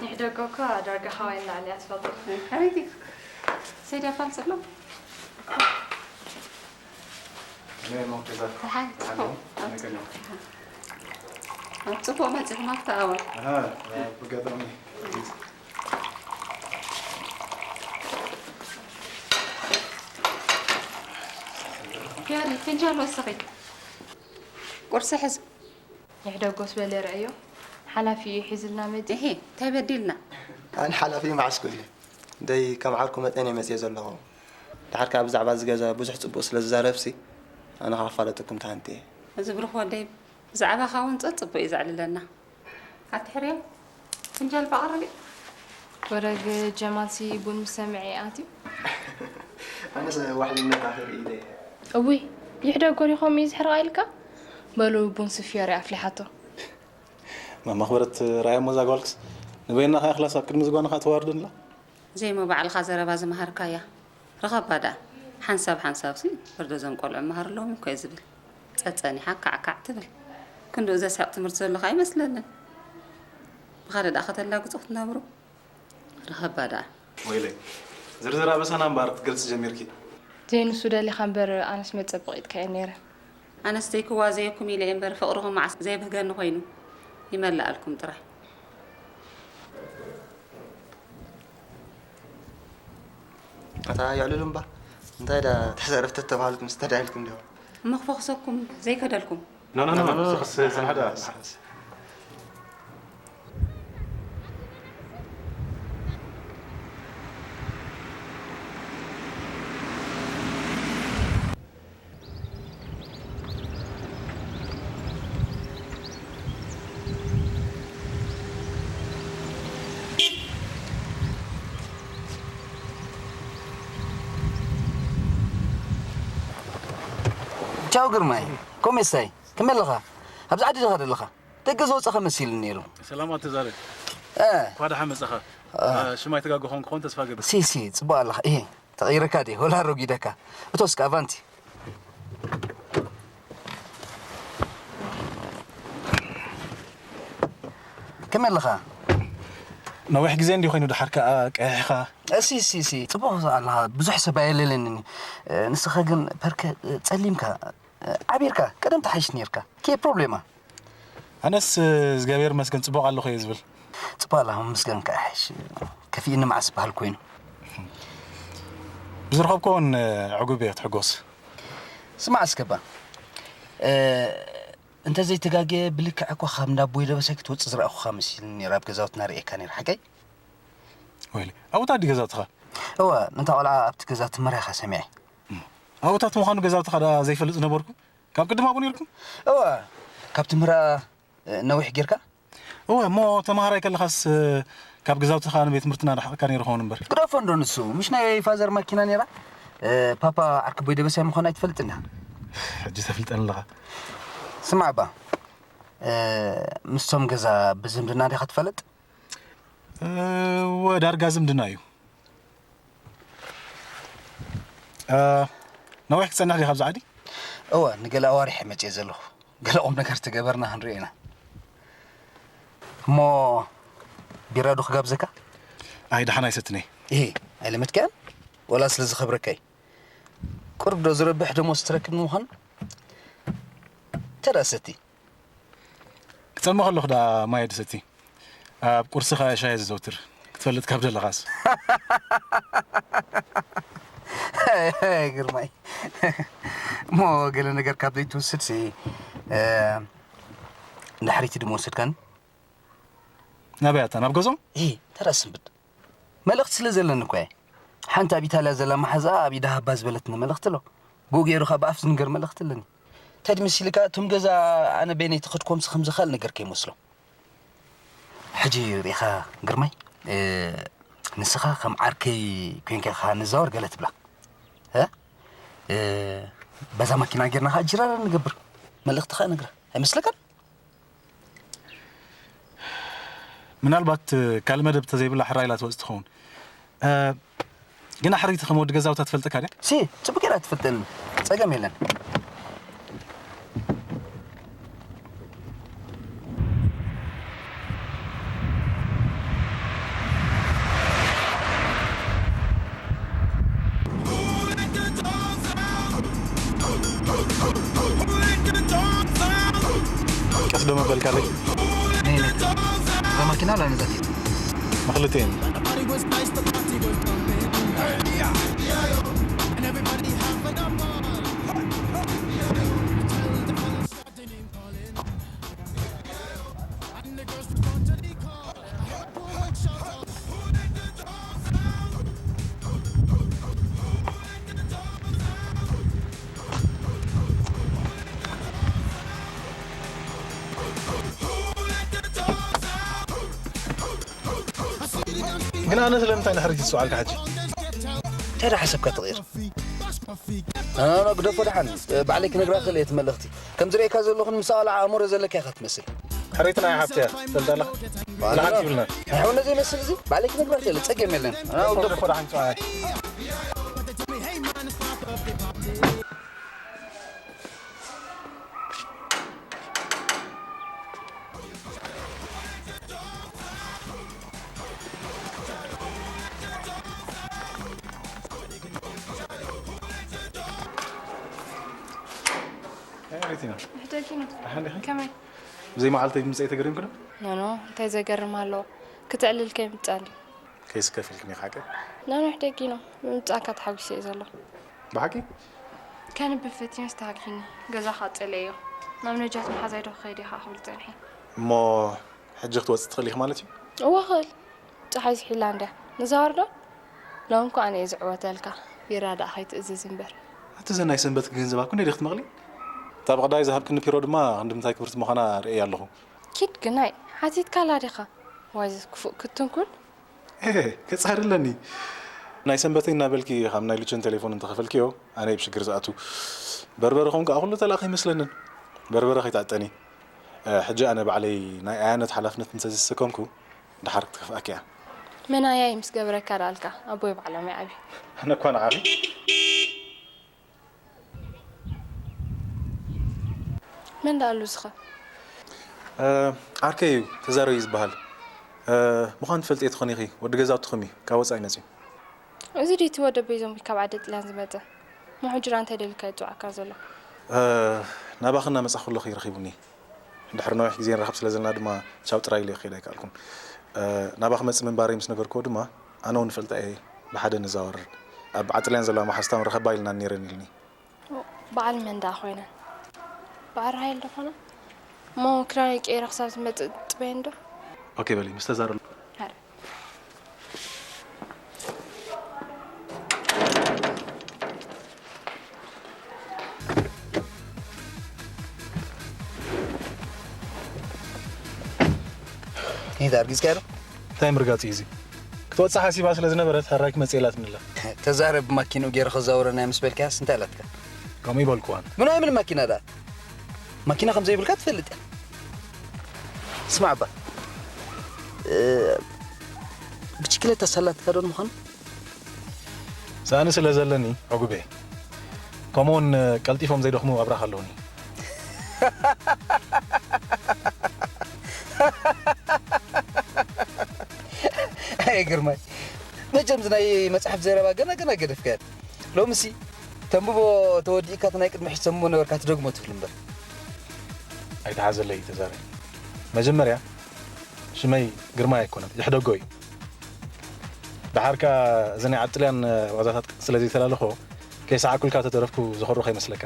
ይሕደጎ እኳ ዳርጋ ሓዋይ ንላዕሊ እያ ትፈልጦ። ሰይድ ኣፋልጥ ኣሎ። ደሓን፣ ጽቡቕ። ኣብ ጽቡቕ መጺኹም ኣብቲ ኣወል። ኣሃ፣ ብኣጋጣሚ። ፊዮሪ፣ ፍንጃል ወስኺ። ቁርሲ ሕዝ። ይሕደጎስ በለ ርእዮ፣ ሓላፊ እዩ ሒዝልና መጺኡ። እሂ፣ እንታይ በዲልና? ኣነ ሓላፊ መዓስ ክብል እየ? ደይ ከም ዓርኩ መጠን እየ መጺኤ ዘለኹ። ደሓር ከኣ ብዛዕባ እዚ ገዛ ብዙሕ ጽቡቕ ስለ ዝዛረብሲ፣ ኣነ ከኣ ክፋለጠኩም ተሃንጥየ። እዚ ብሩኽ ወደይ ብዛዕባኻ እውን ጸጽቡቕ እዩ ዘዕልለና። ኣቲ ሕርዮ፣ ፍንጃል ባቐረቢ። ወረግ ጀማልሲ ቡን ምስ ሰምዐ ኣትዩ። ኣነስ ዋሕልነት ኣኽርኢ ኢለ። እውይ ይሕደጎ ዲኾም እዩ ዝሕርቓ ኢልካ? በሉ ቡን ስፍዮ ርያ ኣፍሊሓቶ። መማኽበረት ራያ ሞዛ ጓልክስ ንበይና ከኣ ክላስ ኣብ ቅድሚ ዝጓና ከኣ ተዋርድንላ። ዘይሞ ባዕልኻ ዘረባ ዝመሃርካያ ርኸባ ደኣ። ሓንሳብ ሓንሳብሲ ወርዶ እዞም ቆልዑ መሃርለዎም እኮ እዩ ዝብል። ጸጸኒሓ ካዕካዕ ትብል። ክንድኡ ዘስሕቕ ትምህርቲ ዘለኻ ኣይመስለንን። ብኻልእ ደኣ ከተላግጹ ክትነብሩ ርኸባ ደኣ። ወይለይ ዝርዝር ኣበሳና እምበኣር ክትገልጺ ጀሚርኪ። ዘይንሱ ደሊኻ እምበር ኣነስ መጸበቒትካ እየ ነይረ። ኣነስተይክዋ ዘየኩም ኢለ እየ እምበር ፍቕርኹም መዓስ ዘይብህገኒ ኮይኑ ይመልኣልኩም ጥራሕ። ኣታ የዕልሉ እምባ እንታይ ዳ ትሕዚ ዕረፍቲ ተባሃልኩም ዝተዳይልኩም ዲኹም? እሞ ክፈኽሰኩም ዘይከደልኩም። ኖ ኖ ኖ ስኽስ ዝንሕዳ ቻው ግርማይ፣ ኮሜስታይ፣ ከመይ ኣለኻ? ኣብዚ ዓዲ ዲኻ ዘለኻ? ደገ ዝወጻኻ መሲሉኒ ነይሩ። ሰላም ኣቶ ዛረ። እ። እንኳ ደሓን መጻኻ። ሽም ኣይተጋገኹን ክኾን ተስፋ እገብር። ሲ ሲ፣ ጽቡቕ ኣለኻ። እሂ፣ ተቐይረካ ድየ? ወላ ኣሮጊደካ? እቶ እስከ ኣቫንቲ። ከመይ ኣለኻ? ነዊሕ ግዜ እንዲ ኮይኑ ደሓር ከኣ ቀያሕኻ። ሲ ሲ ሲ፣ ጽቡቕ ኣለኻ። ብዙሕ ሰብ ኣየለለንን። ንስኻ ግን ፐርከ ጸሊምካ። ዓቢርካ ቀደም ተሓይሽ ነርካ። ኬ ፕሮብሌማ? ኣነስ እግዚኣብሔር መስገን ጽቡቕ ኣለኹ እየ ዝብል። ጽቡቕ ኣለኻ መስገን ከሕሽ ከፊእኒ መዓስ በሃል ኮይኑ። ብዝረኸብኮን ዕጉብ እየ ትሕጎስ። ስማዕ እስከባ እንተ ዘይተጋገየ ብልክዕ እኳ ካብ እንዳ ኣቦይ ደበሳይ ክትወጽእ ዝረኣኹኻ መሲልኒ ነይሩ ኣብ ገዛውትና ርእየካ ነይሩ ሓቀይ? ወይለ ኣብኡ ታዲ ገዛውትኻ? እወ ነታ ቆልዓ ኣብቲ ገዛ ትምህር ኢኻ ሰሚዐ። ኣብኡታት ምዃኑ ገዛውትኻ ደኣ ዘይፈልጥ ዝነበርኩ? ካብ ቅድም ኣብኡ ነይርኩም? እወ፣ ካብ ትምህራ ነዊሕ ጌርካ? እወ፣ እሞ ተምሃራይ ከለኻስ ካብ ገዛውትኻ ንቤት ትምህርቲ እናረሓቕካ ነይሩ ኸውን እምበር። ግደፎ እንዶ ንሱ፣ ምሽ ናይ ፋዘር ማኪና ነይራ? ፓፓ ዓርኪ ቦይ ደበሳይ ምዃኑ ኣይትፈልጥን ዲኻ? ሕጂ ተፍልጠኒ ኣለኻ። ስማዕ እባ፣ ምስቶም ገዛ ብዝምድና ዲኻ ትፈልጥ? እወ፣ ዳርጋ ዝምድና እዩ። ነዊሕ ክጸንሕ ዲኻ ኣብዚ ዓዲ? እወ፣ ንገለ ኣዋርሕ እየ መጺኤ ዘለኹ። ገለ ቁም ነገር ተገበርና ክንሪኦ ኢና። እሞ ቢራ ዶ ክጋብዘካ? ኣይ፣ ደሓን ኣይሰትን'የ። እሂ፣ ኣይለመድካዮን? ወላ ስለ ዝኸብረካ እዩ። ቁሩብ ዶ ዝረብሕ ደሞዝ ትረክብ ንምዃኑ? እንተ ደኣ ሰቲ። ክጸልሞ ከለኹ ደኣ ማይ ድሰቲ። ኣብ ቁርሲ ከኣ ሻሂ ዘዘውትር ክትፈልጥ ካብ ዘለኻስ። ግርማይ እሞ ገለ ነገር ካብ ዘይትውስድ ሲ ድሕሪቲ ድሞ ወሰድካኒ። ናበይ ኣታ ናብ ገዞም? እ ተራ ስንብድ መልእኽቲ ስለ ዘለኒ እኮ እየ። ሓንቲ ኣብ ኢታልያ ዘላ መሓዛኣ ኣብ ኢዳ ሃባ ዝበለትኒ መልእኽቲ ኣሎ። ብኡ ገይሩ ከኣ ብኣፍ ዝንገር መልእኽቲ ኣለኒ። እንታይ ድመሲልካ እቶም ገዛ ኣነ በይነይ ተኸድኮምሲ ከም ዝኽእል ነገር ከይመስሎ። ሕጂ ርኢኻ ግርማይ፣ ንስኻ ከም ዓርከይ ኮይንካ ኢኻ ንዛወር ገለ ትብላ። በዛ ማኪና ጌርና ኸዓ ጅራራ ንገብር። መልእኽቲ ኸዓ ነግራ። ኣይመስለካን? ምናልባት ካልእ መደብ ተዘይብላ ሕራይ ኢላ ትወጽእ ትኸውን። ግና ሕርይቲ ከም ወዲ ገዛውታ ትፈልጠካ ድያ? ሲ፣ ጽቡቅ ኢላ ትፈልጠኒ። ጸገም የለን። ቀስ ዶ መበልካለይ? ነይ ነይ። እዛ ማኪና ኣላ ነዛ ቴፕ። ንኽልቲኤን። ግን ኣነ ስለምንታይ ንሕርጅ ዝሰዓልካ ሕጂ? እንታይ ደኣ ሓሳብካ ትቕይር? ኣነ ግደፎ ደሓን፣ ባዕለይ ክነግራ ክእል እየ እቲ መልእኽቲ። ከም ዝርእየካ ዘለኹ ንምሳ ዋላ ኣእምሮ ዘለካ ኢኻ ትመስል። ሕርይቲ ናይ ሓብቲ እያ፣ ትፈልጣ ኣለኻ? ዋላ ንሓንቲ ይብልና። ኣይ፣ ሓውነ ዘይመስል እዚ፣ ባዕለይ ክነግራ ክእል፣ ጸገም የለን። ኣነ ግደፎ። ግደፎ ደሓን ሰዓይ። ሕደጊ ነው። ደሓን ዲኺ? ከመይ? ብዘይ መዓልተይ ምምፀይ ተገሪምኩ ዶ? ኖ፣ ኖ፣ እንታይ ዘገርም ኣለዎ? ክትዕልል ከይምጻ እንዲ። ከይስከፍልክኒ ሓቂ? ኖ፣ ኖ፣ ሕደጊ ነው። ምምጻእካ ተሓጒሰ እየ ዘሎ። ብሓቂ? ከንብብ ፈቲነ ዝተሃኪኒ። ገዛኻ ጸለዮ። ናብ ነጃት መሓዛይ ዶ ክኸይድ ኢኻ ክብል ጸኒሐ። እሞ ሕጂ ክትወጽእ ትኽእል ኢኺ ማለት እዩ? እወ፣ ክእል። ጸሓይ ዝሒላ እንድያ። ንዛወር ዶ? ሎም እኮ ኣነ እየ ዝዕወተልካ። ቢራ ደኣ ከይትእዝዝ እምበር። ኣቲ እዘን ናይ ሰንበት ገንዘባ እኮ እንዴ ዲኺ ትመቕሊ? እታ ብቐዳይ ዝሃብክኒ ፒሮ ድማ ክንዲ ምንታይ ክብርቲ ምዃና ርእየ ኣለኹ። ኪድ ግናይ፣ ሓቲትካላ ዲኻ? ዋይ፣ ክፉእ ክትንኩል። ኤ፣ ክጻር ኣለኒ። ናይ ሰንበተይ እናበልኪ ካብ ናይ ልችን ቴሌፎን እንተኸፈልክዮ፣ ኣነ እየ ብሽግር ዝኣቱ። በርበረ ኾን ከኣ ኩሉ ተላእኸ ኣይመስለንን። በርበረ ከይትዕጠኒ። እ፣ ሕጂ ኣነ ባዕለይ ናይ ኣያነት ሓላፍነት እንተ ዝሰከምኩ፣ ደሓር ክትከፍኣኪ እያ። መን ኣያይ ምስ ገበረካ ደኣልካ፣ ኣቦይ ባዕሎም ይዓብዩ። ኣነ እኳ ንዓኺ። መን ደኣሉ ዝኸ? እ፣ ዓርከይ እዩ፣ ተዛረብ እዩ ዝበሃል። እ፣ ምዃኑ ትፈልጥዮ ትኾኒ ኢኺ፣ ወዲ ገዛውትኹም እዩ፣ ካብ ወጻኢ መጺኡ። እዚ ድዩ እቲ ወዲ ኣቦይ ዞምቢ ካብ ዓዲ ጥልያን ዝመጸ? እሞ ሕጂ ደኣ እንታይ ደሊልካ እዩ ዝጽውዓካ ዘሎ? እ፣ ናባኺ እናመጻኹ ከለኹ እዩ ረኺቡኒ። ድሕሪ ነዊሕ ግዜ ንራኸብ ስለ ዘለና ድማ ቻው ጥራይ ኢለ ክኸይድ ኣይከኣልኩን። እ፣ ናባኺ መጽእ ምንባረይ ምስ ነገርክዎ ድማ፣ ኣነ እውን እፈልጣ እየ፣ ብሓደ ንዛወር። ኣብ ዓጥልያን ዘለዋ መሓዝታ እውን ርኸባ ኢልና ነይረን ኢልኒ። በዓል መን ደኣ ኮይነን? በዓል ራሄል ዶ ኾና? እሞ ክዳነይ ቀይረ ክሳብ ዝመጽእ ጥበየን ዶ? ኦኬ በሊ፣ ምስ ተዛረሉ። ኣረ። እንታይ ኣርጊጽካዮ ዶ? እንታይ ምርጋጽ እዩ እዚ? ክትወጽእ ሓሲባ ስለ ዝነበረት፣ ሕራይ ክመጽእ ኢላትኒ ኣላ። ተዛረብ፣ ብማኪንኡ ገይረ ከዛውረና ምስ በልካያስ እንታይ ኣላትካ? ከምኡ ይበልኩዋን። ምን ኣይምን ማኪና ደኣ? ማኪና ከም ዘይብልካ ትፈልጥ እያ። ስማዕ እባ፣ እ፣ ብችክለታ ሳላትካ ዶ ንምዃኑ? ሳእኒ ስለ ዘለኒ፣ ዕጉበ። ከምኡውን ቀልጢፎም ዘይደኽሙ ኣብራኽ ኣለውኒ። ኣየ ግርማይ፣ መቸም ናይ መጽሓፍ ዘረባ ገና ገና ገደፍካዮ። ሎምሲ ተንብቦ ተወዲእካ፣ እቲ ናይ ቅድሚ ሕጂ ተንብቦ ነበርካ ትደግሞ ትብል እምበር። ኣይትሓዘለይ ተዛረብ። መጀመርያ ሽመይ ግርማይ ኣይኮነን፣ ይሕደጎ እዩ። ደሓር ከኣ እዚ ናይ ዓጥልያን ዋዛታት ስለ ዘይተላለኾ፣ ከይሰዓኩልካ ተተረፍኩ ዝኸሩ ከይመስለካ።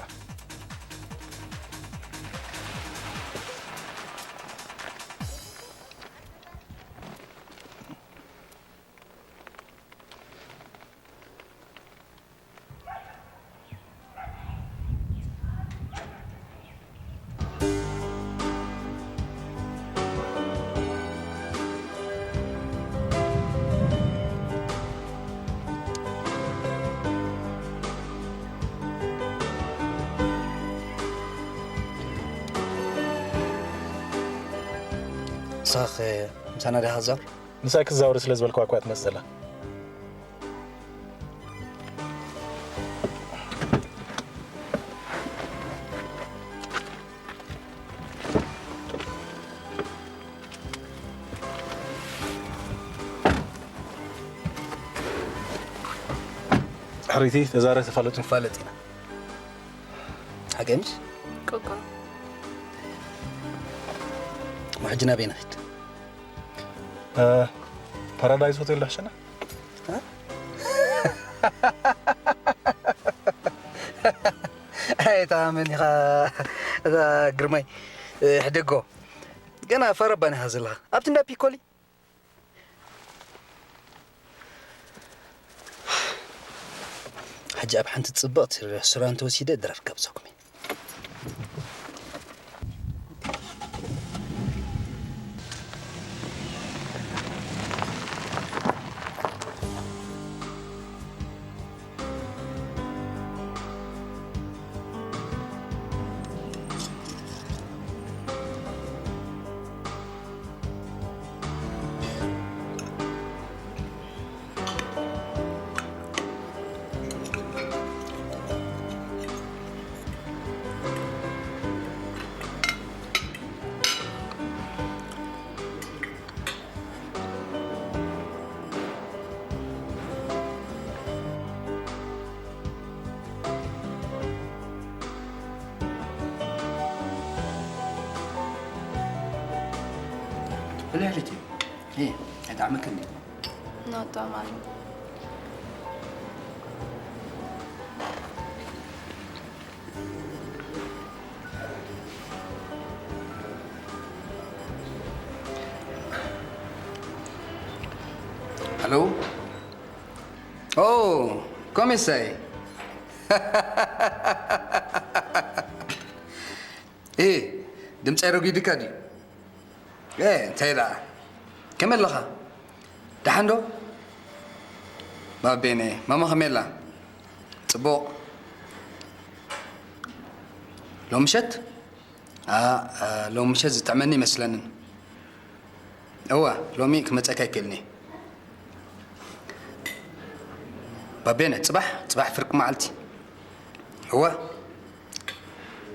ንስኻ ኸ ምሳና ዲኻ ትዛወር? ምሳይ ክዛወር ስለ ዝበልክዋ እኳ እያ ትመጽእ ዘላ። ሕሪቲ ተዛረ ተፋለጡ። ንፋለጥ ኢና። ሓቂ ምሽ? ቁቁ። ሕጂ ናበይ ንኸይድ? እ፣ ፓራዳይዝ ሆቴል ዶ ሕሸና? እ? ኣይተኣመን ኢኻ፣ እዛ ግርማይ፣ እ፣ ሕደጎ። ገና ፈረባን ኢኻ ዘለኻ። ኣብቲ እንዳ ፒኮሊ። ሕጂ ኣብ ሓንቲ ጽብቕቲ ሬስቶራንት ወሲደ ድራር ጋብዘኩም እየ። ሕሪቲ። እ፣ ኣይጣዕመክን ድዩ? ኖ፣ ጥዑም ኣሎ። Allô? Oh, come stai? እ፣ ድምፀይ ረጒድካ ድዩ? እ፣ እንታይ ደኣ? ከመይ ኣለኻ? ደሓን ዶ? ባቤነ፣ ማማ ከመይ ኣላ? ጽቡቕ። ሎሚ ምሸት? ኣ፣ ኣ፣ ሎሚ ምሸት ዝጥዕመኒ ይመስለንን። እወ፣ ሎሚ ክመጸካ ይክእልኒ። ባቤነ፣ ጽባሕ፣ ጽባሕ ፍርቂ መዓልቲ። እወ፣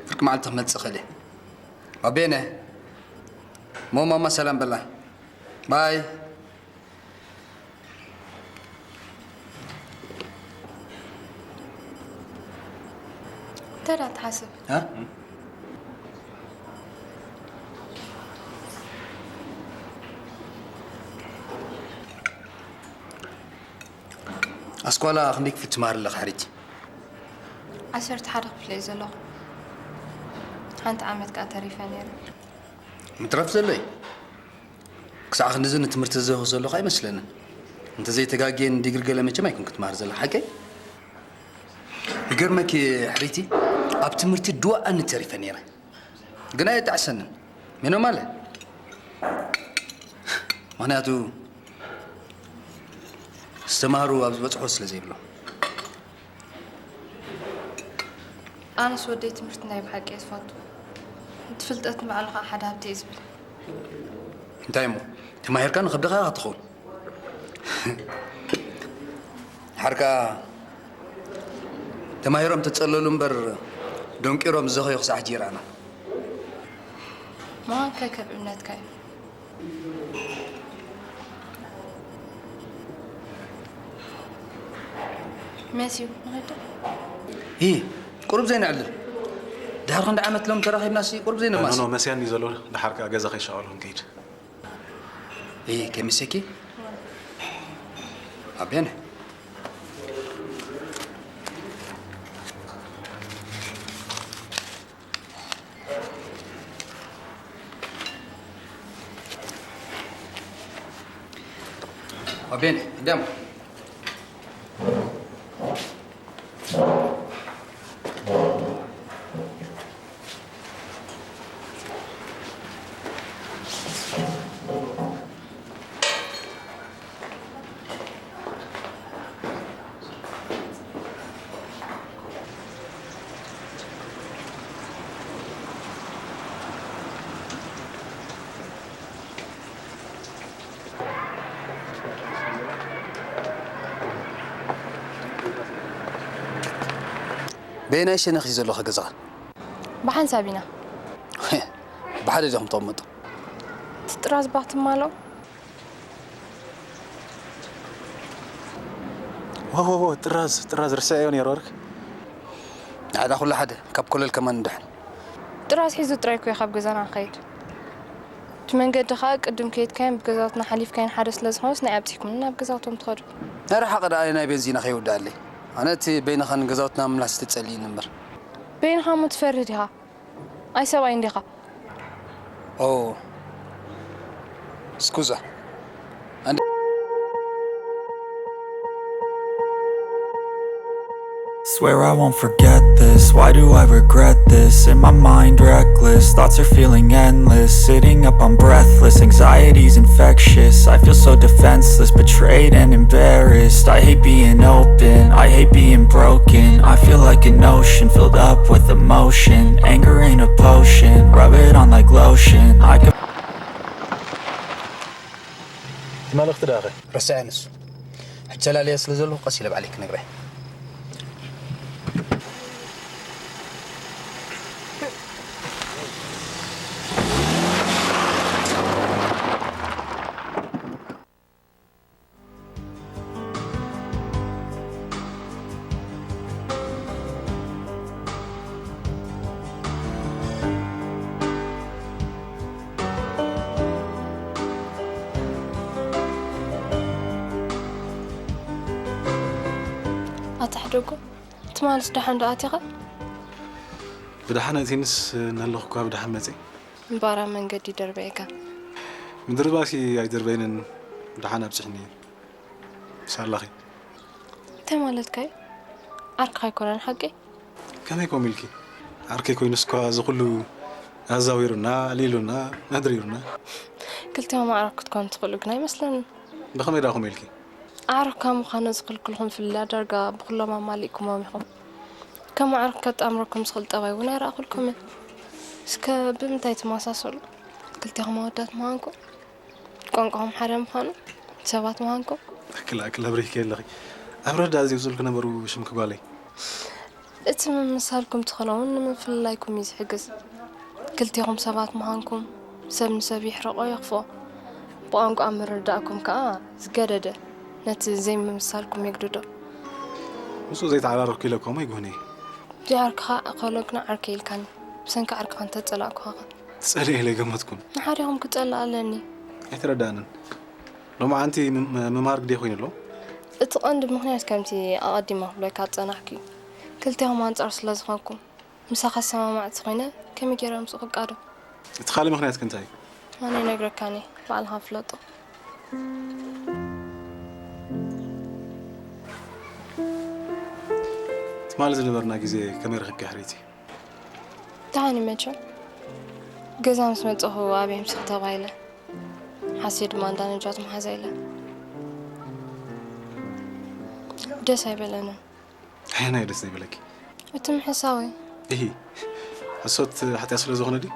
ፍርቂ መዓልቲ ክመጽእ እኽእል እየ። ባቤነ፣ ሞ ማማ ሰላም በላ። ባይ። እንታይ ደኣ ትሓስብ? እ? ኣስኳላ ክንደይ ክፍሊ ትመሃሪ ኣለኺ ሕሪቲ? ዓሰርተ ሓደ ክፍሊ እየ ዘለኹ። ሓንቲ ዓመት ከኣ ተሪፈ ነይረ። ምትራፍ ዘሎ እዩ። ክሳዕ ክንድዚ ንትምህርቲ ዝዘኹ ዘለኹ ኣይመስለንን። እንተዘይተጋግየ ንዲግሪ ገለ መቸም ኣይኮንኩ ትመሃር ዘላ ሓቀይ። ይገርመኪ ሕሪቲ፣ ኣብ ትምህርቲ ድዋኣኒ ተሪፈ ነይረ። ግን ኣየጣዕሰንን። ሜኖ ማለ። ምኽንያቱ ዝተማህሩ ኣብ ዝበጽሖ ስለ ዘይብሎም። ኣነስ ወደይ ትምህርቲ ናይ ብሓቂ እየ ዝፈቱ። እቲ ፍልጠት ንባዕሉ ከዓ ሓደ ሃብቲ እዩ ዝብል። እንታይ እሞ ተማሂርካ ንኸብድኻ ኢኻ ትኸውን። ሓርካ ተማሂሮም ተጸለሉ እምበር ደንቂሮም ዝዘኸዩ ክሳዕ ሕጂ ይረኣና። ምዃን ከከም እምነትካ እዩ። መሲዩ ንኸይድ ዶ? ይ ቁሩብ ዘይንዕልል ድሕሪ ክንዲ ዓመት ሎም ተራኺብናሲ ቁሩብ ዘይንማሲ። ኖ መሲያኒ ዘሎ ደሓር ከዓ ገዛ ከይሻቐሉ ክንከይድ። ይ ከሚሰኪ ኣቤነ። Va bene, andiamo. በየናይ ሸነኽ እዩ ዘለኹ ገዛኻ? ብሓንሳብ ኢና። ብሓደ ዲኹም ተቐመጡ? እቲ ጥራዝ ባትም ኣሎ። ወወወ ጥራዝ ጥራዝ ርስዐዮ ነይረ ወርክ። ንዓዳ ኩሉ ሓደ ካብ ኮለል ከማን ንድሕን። ጥራዝ ሒዙ ጥራይ እኮ እዩ ካብ ገዛና ክኸይድ። እቲ መንገዲ ከዓ ቅድም ከይድካዮን ብገዛውትና ሓሊፍካዮን ሓደ ስለ ዝኾነስ ንዓይ ኣብፂሕኩምኒ ናብ ገዛውቶም ትኸዱ። ናይ ረሓቕ ደኣ ናይ ቤንዚና ከይውድኣለይ። ኣነ እቲ በይንኻን ገዛውትና ምምላስ ተጸልይኒ እምበር። በይንኻ እሞ ትፈርህ ዲኻ? ኣይ ሰብኣይ እንዲኻ። Oh, scusa. And Swear I won't forget this. Why do I regret this? In my mind, reckless. Thoughts are feeling endless. Sitting up, I'm breathless. Anxiety's infectious. I feel so defenseless, betrayed and embarrassed. I hate being open. I hate being broken. I feel like an ocean filled up with emotion. Anger ain't a potion. Rub it on like lotion. I can እቲ መልእኽቲ ዳኸ? ረሳያ ንሱ። ሕጂ ተላለየ ስለ ዘለኹ ቀስ ኢለ ባዕለይ ክነግራ። ኣታ ሕደጎ፣ ትማልስ ደሓን ዶ ኣቲኻ? ብደሓን ኣእቲንስ እናለኹ እኳ ብደሓን መፅእ። እምበኣር ኣብ መንገዲ ደርበየካ። ምድርባሲ ኣይደርበይንን፣ ብደሓን ኣብፅሕኒ። ሳላኺ እንታይ ማለትካ እዩ? ዓርክኻ ኣይኮነን ሓቂ? ከመይ ኮም ኢልኪ? ዓርከይ ኮይኑስ እኳ እዚ ኩሉ ኣዛዊሩና፣ ኣልኢሉና፣ ኣድሪሩና። ክልቲኦም ኣዕሩኽ ክትኮኑ ትኽእሉ ግን ኣይመስለንን። ብኸመይ ደኣ ኮም ኢልኪ? ኣዕሩኽካ ምዃኑ ዝኽልክልኩም ፍልልያ ዳርጋ ብኹሎም ኣማሊእኩሞም ኢኹም። ከም ኣዕሩኽ ከጣምረኩም ዝኽእል ጠባይ እውን ኣይረኣኹልኩምን። እስከ ብምንታይ ትመሳሰሉ? ክልቲኹም ኣወዳት ምዃንኩም፣ ቋንቋኹም ሓደ ምዃኑ፣ ሰባት ምዃንኩም። ኣክል ኣክል ኣብሪህኪ ኣለኺ። ኣብ ረዳ ዝውፅልኩ ነበሩ ሽምኪ ጓለይ። እቲ ምምሳልኩም ትኽእሎ እውን ንምፍልላይኩም እዩ ዝሕግዝ። ክልቲኹም ሰባት ምዃንኩም ሰብ ንሰብ ይሕርቆ የኽፍኦ። ብቋንቋ ምርዳእኩም ከኣ ዝገደደ ነቲ ዘይምምሳልኩም የግድዶ። ምስኡ ዘይተዓራረኽኩ ኢለ እኮ እሞ ኣይግሁን እየ። ዘይዓርክኻ እኸሎ ግና ዓርከይ ኢልካኒ። ብሰንኪ ዓርክኻ እንተጸላእኩኻኸ? ትጸልኢ ኢለ ኣይገመትኩን። ንሓዲኹም ክጸልእ ኣለኒ። ኣይተረድኣንን። ሎማዓንቲ ምም- ምምሃር ግዴ ኮይኑ ኣሎ። እቲ ቀንዲ ምኽንያት ከምቲ ኣቐዲመ ክብለካ ዝጸናሕኩ እዩ። ክልቲኹም ኣንጻር ስለ ዝኾንኩም። ምሳኻ ዝሰማማዕ ተኾይነ ከመይ ገይረ ምስኡ ክቃዶ? እቲ ካልእ ምኽንያትኪ እንታይ እዩ? ኣነ ኣይነግረካን እየ፣ ባዕልኻ ፍለጦ። ትማሊ ዝነበርና ግዜ ከመይ ረኺብኪ ሕርይቲ? ደሓን እዩ መቸም። ገዛ ምስ መጻኹ ኣበይ ምስኺ ተባሂለ። ሓሲየ ድማ እንዳ ነጃት መሓዛ ኢለ። ደስ ኣይበለንን። ኣየናይ ደስ ዘይበለኪ? እቲ ምሕሳው እዩ። እሂ፣ ሕሶት ሓጢኣት ስለ ዝኾነ ድዩ?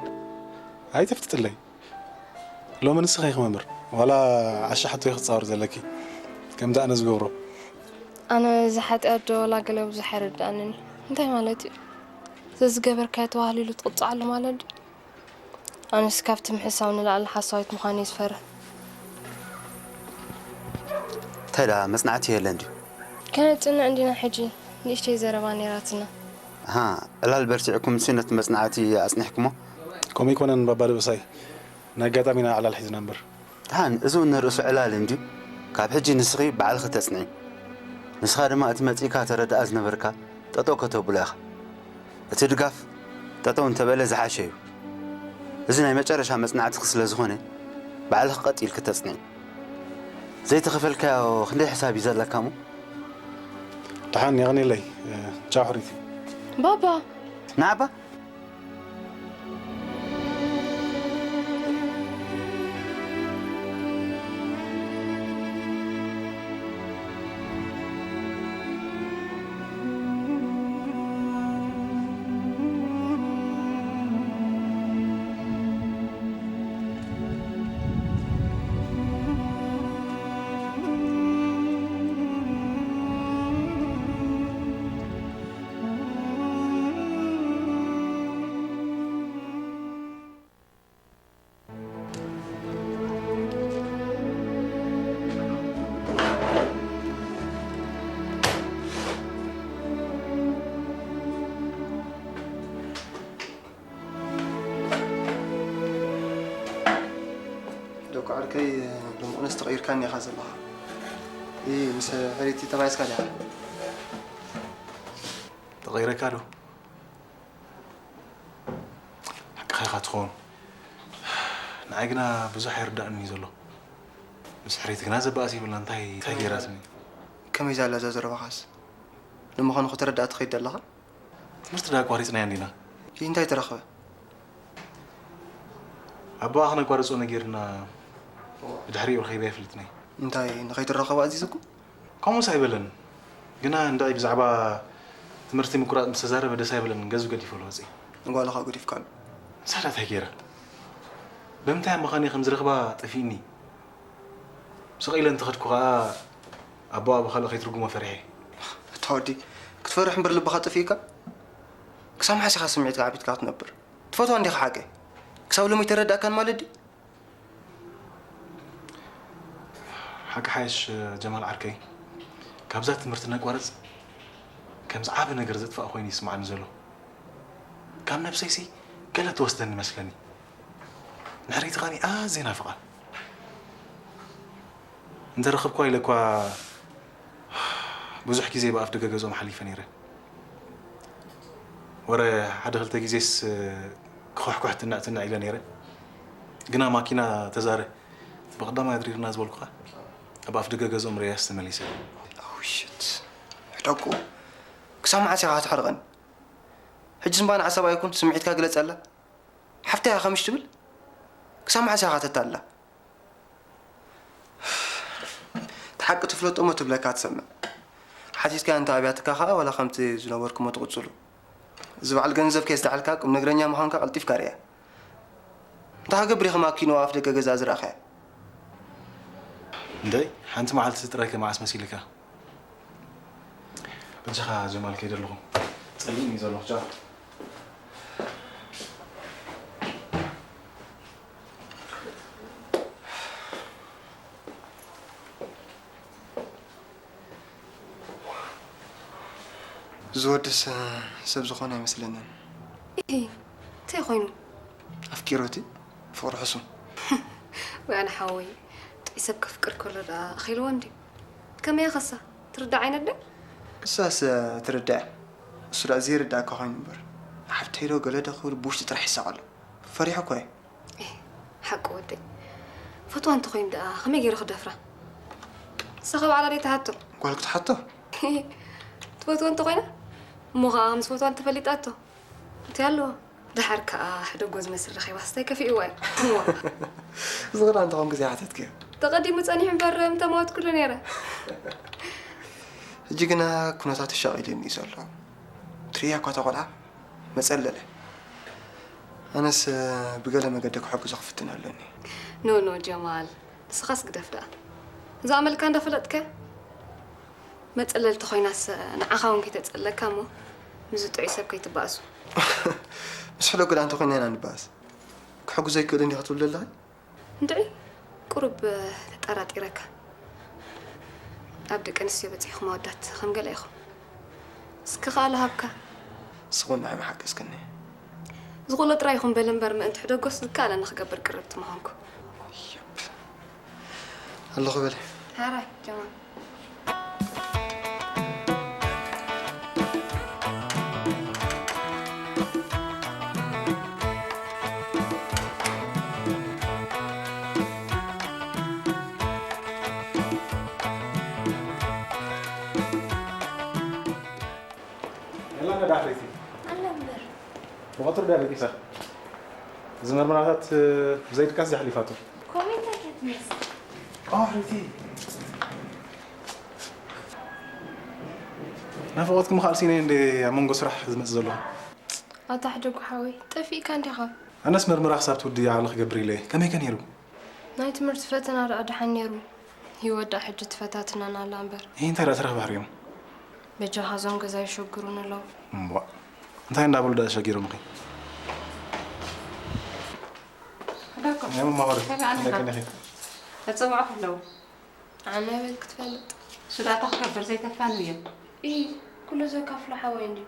ኣይተፍጥጥለይ። ሎሚ ንስኺ ኢኺ መምህር። ዋላ ዓሻ ሕቶ ኢኺ ትጻወሪ ዘለኪ። ከምዚ ኣነ ዝገብሮ። ኣነ እዚ ሓጢኣት ዶ ዋላ ገለ ብዙሕ ኣይርድኣንን እዩ። እንታይ ማለት እዩ? ዘዝገበርካዮ ተባህሊሉ ትቕጻዓሉ ማለት ድዩ? ኣነስ ካብቲ ምሕሳው ንላዕሊ ሓሳዊት ምዃነይ ዝፈርህ። እንታይ ደኣ መጽናዕቲ የለን ድዩ? ከነጽንዕ እንዲና ሕጂ፣ ንእሽተይ ዘረባ ነይራትና። ኣሃ፣ ዕላል በርቲዕኩምሲ ነቲ መጽናዕቲ ኣጽኒሕኩሞ? ከምኡ ኣይኮነን ባባ ደበሳይ፣ ንኣጋጣሚ ኢና ዕላል ሒዝና እምበር። ደሓን፣ እዚ እውን ንርእሱ ዕላል እንድዩ። ካብ ሕጂ ንስኺ ባዕልኺ ተጽንዒ። ንስኻ ድማ እቲ መጺእካ ተረድኣ ዝነበርካ ጠጠው ከተብሎ ኢኻ። እቲ ድጋፍ ጠጠው እንተበለ ዝሓሸ እዩ። እዚ ናይ መጨረሻ መጽናዕትኺ ስለ ዝኾነ፣ ባዕልኺ ቀጥ ኢልኪ ተጽንዒ። ዘይተኸፈልካዮ ክንደይ ሕሳብ እዩ ዘለካ እሞ? ደሓን፣ የቐንየለይ። ቻው ሕሪቲ። ባባ! ንዓባ? ዶክ ዓርከይ፣ ሎምቕነስ ተቐይርካኒ ኢኻ ዘለኻ። እ፣ ምስ ሕሪቲ ተባኢስካ ዲኻ? ተቐይረካ ዶ? ሓቅኻ ኢኻ ትኸውን። ንዓይ ግና ብዙሕ ኣይርዳእንን እዩ ዘሎ። ምስ ሕሪቲ ግና ዘባእስ የብልና። እንታይ እንታይ ገይራትኒ? ከመይ ዛላ እዛ ዘረባኻስ? ንምዃኑ ከተረድኣ ትኸይድ ኣለኻ? ትምህርቲ ዳ ኣቋሪጽናዮ እንዲና? እንታይ ተረኽበ? ኣቦኣ ክነቋርጾ ነጊርና ብድሕሪኡ ረኺበ ኣይፈልጥን እየ። እንታይ ንኸይትራኸቡ ኣዚዙኩም? ከምኡስ ኣይበለንን። ግና እንድዒ ብዛዕባ ትምህርቲ ምቁራጽ ምስ ተዛረበ ደስ ኣይበለንን፣ ገዝኡ ገዲፈ ልወጽእ እየ። ንጓልኻ ገዲፍካሉ? ንሳ ዳ እንታይ ገይራ? ብምንታይ ኣማኻንየ ከም ዝረኽባ ጠፊእኒ። ስቕ ኢለ እንተኸድኩ ኸኣ ኣቦኣ ብኻልእ ከይትርጉሞ ፈሪሐ። ኣታ ወዲ፣ ክትፈርሕ እምበር ልብኻ ጠፊእካ? ክሳብ መዓስ ኢኻ ስምዒትካ ዓቢጥካ ክትነብር? ትፈትዋ እንዲኻ ሓቀይ? ክሳብ ሎሚ ኣይተረዳእካን ማለት ድዩ? ሓቂ ሓይሽ ጀማል ዓርከይ፣ ካብዛ ትምህርቲ ነቋርጽ ከምዚ ዓቢ ነገር ዘጥፍኣ ኮይኑ ይስምዓኒ ዘሎ። ካብ ነብሰይሲ ገለ ትወስደኒ መስለኒ። ንሕርይቲ ኸኣ ኣዝየ ናፍቓ። እንተረኸብኳ ኢለ እኳ ብዙሕ ግዜ ብኣፍ ደገ ገዝኦም ሓሊፈ ነይረ። ወረ ሓደ ክልተ ግዜስ ክኹሕኩሕ ትናዕ ትናዕ ኢለ ነይረ። ግና ማኪና ተዛረ ብቐዳማይ ኣድሪርና ዝበልኩኻ ኣብ ኣፍ ደገ ገዝኦም ርእያስ ተመሊሰ። ሽት ሕደቁ። ክሳብ መዓስ ኢኻ ክትሕርቐኒ? ሕጂ እምባ ንዓሳብ ኣይኩን ስምዒትካ ግለጸላ። ሓፍታ ኢኻ ከምሽ ትብል? ክሳብ መዓስ ኢኻ ከተታልላ? እቲ ሓቂ ትፍለጦ እሞ ትብለካ ትሰምዕ። ሓቲትካያ እንተ ኣብያትካ ኸኣ ዋላ ከምቲ ዝነበርኩሞ ትቕጽሉ። እዚ በዓል ገንዘብ ከየስተዓልካ ቁም ነገረኛ ምዃንካ ቀልጢፍካ ርኣያ። እንታይ ክገብር ኢኻ ማኪንኡ ኣፍ ደገ ገዛ ዝረኣኻያ? እንደይ ሓንቲ መዓልቲ ጥራይ ከመዓስ መሲልካ? በጃኻ ጀማል ከይደ ኣለኹ። ጸሊእኒ እዩ ዘለኹ ቻው። ዝወድስ ሰብ ዝኾነ ኣይመስለንን። ኢሂ እንታይ ኮይኑ? ኣፍቂሮቲ ፍቕሪ ሕሱም። ወይ ኣነ ሓወይ ጥዑይ ሰብ ከፍቅር ከሎ ደኣ ኣኺልዎ እንድዩ። ከመይ ከሳ ትርዳዕ ዓይነት ዶ? እሳስ ትርዳዕ እሱ ደኣ ዘይርዳእካ ኮይኑ እምበር ሓፍተይ ዶ ገለ ዶ ክብል ብውሽጢ ጥራሕ ይሳቐሉ። ፈሪሑ እኮ እዩ። ሓቂ ወደይ ፈትዋ እንተኾይኑ ደኣ ከመይ ገይሩ ክደፍራ? ንሳ ባዕላ ደይ ትሓቶ። ጓል ክትሓቶ? ትፈትዎ እንተኾይና እሞ ኸዓ ከም ዝፈትዋ እንተፈሊጣቶ እንታይ ኣለዎ? ደሓር ከኣ ሕደጎ ዝመስል ረኺባስ እንታይ ከፊእዋ እዩ? እሞ እዚ ክዳን እንተኾንኩ ዘይሓተትክዮ። ተቐዲሙ ጸኒሑ እምበር ምተማወትኩሉ ነይረ። ሕጂ ግና ኩነታቱ ሻቒሉኒ እዩ ዘሎ። ትርእያ እኳ እታ ቆልዓ መጸለለ። ኣነስ ብገለ መገዲ ክሕግዞ ክፍትን ኣለኒ። ኖ ኖ ጀማል ንስኻስ ግደፍ ደኣ። እዛ ኣመልካ እንዳፈለጥከ መጸለልቲ ኮይናስ ንዓኻ እውን ከይተጸለካ እሞ ምስዚ ጥዑይ ሰብ ከይትባእሱ። ምስ ሕደጉ ደኣ እንተኾይና ኢና ንባእስ። ክሕግዞ ኣይክእልን ድዩ ክትብል ዘለኺ? እንድዒ ቁሩብ ተጠራጢረካ። ኣብ ደቂ ኣንስትዮ በጺሕኩም ኣወዳት ከም ገለ ኢኹም። እስኪ ከኣ ልሃብካ። ንስኺ እውን ንዓይ ምሓገዝክኒ። ዝኽእሎ ጥራይ ይኹን በሊ እምበር ምእንቲ ሕደጎስ ዝከኣለኒ ክገብር ቅርብቲ ምዃንኩ። ኣለኹ በሊ። ሕራይ ጀማል። የላ ነዳ ኣፍሪቲ ኣላ እምበር ብቐትሩ ድያ ደቂሳ። እዚ መርመራታት ብዘይ ድቃስ ድያ ሓሊፋቶ? ኮሜንታ እያ ትመስል። ኣፍሪቲ ናፍቖትኩም ካልሲነ እንደ ኣብ መንጎ ስራሕ ዝመጽእ ዘለኹ። ኣታ ሕደጉ ሓወይ፣ ጠፊእካ እንዲኻ? ኣነስ መርመራ ክሳብ ትውድእ ዓቕሊ ክገብር ኢለ። ከመይ ከ ነይሩ? ናይ ትምህርቲ ፈተና ደኣ ደሓን ነይሩ። ህይወት ደኣ ሕጂ ትፈታትነና ኣላ እምበር። እሂ እንታይ ደኣ ስራሕ ባሕሪ እዮም። በጃኻ እዞም ገዛ ይሸግሩኒ ኣለዉ። እምቧእ እንታይ እንዳበሉ ደኣ ተሸጊሮምኺ? ሕደጎ ናይ መማኸሪ እንታይ ከኒኺ? ተጸውዑ ከለዉ። ዓመ በል ክትፈልጥ። እሱ ደኣ እንታይ ክገብር ዘይተፋንው እዮም። ኢሂ ኩሉ ዘካፍሎ ሓወይ እንድዩ።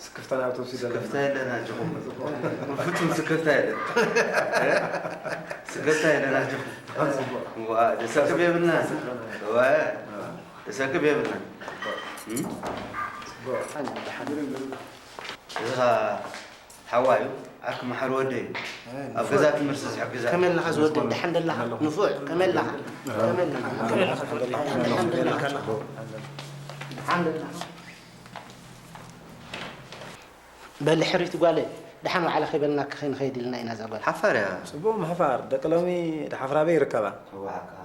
ስክፍታ የለን ኣጆኹም። ፍጹም ስክፍታ የለን። ስክፍታ የለን ኣጆኹም። ደሰክብ የብልና። ደሰክብ የብልና። እዚ ሓዋ እዩ። ዓርኪ መሓሪ ወደይ እዩ። ኣብ ገዛ ትምህርቲ ዝሕግዛ። ከመይ ኣለኻ ዝወደይ? ደሓን ደለኻ? ንፉዕ፣ ከመይ ኣለኻ? ከመይ ኣለኻ? ደሓን ደለኻ? ደሓን ደለኻ? በሊ ሕሪት ጓለይ፣ ደሓን ዋዕላ ከይበልናኪ ከይንኸይድ ኢልና ኢና እዛ ጓል። ሓፋር እያ። ጽቡቕ ምሕፋር፣ ደቂ ሎሚ ደሓፍራ ኣበይ ይርከባ? እወ ሓቅኻ።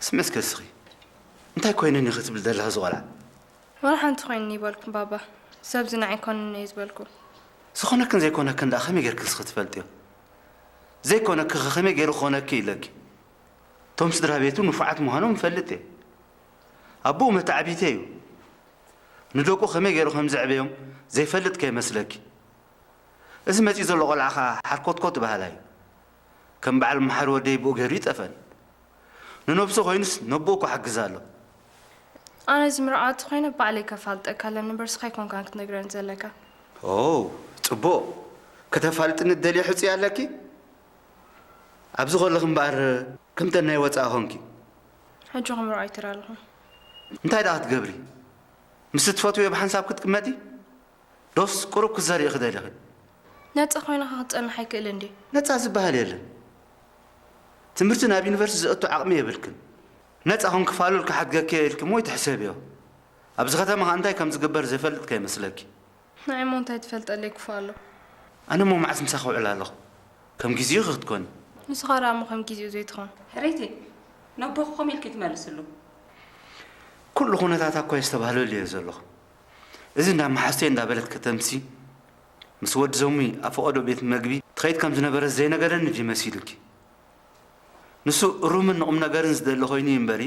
ስምዒ እስከ እስኺ እንታይ ኮይኑኒ ክትብል ዘለኻ እዚ ቆልዓ? ዋላ ሓንቲ ኮይኑኒ ይበልኩም ባባ። ሰብዚ ንዓይ ኣይኮነን እየ ዝበልኩ። ዝኾነክን ዘይኮነክን ደኣ ከመይ ጌርክንስ ክትፈልጥዮ? ዘይኮነኪ ከ ከመይ ገይሩ ክኾነኪ ኢለኪ? እቶም ስድራ ቤቱ ንፉዓት ምዃኖም እፈልጥ እየ። ኣቦኡ መተዓቢተ እዩ። ንደቁ ከመይ ገይሩ ከም ዘዕበዮም ዘይፈልጥ ከይመስለኪ። እዚ መጺኡ ዘሎ ቆልዓ ኸኣ ሓርኮትኮት በሃላይ እዩ። ከም በዓል መሓሪ ወደይ ብኡ ገይሩ ይጠፈን። ንነብሱ ኮይኑስ ነቦኡ እኮ ሓግዝ ኣሎ። ኣነ እዚ ምርዓው እንተኾይነ ባዕለይ ከፋልጠካ ኣለኒ እምበር ንስኻ ኣይኮንካን ክትነግረኒ ዘለካ። ኦ፣ ጽቡቕ። ከተፋልጥኒ እትደልዮ ሕጹይ ኣለኪ? ኣብዚ ከለኺ እምበኣር ከምተን ናይ ወጻኢ ኾንኪ። ሕጂ ኸምርዖ ኣይትር ኣለኹ። እንታይ ደኣ ክትገብሪ? ምስቲ ትፈትውዮ ብሓንሳብ ክትቅመጢ? ዶስ ቁሩብ ክትዘርኢ ክደሊኺ? ነጻ ኮይንኻ ክትጸንሕ ኣይክእልን ድየ? ነጻ ዝበሃል የለን። ትምህርቲ ናብ ዩኒቨርሲቲ ዘእቱ ዓቕሚ የብልክን። ነጻ ኹን ክፋሉል ክሓድገኪ ኢልኪ እሞ ይትሕሰብዮ። ኣብዚ ከተማ ኸኣ እንታይ ከም ዝግበር ዘይፈልጥ ከይመስለኪ። ንዓይ እሞ እንታይ ትፈልጠለይ ክፉእ ኣሎ? ኣነ እሞ መዓስ ምሳኺ ውዕል ኣለኹ? ከም ግዜኡ ክትኮኒ። ንስኻ ደኣ እሞ ከም ግዜኡ ዘይትኾን። ሕርይቲ፣ ነቦኹ ከመይ ኢልኪ ትመልስሉ? ኩሉ ኩነታታ እኮ የስተባህለሉ እየ ዘለኹ። እዚ እንዳ መሓዝተይ እንዳበለት ከተምሲ ምስ ወዲ ዘሙይ ኣብ ፈቐዶ ቤት መግቢ ትኸይድ ከም ዝነበረት ዘይነገረኒ ድዩ መሲሉኪ? ንሱ እሩምን ንቑም ነገርን ዝደሊ ኮይኑ እዩ እምበሪ፣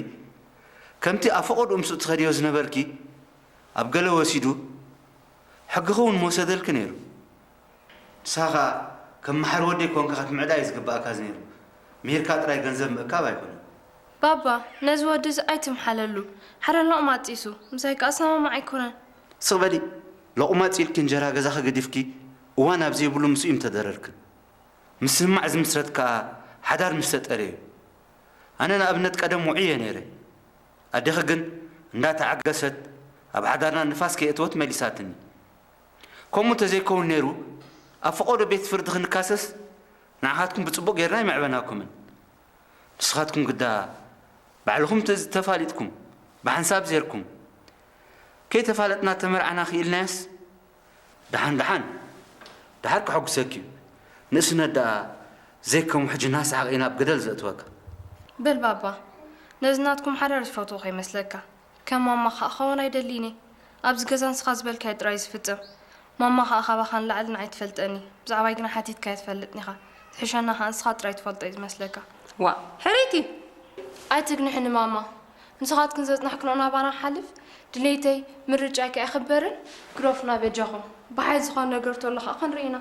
ከምቲ ኣብ ፈቐድኡ ምስኡ ትኸድዮ ዝነበርኪ ኣብ ገለ ወሲዱ ሕግኺ እውን ምወሰደልኪ ነይሩ። ንስኻ ኸኣ ከም መሓሪ ወደይ ኮንካ ክትምዕዳ እዩ ዝግብኣካ ነይሩ። ምሂርካ ጥራይ ገንዘብ ምእካብ ኣይኮነን። ባባ፣ ነዚ ወዲ እዚ ኣይትምሓለሉ። ሓደ ሎቕማጽ ኢሱ፣ ምሳይ ከኣ ዝሰማማዕ ኣይኮነን። ስቕ በሊ፣ ሎቕማጽ ኢልኪ እንጀራ ገዛኺ ገዲፍኪ እዋን ኣብ ዘይብሉ ምስኡ እዩ ምተደረርክን። ምስምማዕ ዝምስረት ከኣ ሓዳር ምስ ተጠርየ እዩ። ኣነ ንኣብነት ቀደም ውዑይ እየ ነይረ። ኣዴኺ ግን እንዳተዓገሰት ኣብ ሓዳርና ንፋስ ከየእተወት መሊሳትኒ። ከምኡ እንተዘይከውን ነይሩ ኣብ ፈቐዶ ቤት ፍርዲ ክንካሰስ ንዓኻትኩም ብጽቡቕ ጌርና ኣይመዕበናኩምን። ንስኻትኩም ግዳ ባዕልኹም ተዝ-፣ ተፋሊጥኩም፣ ብሓንሳብ ዜርኩም፣ ከይተፋለጥና ተመርዓና ክኢልናዮስ፣ ደሓን ደሓን፣ ደሓር ከሐጉሰኪ እዩ። ንእስነት ደኣ ዘይከም ሕጂ እናሰሓቐ ኢና ኣብ ገደል ዘእትወካ። በል ባባ፣ ነዚ ናትኩም ሓዳር ዝፈትዎ ከይመስለካ። ከም ማማ ኸኣ ክኸውን ኣይደልይን እየ። ኣብዚ ገዛ ንስኻ ዝበልካዮ ጥራይ ዝፍጸም። ማማ ኸኣ ካባኻ ንላዕሊ ንዓይ ትፈልጠኒ። ብዛዕባይ ግና ሓቲትካያ ትፈልጥን ኢኻ። ዝሕሸና ኸኣ ንስኻ ጥራይ ትፈልጦ እዩ ዝመስለካ። ዋእ፣ ሕርይቲ! ኣይትግንሕኒ ማማ። ንስኻትክን ዘጽናሕክንኦ ናባና ክሓልፍ ድሌተይ፣ ምርጫይ ከኣ ይኽበርን። ግደፉና በጃኹም። ብሓይሊ ዝኾነ ነገር ተሎ ኸኣ ክንርኢ ኢና።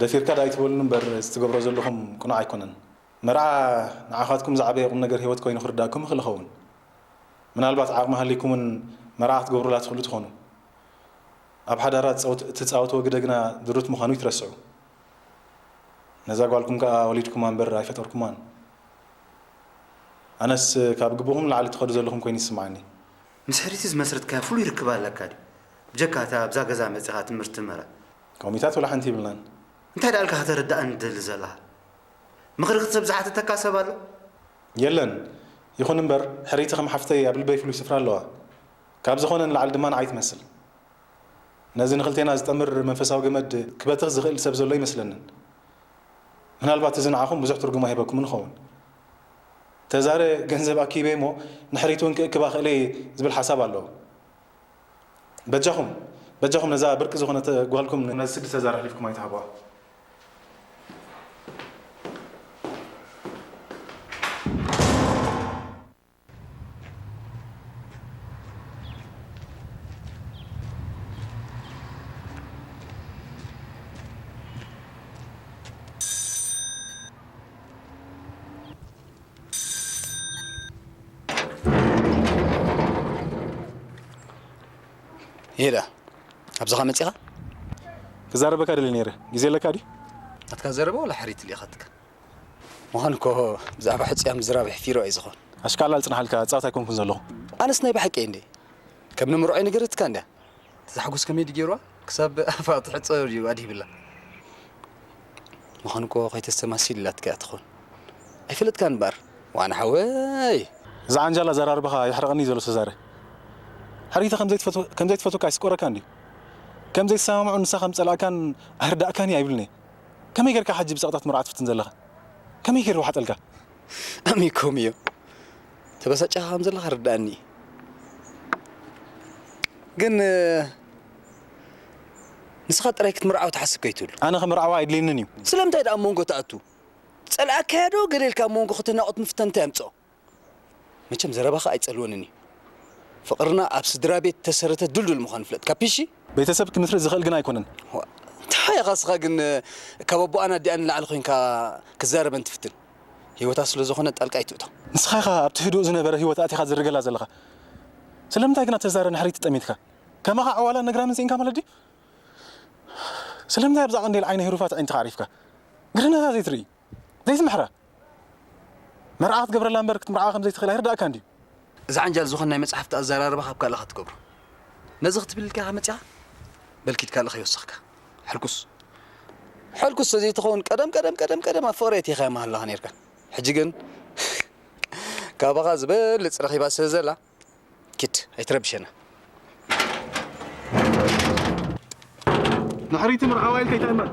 ደፊርካ ደኣ ኣይትበሉኒ እምበር፣ እዚ ትገብሮ ዘለኹም ቅኑዕ ኣይኮነን። መርዓ ንዓኻትኩም ዝዓበየ ቁም ነገር ህይወት ኮይኑ ክርዳእኩም ይኽእል ይኸውን። ምናልባት ዓቕሚ ሃልይኩምን መርዓ ክትገብሩላ ትኽእሉ ትኾኑ። ኣብ ሓዳራ ትጻወት-፣ እትጻወትዎ ግደ ግና ድሩት ምዃኑ ይትረስዑ። ነዛ ጓልኩም ከኣ ወሊድኩማ እምበር ኣይፈጠርኩማን። ኣነስ ካብ ግቡኹም ንላዕሊ ትኸዱ ዘለኹም ኮይኑ ይስምዓኒ። ምስ ሕሪቲ ዝመስረትካዮ ፍሉይ ርክብ ኣለካ ድዩ? ብጀካ እታ ኣብዛ ገዛ መጺኻ ትምህርቲ ትምህራ። ከምኡታት ወላ ሓንቲ ይብልናን። እንታይ ደኣ ኢልካ ከተረድኣኒ ትደሊ ዘለኻ? ምኽሪ ክትሰብ ዝሓተተካ ሰብ ኣሎ? የለን። ይኹን እምበር፣ ሕሪቲ ከም ሓፍተይ ኣብ ልበይ ፍሉይ ስፍራ ኣለዋ። ካብ ዝኾነ ንላዕሊ ድማ ንዓይ ትመስል። ነዚ ንኽልቴና ዝጠምር መንፈሳዊ ገመድ ክበትኽ ዝኽእል ሰብ ዘሎ ኣይመስለንን። ምናልባት እዚ ንዓኹም ብዙሕ ትርጉም ኣይህበኩምን ይኸውን። ተዛረ ገንዘብ ኣኪበ እሞ ንሕሪት እውን ክእክባ ክእለ እየ ዝብል ሓሳብ ኣለዎ። በጃኹም፣ በጃኹም ነዛ ብርቂ ዝኾነት ጓልኩም ነዚ ስዲ ተዛረ ኣሕሊፍኩም ኣይትሃብዋ። ይሄዳ ኣብዝኻ መጺኻ? ክዛረበካ ደሊ ነይረ። ግዜ ኣለካ ድዩ? ናትካ ዘረባ ወላ ሕሪት ልኢኻትካ? ምዃን እኮ ብዛዕባ ሕጽያ ምዝራብ የሕፊሮ እዩ ዝኾን። ኣሽካላ ልጽናሓልካ፣ ጻወት ኣይኮንኩን ዘለኹ። ኣነስ ናይ ብሓቂ እንዴ? ከም ንምርዖይ ነገረትካ እንድያ። ተዛሕጎስ ከመይ ድገይርዋ? ክሳብ ኣፋ ትሕጸ ድዩ ኣድሂብላ? ምዃን እኮ ከይተስተማሲል ኢላትካ እያ ትኾን። ኣይፈለጥካን እምበኣር። ዋና ሓወይ። እዚ ዓንጃል ኣዘራርባኻ የሕርቐኒ ዘሎ ተዛረ። ሕሪተ ከም ዘይትፈትወ-፣ ከም ዘይትፈትወካ ኣይስቆረካን ድዩ? ከም ዘይትሰማምዑ ንሳ ከም ጸላእካን ኣይርዳእካን እያ ኣይብልን'የ። ከመይ ጌርካ ሕጂ ብጸቕጣ ትምርዓ ትፍትን ዘለኻ? ከመይ ጌሩ ወሓጠልካ? ኣሚኮም እዮ። ተበሳጭኻ ከም ዘለኻ ርድኣኒ። ግን፣ እ፣ ንስኻ ጥራይ ክትምርዓው ትሓስብ ከይትህሉ። ኣነ ክምርዓዋ ኣይድልየንን እዩ። ስለምንታይ ደኣ ኣብ መንጎ ትኣቱ? ጸላእካያ ዶ ገለ ኢልካ ኣብ መንጎ ክልተ ናቑት ምፍታን እንታይ ኣምጽኦ? መቸም ዘረባኻ ኣይጸልወንን እዩ። ፍቕርና ኣብ ስድራ ቤት ተሰረተ ድልዱል ምዃኑ ፍለጥ። ካፒሺ? ቤተሰብ ክምስርት ዝኽእል ግን ኣይኮነን። ዋ፣ እንታይ ኢኻ እስኻ ግን ካብ ኣቦኣን ኣዲኣን ንላዕሊ ኮይንካ ክዛረበን ትፍትን? ህይወታ ስለ ዝኾነ ጣልቃ ኣይትእቶ። ንስኻ ኢኻ ኣብቲ ህዱእ ዝነበረ ህይወት ኣቲኻ ዝርገላ ዘለኻ። ስለምንታይ ግን ኣብቲ ዛረ ንሕሪት ትጠሚትካ? ከማኻ ዕዋላን ነግራምን ስኢንካ ማለት ድዩ? ስለምንታይ ኣብዛ ቀንዴል ዓይኒ ህሩፋት ኣዒንትኻ ዓሪፍካ? ግርነታ ዘይትርኢ? ዘይትምሕራ? መርዓ ክትገብረላ እምበር ክትምርዓዋ ከም ዘይትኽእል ኣይርዳእካን ድዩ? እዚ ዓንጃል ዝኾን ናይ መጽሓፍቲ ኣዘራርባ ካብ ካልእ ኢኻ ትገብሮ። ነዚ ክትብል ኢልካ ኢኻ መጺኻ? በል ኪድ ካልእ ከይወሰኽካ። ሕልኩስ። ሕልኩስ ተዘይትኸውን ቀደም፣ ቀደም፣ ቀደም፣ ቀደም ኣብ ፍቕሪ ኣእቲኻያ ምሃለኻ ነይርካ። ሕጂ ግን ካባኻ ዝበልጽ ረኺባ ስለ ዘላ፣ ኪድ ኣይትረብሸና። ንሕሪቲ ምርዓዋ ኢልካ ኣይትእመን።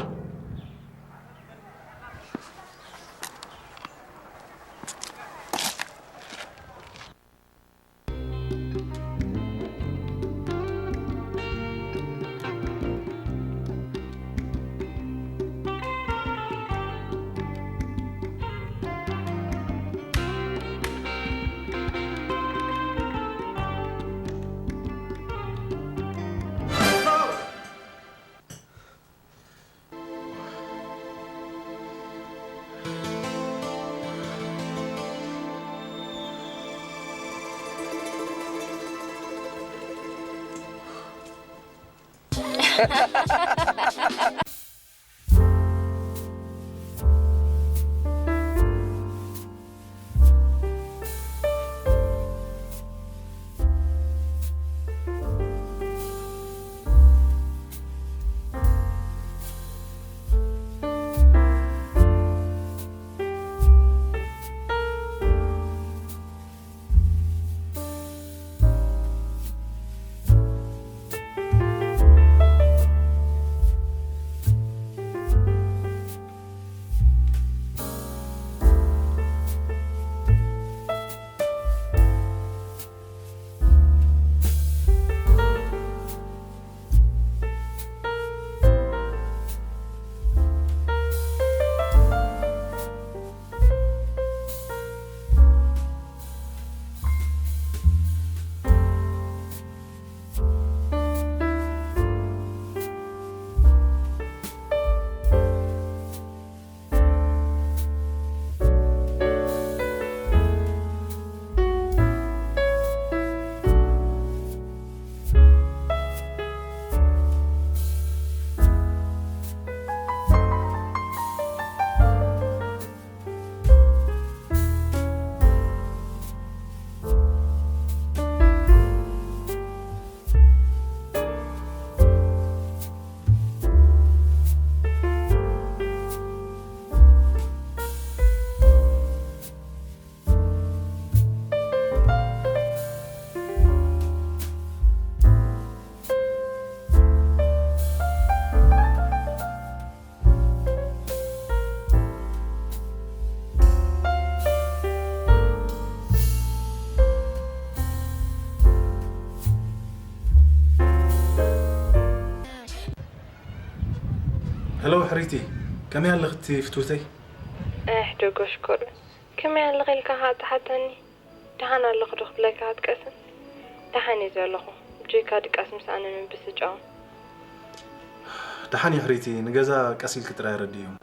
ሄሎ ሕሪቲ፣ ከመይ ኣለኽቲ ፍትውተይ? ኣሕ ዶጎ ሽኮር፣ ከመይ ኣለኺ ኢልካ ኸዓ ትሓተኒ? ደሓን ኣለኹ ዶ ክብለካ ክትቀስን? ደሓን እየ ዘለኹ፣ ብጀካ ድቃስ ምስ ኣነ ምብስጫው። ደሓን እዩ ሕሪቲ፣ ንገዛ ቀስ ኢልኪ ጥራይ ኣረድእዮም።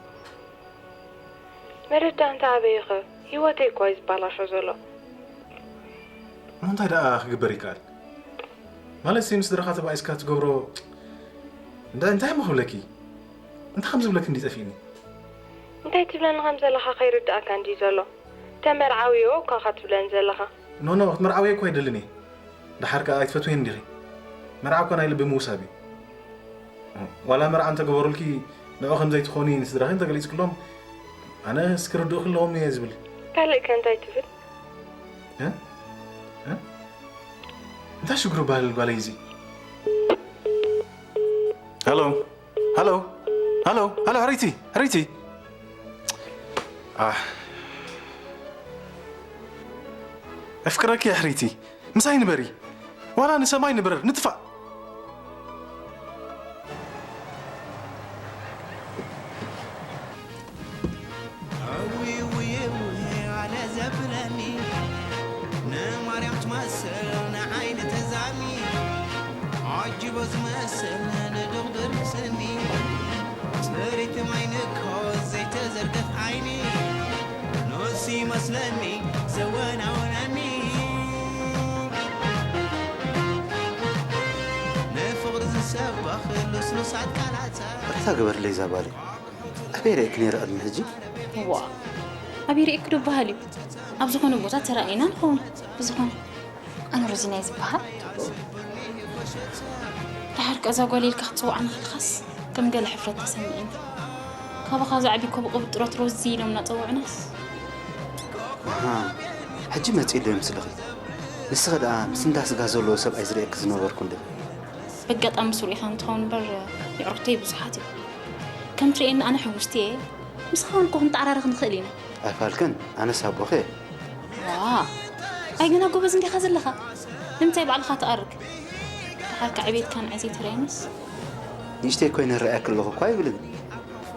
መረዳእንታ ኣበይኸ? ህይወተይ እኳ እዩ ዝበላሾ ዘሎ። እሞ እንታይ ደኣ ክግበር ይከኣል? ማለት ሲ ምስ ስድራኻ ተባኢስካ ትገብሮ እንዳ-፣ እንታይ እሞ ክብለኪ? እንታይ ከም ዝብለኪ እንዲ ጠፊእኒ። እንታይ ትብለኒ ከም ዘለኻ ከይርድኣካ እንዲ ዘሎ። ተመርዓውዮ እኳ ኢኻ ትብለኒ ዘለኻ። ኖ፣ ኖ፣ ክትምርዓውየ እኳ ኣይደልን እየ። ደሓር ከኣ ኣይትፈትውየን እንዲኺ። መርዓ እኳ ናይ ልቢ ምውሳብ እዩ። ዋላ መርዓ እንተገበሩልኪ ንዑ ከም ዘይትኾኒ ንስድራኺ እንተገሊጽክሎም፣ ኣነ እስኪ ርድኡኺ ኣለዎም እየ ዝብል። ካልእ ከ እንታይ ትብል? እ? እ? እንታይ ሽግሩ ባህል ጓለይ እዚ? ሃሎ፣ ሃሎ፣ ሃሎ፣ ሃሎ፣ ሕሪቲ፣ ሕሪቲ። ኣሕ። ኣፍቅረኪ እየ ሕሪቲ። ምሳይ ንበሪ። ዋላ ንሰማይ ንብረር፣ ንጥፋእ። ዝመስል ንዱቕ ድርብስኒ፣ ጽሪት ማይ ንኮ ዘይተዘርገፍ ዓይኒ፣ ንሱ ይመስለኒ ዘወናውነኒ፣ ንፍቕሪ ዝሰበኽ ልስሉሳት ቃላታ። ይቕርታ ግበርለይ እዛ ጓለይ። ኣበይ ርእየኪ ነይረ ቅድሚ ሕጂ? ዋ፣ ኣበይ ርእየኪ ዶ በሃል እዩ? ኣብ ዝኾነ ቦታ ተራእየና ንኸውን። ብዝኾነ፣ ኣነ ሮዚና እየ ዝበሃል። ደሓር ከ እዛ ጓል ኢልካ ክትጽውዓኒ ከለኻስ ከም ገለ ሕፍረት ተሰሚዑኒ። ካባኻ ዝዓቢ እኮ ብቕብጥሮት ሮዚ ኢሎም እናጸውዑናስ። ኣሃ፣ ሕጂ መጺኡ ዶ ይምስልኺ? ንስኺ ደኣ ምስ እንዳ ስጋ ዘለዎ ሰብኣይ ዝርእየኪ ዝነበርኩ እንደ። በጋጣሚ ስሩዕ ኢኻ እንትኸውን እምበር፣ የዕሩኽተይ ብዙሓት እዮም። ከም ትርእየኒ ኣነ ሕጉስቲ እየ። ምሳኻ እውን እኮ ክንተዓራረኽ ንኽእል ኢና። ኣይፋልክን፣ ኣነስ ኣቦኺ እየ። ዋ፣ ኣይ ገና ጎበዝ እንዲኻ ዘለኻ። ንምንታይ ባዕልኻ ትኣርግ? ደሓር ከ ዕቤትካ ንዓይ ዘይተረኣየኒስ? ንእሽተይ ኮይነ እረኣየኪ ኣለኹ እኳ ኣይብልን።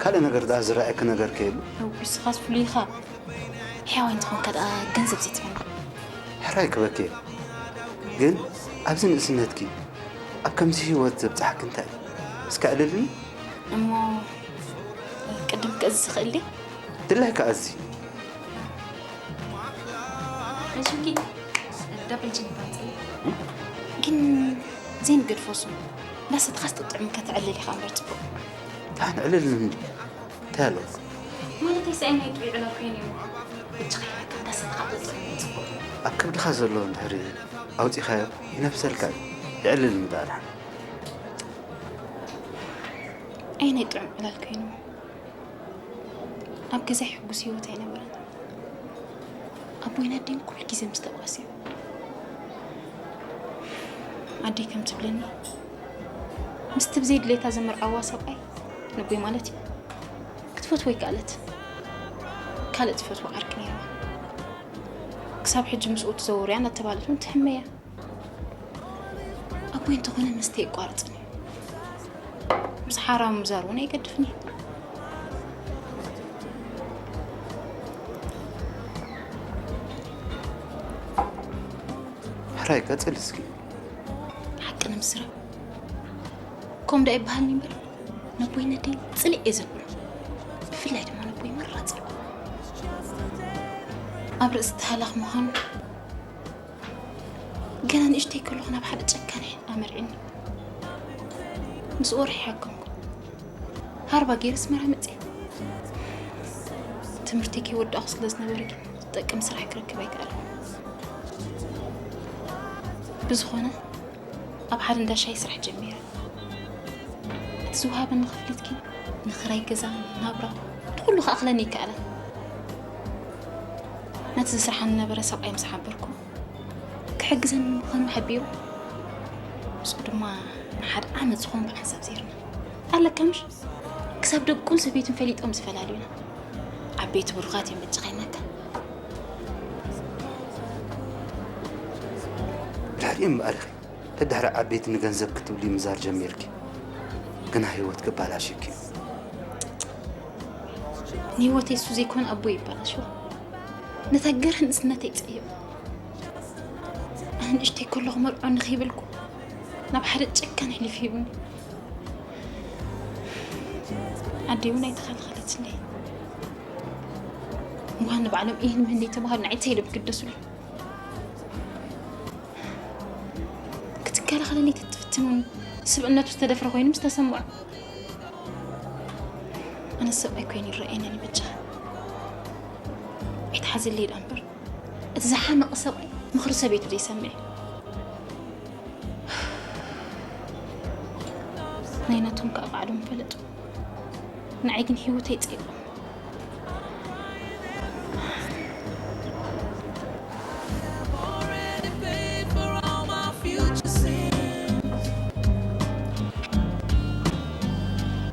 ካልእ ነገር ደኣ ዝረኣየኪ ነገር ከ የሉ? እውይ፣ ንስኻስ ፍሉይ ኢኻ። ሕያዋይ እንተኾንካ ደኣ ገንዘብ ዘይትበኒ። ሕራይ ክበኪ እየ። ግን ኣብዚ ንእስነትኪ ኣብ ከምዚ ህይወት ዘብጽሓኪ እንታይ እዩ? እስከ ኣዕልልኒ። እሞ ቅድም ክእዝዝ እኽእል ድየ? ድላይካ ኣዚ። ሕጂ ግን ደብል ጅን ባጽል። ግን ዘይንገድፎ ስሙ። እንዳሰተኻስ ጥጥዑም ከተዕልል ኢኻ እምበር ጽቡቕ። ታን ዕልል እንዲ። እንታይ ኣለዎ? ማለተይ ሰኣይ ናይ ጥዑይ ዕላል ኮይኑ እዩ። ብቻ ከይበካ እንዳሰተኻ ጥጥዑም ጽቡቕ። ኣብ ከብድኻ ዘሎ እንድሕሪ ኣውጺኻዮ ይነፍሰልካ እዩ። ይዕልል እንዳ ኣድሓን። ኣይ ናይ ጥዑም ዕላል ኮይኑ። ኣብ ገዛይ ሕጉስ ህይወት ኣይነበረን። ኣቦይን ኣደይን ኩሉ ግዜ ምስ ተባእሱ እዮም። ኣደይ ከም ትብለኒ፣ ምስቲ ብዘይ ድሌታ ዘመርዓዋ ሰብኣይ፣ ነቦይ ማለት እዩ፣ ክትፈትዎ ኣይከኣለትን። ካልእ ትፈትዎ ዓርኪ ነይርዋ። ክሳብ ሕጂ ምስኡ ትዘውር እያ እናተባህለት እውን ትሕመ እያ። ኣቦይ እንተኾነ መስተ የቋርጽን እዩ። ምስ ሓራሙ ምዛር እውን ኣይገድፍን እዩ። ሕራይ ቀጽል እስኪ። ሓቂ ንምዝራብ ከምኡ ዶ ኣይበሃልን እምበር፣ ነቦይ ነደይ ጽልእ እየ ዘብሎ። ብፍላይ ድማ ነቦይ መራር ጸልኦ። ኣብ ርእሲ ተሃላኽ ምዃኑ ገና ንእሽተይ ከለኹ ናብ ሓደ ጨካን ኣመርዒኒ። ምስኡ ወርሒ ሓከምኩ። ሃርባ ገይረ ኣስመራ መጽየ። ትምህርተይ ከይወዳእኹ ስለ ዝነበረ ግን ዝጠቅም ስራሕ ክረክብ ኣይከኣልኩ። ብዝኾነ ኣብ ሓደ እንዳ ሻሂ ስራሕ ጀሚረ። እቲ ዝወሃበኒ ክፍሊት ግን ንኽራይ ገዛ፣ ናብራ፣ ንኹሉ ክኣኽለኒ ኣይከኣለን። ነቲ ዘስርሓኒ ዝነበረ ሰብኣይ ምስ ሓበርኩ፣ ክሕግዘኒ ምዃኑ ሓቢሩ፣ ምስኡ ድማ ንሓደ ዓመት ዝኾን ብሓንሳብ ዜርና። ኣለካ ምሽ? ክሳብ ደቁን ሰበይቱን ፈሊጦም ዝፈላልዩና። ዓበይቲ ብሩኻት እዮም በጃኻ ይመካ። ድሕሪኡ እምበኣር ኢኺ። ተድሕሪ ዓበይቲ ንገንዘብ ክትብሊ ምዛር ጀሚርኪ። ግና ህይወት ክባላሽኪ እዩ። ንህይወተይ እሱ ዘይኮነ ኣቦይ ይባላሽዋ። ነታ ገርህ ንእስነተይ ጸየፉ። ኣነ ንእሽተይ ከለኹ መርዖ ንኸይበልኩ ናብ ሓደ ጨካን ኣሕሊፉ ሂቡኒ። ኣደይ እውን ኣይተኸላኸለትለይ። እሞ ንባዕሎም ኢሂን ምህን ዘይተባህሉ ንዓይ እንታይ ኢሎም ክግደሱለይ? ክትከላኸለለይ ተትፍትን እውን ስብእነቱ ዝተደፍረ ኮይኑ ምስ ተሰምዖ። ኣነ ሰብኣይ ኮይኑ ይረኣየኒ በጃኻ። ኣይትሓዝለይ ደኣ እምበር። እቲ ዝሓመቐ ሰብኣይ ምኽሪ ሰበይቱ ዘይሰምዕ እዩ። ናይ ናቶም ከኣ ባዕሎም ፈለጡ። ንዓይ ግን ህይወተይ ጸይቖም። I've already paid for all my future sins.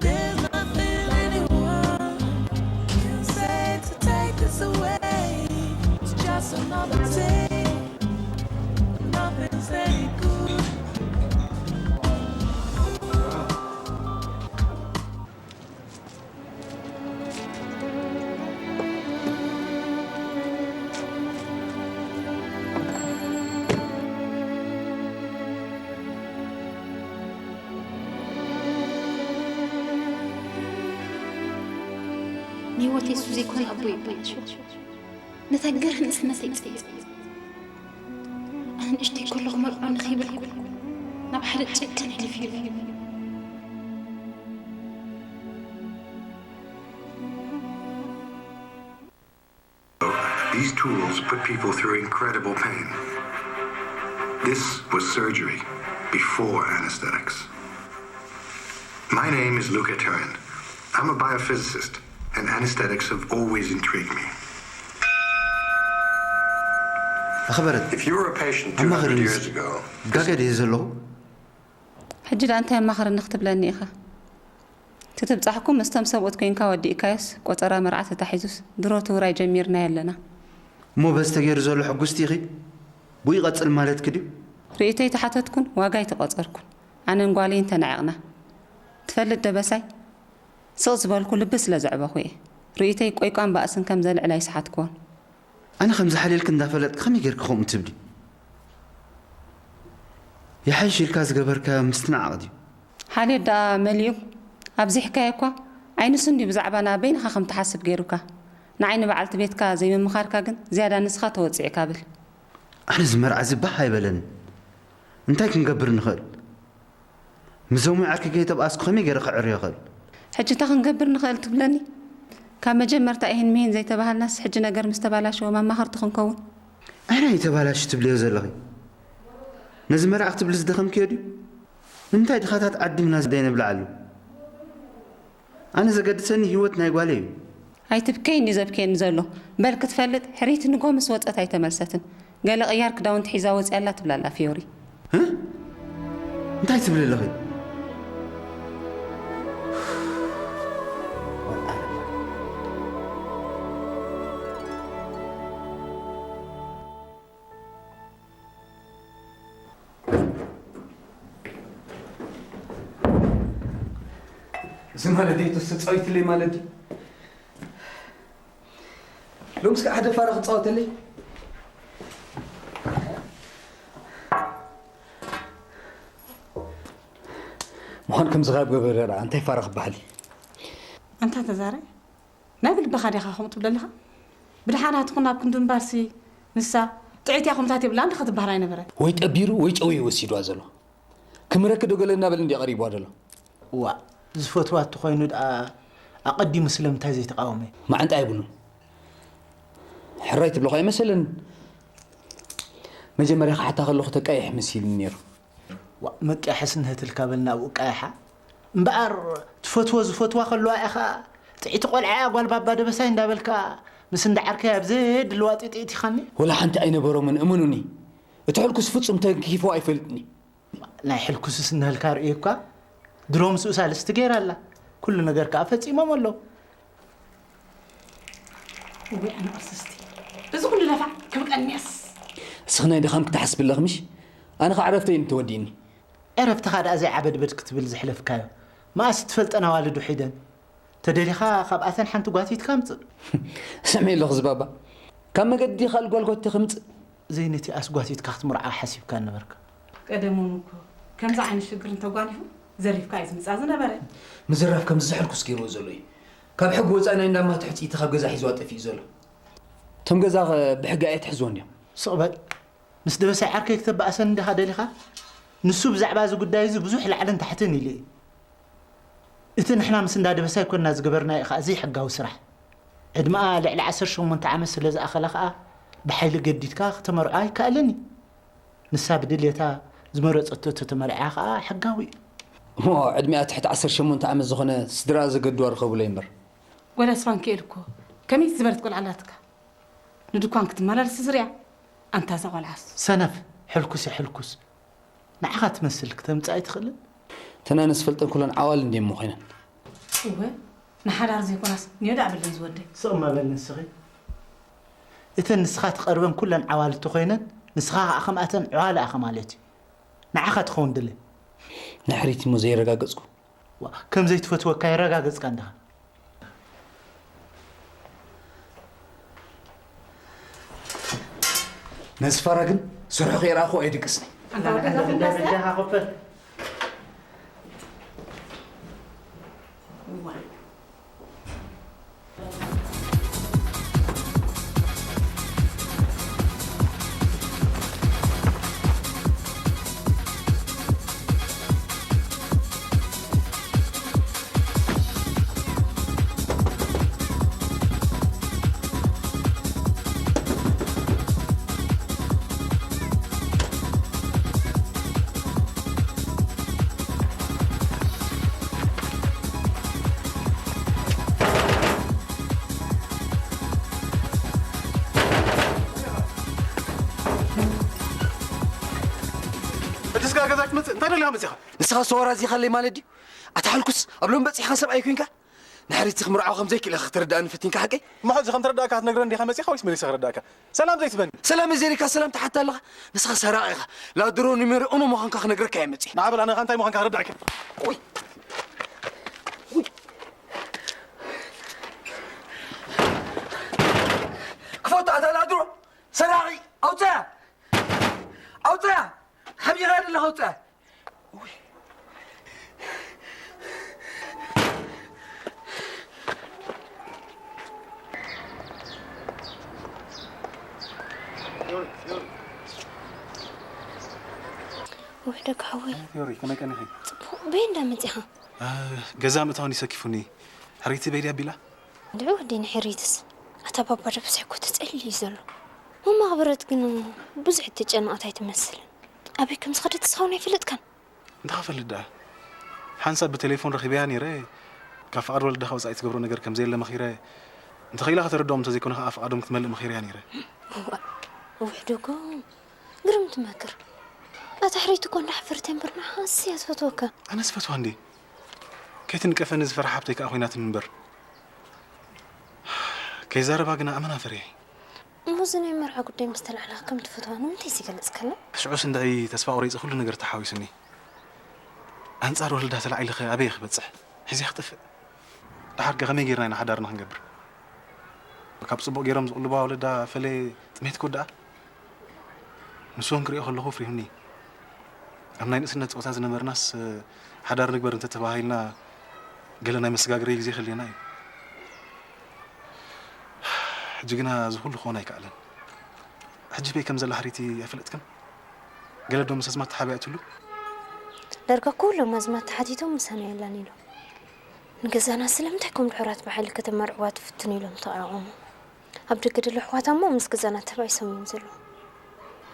There's nothing anyone can say to take this away. It's just another day. Nothing's any good. ንህይወተይ እሱ ዘይኮነ ኣቦ ይበላሾ። ነታ ገርህ ንእስነተይ ጸይጸ። ኣነ ንእሽተይ ከለኹ መርዖ ንኸይብልኩ ናብ ሓደ ጨካን ሕሊፍ እዩ። These tools put people through incredible pain. This was surgery before anesthetics. My name is Luca Turin. I'm a biophysicist, and anesthetics have always intrigued me. ኣኽበረት፣ If you were a patient ኣማኽርኒ two hundred years እስኪ። Ago, ጋገ ድየ ዘለኹ? ሕጂ ደኣ እንታይ ኣማኽረኒ ክትብለኒ ኢኻ? ትትብጻሕኩ ምስቶም ሰብኡት ኮይንካ ወዲእካዮስ ቆጸራ መርዓ ተታሒዙስ ድሮ ትውራይ ጀሚርናዮ ኣለና። እሞ በዚ ተገይሩ ዘሎ ሕጉስቲ ኢኺ? ብኡ ይቐጽል ማለትኪ ድዩ? ርእይቶይ ተሓተትኩን ዋጋ ኣይተቖጸርኩን። ኣነን ጓለይን ተናዒቕና። ትፈልጥ ደበሳይ? ስቕ ዝበልኩ ልቢ ስለ ዘዕበኹ እየ። ርእይቶይ ቆይቋን ባእስን ከም ዘልዕል ኣይሰሓትኩዎን። ኣነ ከም ዝሓልየልኪ እንዳፈለጥኪ ከመይ ጌርኪ ከምኡ ትብሊ? ይሓይሽ ኢልካ ዝገበርካዮ ምስትንዓቕ ድዩ? ሓልዮት ደኣ መሊኡ ኣብዚሕካዮ እኳ ኣይንሱ እንድዩ ብዛዕባና በይንኻ ከም ትሓስብ ገይሩካ። ንዓይ ንበዓልቲ ቤትካ ዘይምምኻርካ ግን ዝያዳ ንስኻ ተወጺዕካ ብል። ኣነ እዚ መርዓ እዚ ባህ ኣይበለንን። እንታይ ክንገብር ንኽእል? ምስዞም ዓርኪ ከይተብኣስኩ ከመይ ገይረ ከዕርዮ እኽእል? ሕጂ እንታይ ክንገብር ንኽእል ትብለኒ? ካብ መጀመርታ ኢሂን ምሂን ዘይተባሃልናስ ሕጂ ነገር ምስ ተባላሸወ መማኽርቲ ክንከውን? ኣነ ኣይተባላሽ ትብልዮ ዘለኺ? ነዚ መርዓ ክትብሊ ዝደኸምክዮ ድዩ? ንምንታይ ድኻታት ዓዲምና ዘይንብልዓሉ? ኣነ ዘገድሰኒ ህይወት ናይ ጓለይ እዩ። ኣይትብከይ እንድዩ ዘብክየኒ ዘሎ። በል ክትፈልጥ ሕርይቲ ንግሆ ምስ ወጸት ኣይተመልሰትን። ገለ ቅያር ክዳውንቲ ሒዛ ወጺኣ ኣላ ትብላ ኣላ ፊዮሪ። ህ? እንታይ ትብሊ ኣለኺ? እዚ ማለት ድዩ ትስጻዊትለይ ማለት ድዩ? ሎምስ ከዓ ሓደ ፋራ ክጻወተለይ? ምዃን ከምዚ ካብ ገበረ ደኣ እንታይ ፋራ ክበሃል እዩ? ኣንታ ተዛረ ናይ ብልብኻ ዲኻ ከምኡ ትብል ኣለኻ? ብድሓን ኣትኹን ናብ ክንዲ እምባርሲ ንሳ ጥዕይቲ እያ ከምታት የብላን ዲኻ ትበሃል ኣይነበረን። ወይ ጠቢሩ ወይ ጨውዩ ወሲድዋ ዘሎ። ክምረኪ ዶ ገለ እናበለ እንድዩ ቀሪብዋ ዘሎ። ዋእ ዝፈትዋ ተኾይኑ ደኣ ኣቐዲሙ ስለምንታይ ዘይተቓወመ? መዓንጣ የብሉን። ሕራይ ትብሎ ከኣ ኣይመሰለንን። መጀመርያ ክሓታ ከለኹ ተቃይሕ መሲሉኒ ነይሩ። ዋእ መቅያሕስ ንህትልካ በልና ኣብኡ ቃይሓ። እምበኣር ትፈትዎ ዝፈትዋ ከለዋ ኢኻ ጥዕይቲ ቆልዓ እያ ጓል ባባ ደበሳይ እንዳበልካ ምስ እንዳ ዓርከይ ኣብ ዘየድልዋ ጢጢ እቲኻኒ። ወላ ሓንቲ ኣይነበሮምን እመኑኒ። እቲ ሕልኩስ ፍጹም ተንኪፉ ኣይፈልጥን እዩ። ናይ ሕልኩስስ እናሃልካ ርእየ እኳ ድሮ ምስኡ ሳልስቲ ገይራ ኣላ። ኩሉ ነገር ከኣ ፈጺሞም ኣለዉ። እወ ኣነ ቅርስስቲ እዚ ኩሉ ለፋዕ ክብቀንያስ። እስኺ ናይ ድኻም ክትሓስቢ ኣለኺ ምሽ? ኣነ ኸዓ ዕረፍተይ እንተወዲእኒ። ዕረፍትኻ ደኣ ዘይዓበድበድ ክትብል ዘሕለፍካዮ መኣስ ትፈልጠን ኣዋልድ ውሒደን። ተደሊኻ ካብኣተን ሓንቲ ጓቲትካ ኣምጽእ። ስምዒ ኣለኹ ዝባባ። ካብ መገዲ ካልእ ጓል ጓቲተ ከምጽእ። ዘይነቲኣስ ጓቲትካ ክትምርዓ ሓሲብካ ነበርካ። ቀደሞም እኮ ከምዚ ዓይነት ሽግር እንተጓኒፉ ዘሪፍካ እዩ ዝምጻእ ዝነበረ። ምዝራፍ ከምዚ ዘሕልኩስ ገይርዎ ዘሎ እዩ። ካብ ሕጊ ወጻኢ ናይ እንዳማ ትሕቲ ኢቲ ካብ ገዛ ሒዝዋ ጠፊኡ ዘሎ። እቶም ገዛ ኸ ብሕጊ ኣየትሕዝዎን ድዮም? ስቕ በል። ምስ ደበሳይ ዓርከይ ክተባእሰኒ ዲኻ ደሊኻ? ንሱ ብዛዕባ እዚ ጉዳይ እዚ ብዙሕ ላዕልን ታሕትን ኢሉ እዩ። እቲ ንሕና ምስ እንዳ ደበሳይ ኮንና ዝገበርናዮ እዩ ኸኣ ዘይሕጋዊ ስራሕ። ዕድመኣ ልዕሊ ዓሰርተ ሸሞንተ ዓመት ስለ ዝኣኸለ ኸኣ ብሓይሊ ገዲድካ ክተመርዖ ኣይከኣልን እዩ። ንሳ ብድልየታ ዝመረጸቶ ተተመርዕያ ኸኣ ሕጋዊ እዩ። እሞ ዕድሚኣ ትሕቲ ዓሰርተ ሸሞንተ ዓመት ዝኾነ ስድራኣ ዘገድዋ ርኸቡለይ እምበር። ጓል ኣስፋንክኤል እኮ ከመይ ዝበለት ቆልዓ ኣላትካ? ንድኳን ክትመላለስ ዝርእያ ኣንታ እዛ ቆልዓስ። ሰነፍ ሕልኩስ እያ ሕልኩስ። ንዓኻ ትመስል ክተምጽእ ኣይትኽእልን? እተን ኣነ ዝፈልጠን ኩለን ዓዋልድ እንድየን እሞ ኮይነን። እወ ንሓዳር ዘይኮናስ ኒዮ ደኣ በለን ዝወደይ። ስቕ እማ በል ንስኺ። እተን ንስኻ ትቐርበን ኩለን ዓዋልድ ተኾይነን ንስኻ ኸኣ ከምኣተን ዕዋላ ኢኻ ማለት እዩ። ንዓኻ ትኸውን ድለ። ንሕሪት እሞ ዘየረጋገጽኩ። ዋ፣ ከም ዘይትፈትወካ የረጋገጽካ እንዲኻ። ነዚ ፋራ ግን ስርሑ ከይረኣኹ ኣይድቅስን። ኣንታ ወዲ ገዛ ፍንዳስ እያ? በጃኻ ኮፈል። እዋ። እንታይ ደሊኻ መጺኻ? ንስኻ ሰወራ እዚኻ ኣለይ ማለት ድዩ? ኣታ ሓልኩስ ኣብ ሎም በጺሕኻ ሰብኣይ ኮንካ? ንሕሪቲ ክምርዖ ከም ዘይክእል ኢኻ ክትርድኣኒ ፈቲንካ ሓቀይ? እሞ ሕጂ ከም ተረዳእካ ክትነግረኒ ዲኻ መጺኻ ወይስ መሊሰ ክረዳእካ? ሰላም ዘይትበኒ። ሰላም ዘይልካ ሰላም ትሓታ ኣለኻ? ንስኻ ሰራቒ ኢኻ። ላድሮ ኑሜሮ ኡኖ ምዃንካ ክነግረካ እየ መጺእ። ንዓ በል ኣነ እንታይ ምዃንካ ክረዳእካ። ውይ። ውይ። ክፈቱ ኣታ ላድሮ ሰራቒ ኣውፅያ። ኣውፅያ። ሓቢኻ ደለኻ ኣውፅያ። ውሕደካ ሓወይ። ፊዮሪ፣ ከመይ ቀኒኺ? ጽቡቕ። በይ እንዳ መጺኻ? እ፣ ገዛ ምእታውን ይሰኪፉኒ። ሕሪቲ በይ ድያ ቢላ? ድዑ ወዲ ንሕሪትስ። ኣታ ባባ ደብሳይ እኮ ተጸልዩ እዩ ዘሎ። መማኽበረት ግን ብዙሕ እትጨነቐት ኣይትመስልን። ኣበይ ከም ዝኸደት እስኻውን ኣይፈልጥካን? እንታይ ክፈልጥ ደኣ? ሓንሳብ ብቴሌፎን ረኺበያ ነይረ። ካብ ፍቓድ ወለድኻ ወጻኢ ትገብሮ ነገር ከም ዘየለ መኺረ። እንተኽኢላ ከተረድኦም፣ እንተዘይኮነ ከኣ ፍቓዶም ክትመልእ መኺረያ ነይረ። እዋእ፣ ውሕደጎ፣ ግርም ትመክር። ኣታ ሕሪት እኮ እንዳሓፈረት እያ እምበር ንዓኻስ እያ ትፈትወካ። ኣነ ዝፈትዋ እንዴ? ከይትንቀፈኒ ዝፈርሓ ሓብተይ ከኣ ኮይና ትንበር። ከይዛረባ ግና ኣመና ፈሪሐ። እሞ እዚ ናይ መርዓ ጉዳይ ምስ ተላዕለኻ ከም ትፈትዋ ንምንታይ ዘይገለጽካላ? ሽዑስ እንድዒ ተስፋ ቁሪጸ ኩሉ ነገር ተሓዊሱኒ። ኣንጻር ወለዳ ተላዒለኸ ኣበይ ክበጽሕ? ሒዘ ክጥፍእ? ደሓር ከ ከመይ ጌርና ኢና ሓዳርና ክንገብር? ካብ ጽቡቕ ጌሮም ዝቕልቡዋ ወለዳ ፈለየ ጥሜት ክውድኣ? ንሱ እውን ክሪኦ ከለኹ ፍሪሁኒ። ኣብ ናይ ንእስነት ጸወታ ዝነበርናስ፣ ሓዳር ንግበር እንተተባሂልና ገለ ናይ መሰጋገሪ ግዜ ክህልየና እዩ። ሕጂ ግና እዚ ኩሉ ክኾን ኣይከኣለን። ሕጂ በይ ከም ዘላ ሕሪቲ ኣይፈለጥክን? ገለ ዶ ምስ ኣዝማድ ተሓቢኣ ትህሉ? ዳርጋ ኩሎም ኣዝማድ ተሓቲቶም ምሳና የላን ኢሎም። ንገዛና ስለምንታይ ከም ድሑራት ብሓይሊ ከተመርዕዋ ትፍትኑ ኢሎም ተቓወሙ። ኣብ ደገ ደሎ ኣሕዋታ እሞ ምስ ገዛና ተባኢሶም እዮም ዘለዉ።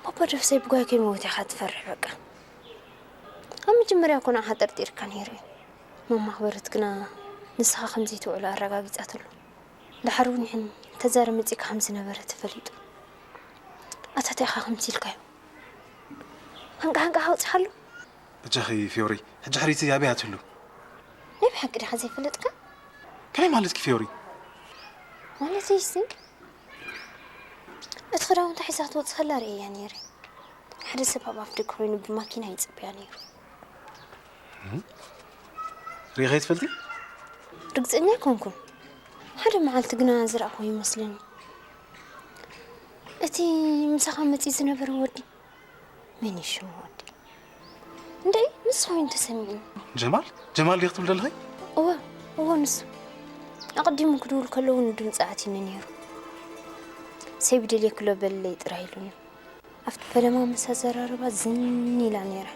ባባ ደብሳይ ብጓሂ ከይመውት ኢኻ ትፈርሕ በቃ። ኣብ መጀመርያ እኮ ንዓኻ ጠርጢርካ ነይሩ እዩ። ማማ ኣኽበረት ግና ንስኻ ከም ዘይትውዕሎ ኣረጋጊጻትሉ። ደሓር እውን ይሕን ተዛረ መጺእካ ከም ዝነበረ ተፈሊጡ። ኣታ እንታይ ኢኻ ከምዚ ኢልካዮ? ሓንቃ ሓንቃ ኣውጺኻሉ? በጃኺ ፊዮሪ፣ ሕጂ ሕሪቲ ኣበይ እያ ትህሉ? ናይ ብሓቂ ዲኻ ዘይፈለጥካ? ከመይ ማለትኪ ፊዮሪ? ማለተይሲ፣ እቲ ክዳውንታ ሒዛ ክትወጽእ ከላ ርእየያ ነይረ። ሓደ ሰብ ኣብ ኣፍ ደገ ኮይኑ ብማኪና ይጽበያ ነይሩ። ሪኢኸ ትፈልጢ? ርግጸኛ ኣይኮንኩን። ሓደ መዓልቲ ግና ዝረኣኹዎ ይመስለኒ። እቲ ምሳኻ መጺኡ ዝነበረ ወዲ መን እዩ ሽሙ ወዲ? እንድዒ፣ ንሱ ኮይኑ ተሰሚዑኒ። ጀማል? ጀማል ድዩ ክትብል ዘለኺ? እወ፣ እወ፣ ንሱ። ኣቐዲሙ ክድውል ከሎ እውን ድምፂ ኣትዩኒ ነይሩ። ሰብ ይደልየኪ ኣሎ በለለይ ጥራይ ኢሉኒ። ኣብቲ ፈለማ ምስ ኣዘራርባ ዝን ኢላ ነይራ።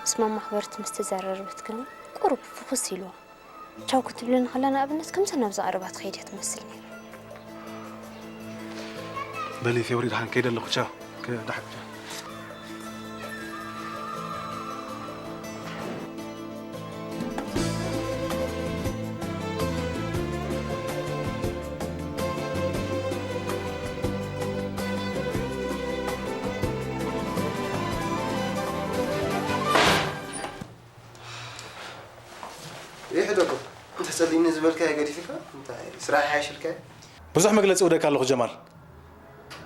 ምስ ማማ ኣኽበርት ምስ ተዘራረበት ግን ቁሩብ ፍኹስ ኢልዋ። ቻው ክትብለኒ ከላ ንኣብነት ከምዛ ናብዛ ቀረባ ትኸይድ እያ ትመስል ነይራ። በሊ ፌብሪ፣ ደሓን ከይደ ኣለኹ። ቻው። ከ-፣ ደሓን ቻው። ይሕደጎ፣ እንተ ጸሊእኒ ዝበልካዮ ገዲፍካ፣ እንታይ ስራሕ ይሓይሽልካ? ብዙሕ መግለጺ እውደካ ኣለኹ ጀማል።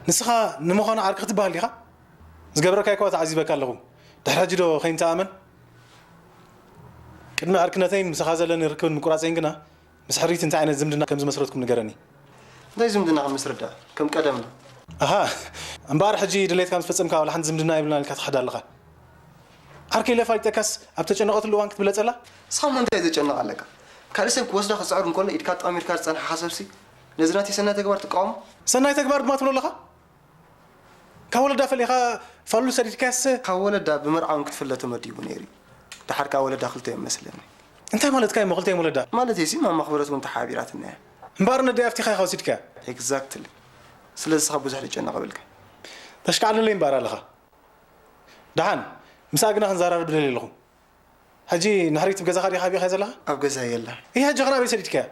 ንስኻ ንምዃኑ ዓርኪ ክትበሃል ዲኻ? ዝገብረካዮ እኳ ተዓዚበካ ኣለኹ። ድሕሪ ሕጂ ዶ ከይንተኣመን? ቅድሚ ዕርክነተይን ምሳኻ ዘለኒ ርክብን ምቁራጸይን ግና፣ ምስ ሕሪት እንታይ ዓይነት ዝምድና ከም ዝመስረትኩም ንገረኒ። እንታይ ዝምድና ከም ምስርዳ? ከም ቀደምና። ኣሃ፣ እምበኣር ሕጂ ድሌትካ ምስ ፈጸምካ ዋላ ሓንቲ ዝምድና የብልናን ኢልካ ትኸሕድ ኣለኻ። ዓርከይ ኢለ ኣፋሊጠካስ ኣብ ተጨነቐትሉ እዋን ክትብለጸላ? ንስኻ እሞ እንታይ ዘጨንቕ ኣለካ? ካልእ ሰብ ክወስዳ ክጽዕር እንከሎ ኢድካ ኣጣሚርካ ዝጸንሓኻ ሰብሲ ነዚ ናተይ ሰናይ ተግባር ትቃወሞ? ሰናይ ተግባር ድማ ትብሎ ኣለኻ? ካብ ወለዳ ፈሊኻ ፋሉል ሰዲድካያስ? ካብ ወለዳ ብመርዓ እውን ክትፍለ ተመዲቡ ነይሩ እዩ። ደሓር ከኣ ወለዳ ክልተ እዮም መስለኒ። እንታይ ማለትካ እሞ ክልተ እዮም ወለዳ? ማለተይሲ ማማ ኣኽበረት እውን ተሓባቢራትና እያ። እምበኣር ነደይ ኣፍቲኻ ኢኻ ወሲድካያ? ኤግዛክትሊ። ስለዚ ንስኻ ብዙሕ ትጨነቕ የብልካ። ተሽካዕልለይ እምበኣር ኣለኻ። ደሓን፣ ምስኣ ግና ክንዘራረብ ደልየ ኣለኹ። ሕጂ ንሕሪት ኣብ ገዛኻ ዲኻ ዓቢኻ ዘለኻ? ኣብ ገዛ የላ። እይ፣ ሕጂ ኸ ናበይ ሰዲድካያ?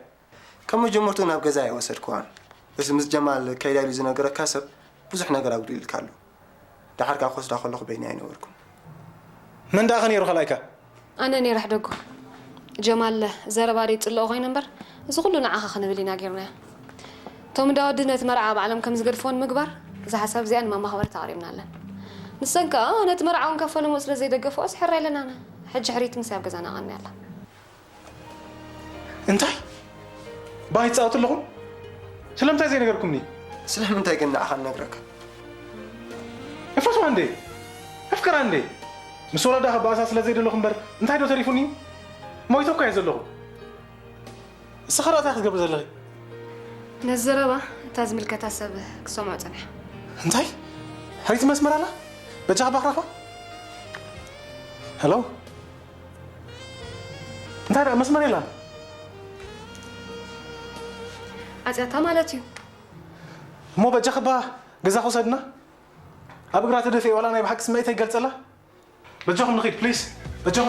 ካብ መጀመርትኡ ናብ ገዛ ኣይወሰድክዋን። እዚ ምስ ጀማል ከይዳ ኢሉ ዝነገረካ ሰብ ብዙሕ ነገር ኣጉዲልካ ኣሎ። ደሓር ከኣ ክወስዳ ከለኹ በይነይ ኣይነበርኩን። መን ደኣ ከ ነይሩ ካልኣይካ? ኣነ ነይረ ሕደጉ። ጀማል፣ ዘረባ ደይ ጽልኦ ኮይነ እምበር፣ እዚ ኩሉ ንዓኻ ክንብል ኢና ጌርናዮ። ቶም እንዳ ወዲ ነቲ መርዓ ባዕሎም ከም ዝገድፍዎ ንምግባር፣ እዛ ሓሳብ እዚኣ ንማማ ክበረት ኣቕሪብና ኣለን። ንሰን ከኣ ነቲ መርዓ እውን ከፈልሞ ስለ ዘይደገፍኦ፣ ስሕር ኣይለናን። ሕጂ ሕሪት ምስ ኣብ ገዛና ቀኒ ኣላ። እንታይ? ባህ ይጻወቱ ኣለኹም? ስለምንታይ ዘይነገርኩምኒ? ስለምንታይ ግን ንዓኻ ንነግረካ? እፈትዋ እንዴ? እፍቅራ እንዴ? ምስ ወለዳ ክበኣሳ ስለ ዘይደለኹ እምበር እንታይ ዶ ተሪፉኒ? ሞይተ እኮ እየ ዘለኹ። እስኻ ዳኣ እንታይ ክትገብር ዘለኺ? ነዚ ዘረባ እታ ዝምልከታ ሰብ ክሰምዖ ጸኒሐ። እንታይ? ሕሪት መስመር ኣላ? በጃኻ ባኽራፋ? ሄሎ? እንታይ ደኣ መስመር የላን? ዓጽያታ ማለት እዩ። እሞ በጃኺ ባ ገዛኺ ውሰድና? ኣብ እግራ ተደፊኤ ዋላ ናይ ብሓቂ ስምዒተይ ይገልጸላ? በጃኹም ንኺድ ፕሊስ። በጃኹም።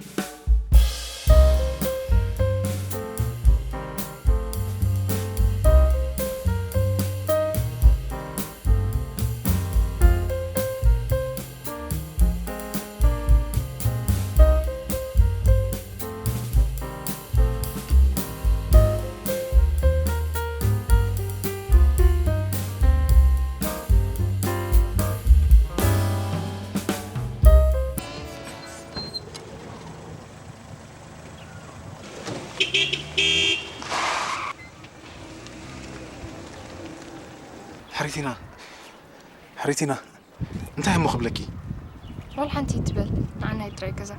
ሕሪቲና፣ ሕሪቲና፣ እንታይ እሞ ክብለኪ? ዋላ ሓንቲ ትበል ንዓናይ ጥራይ ገዛ።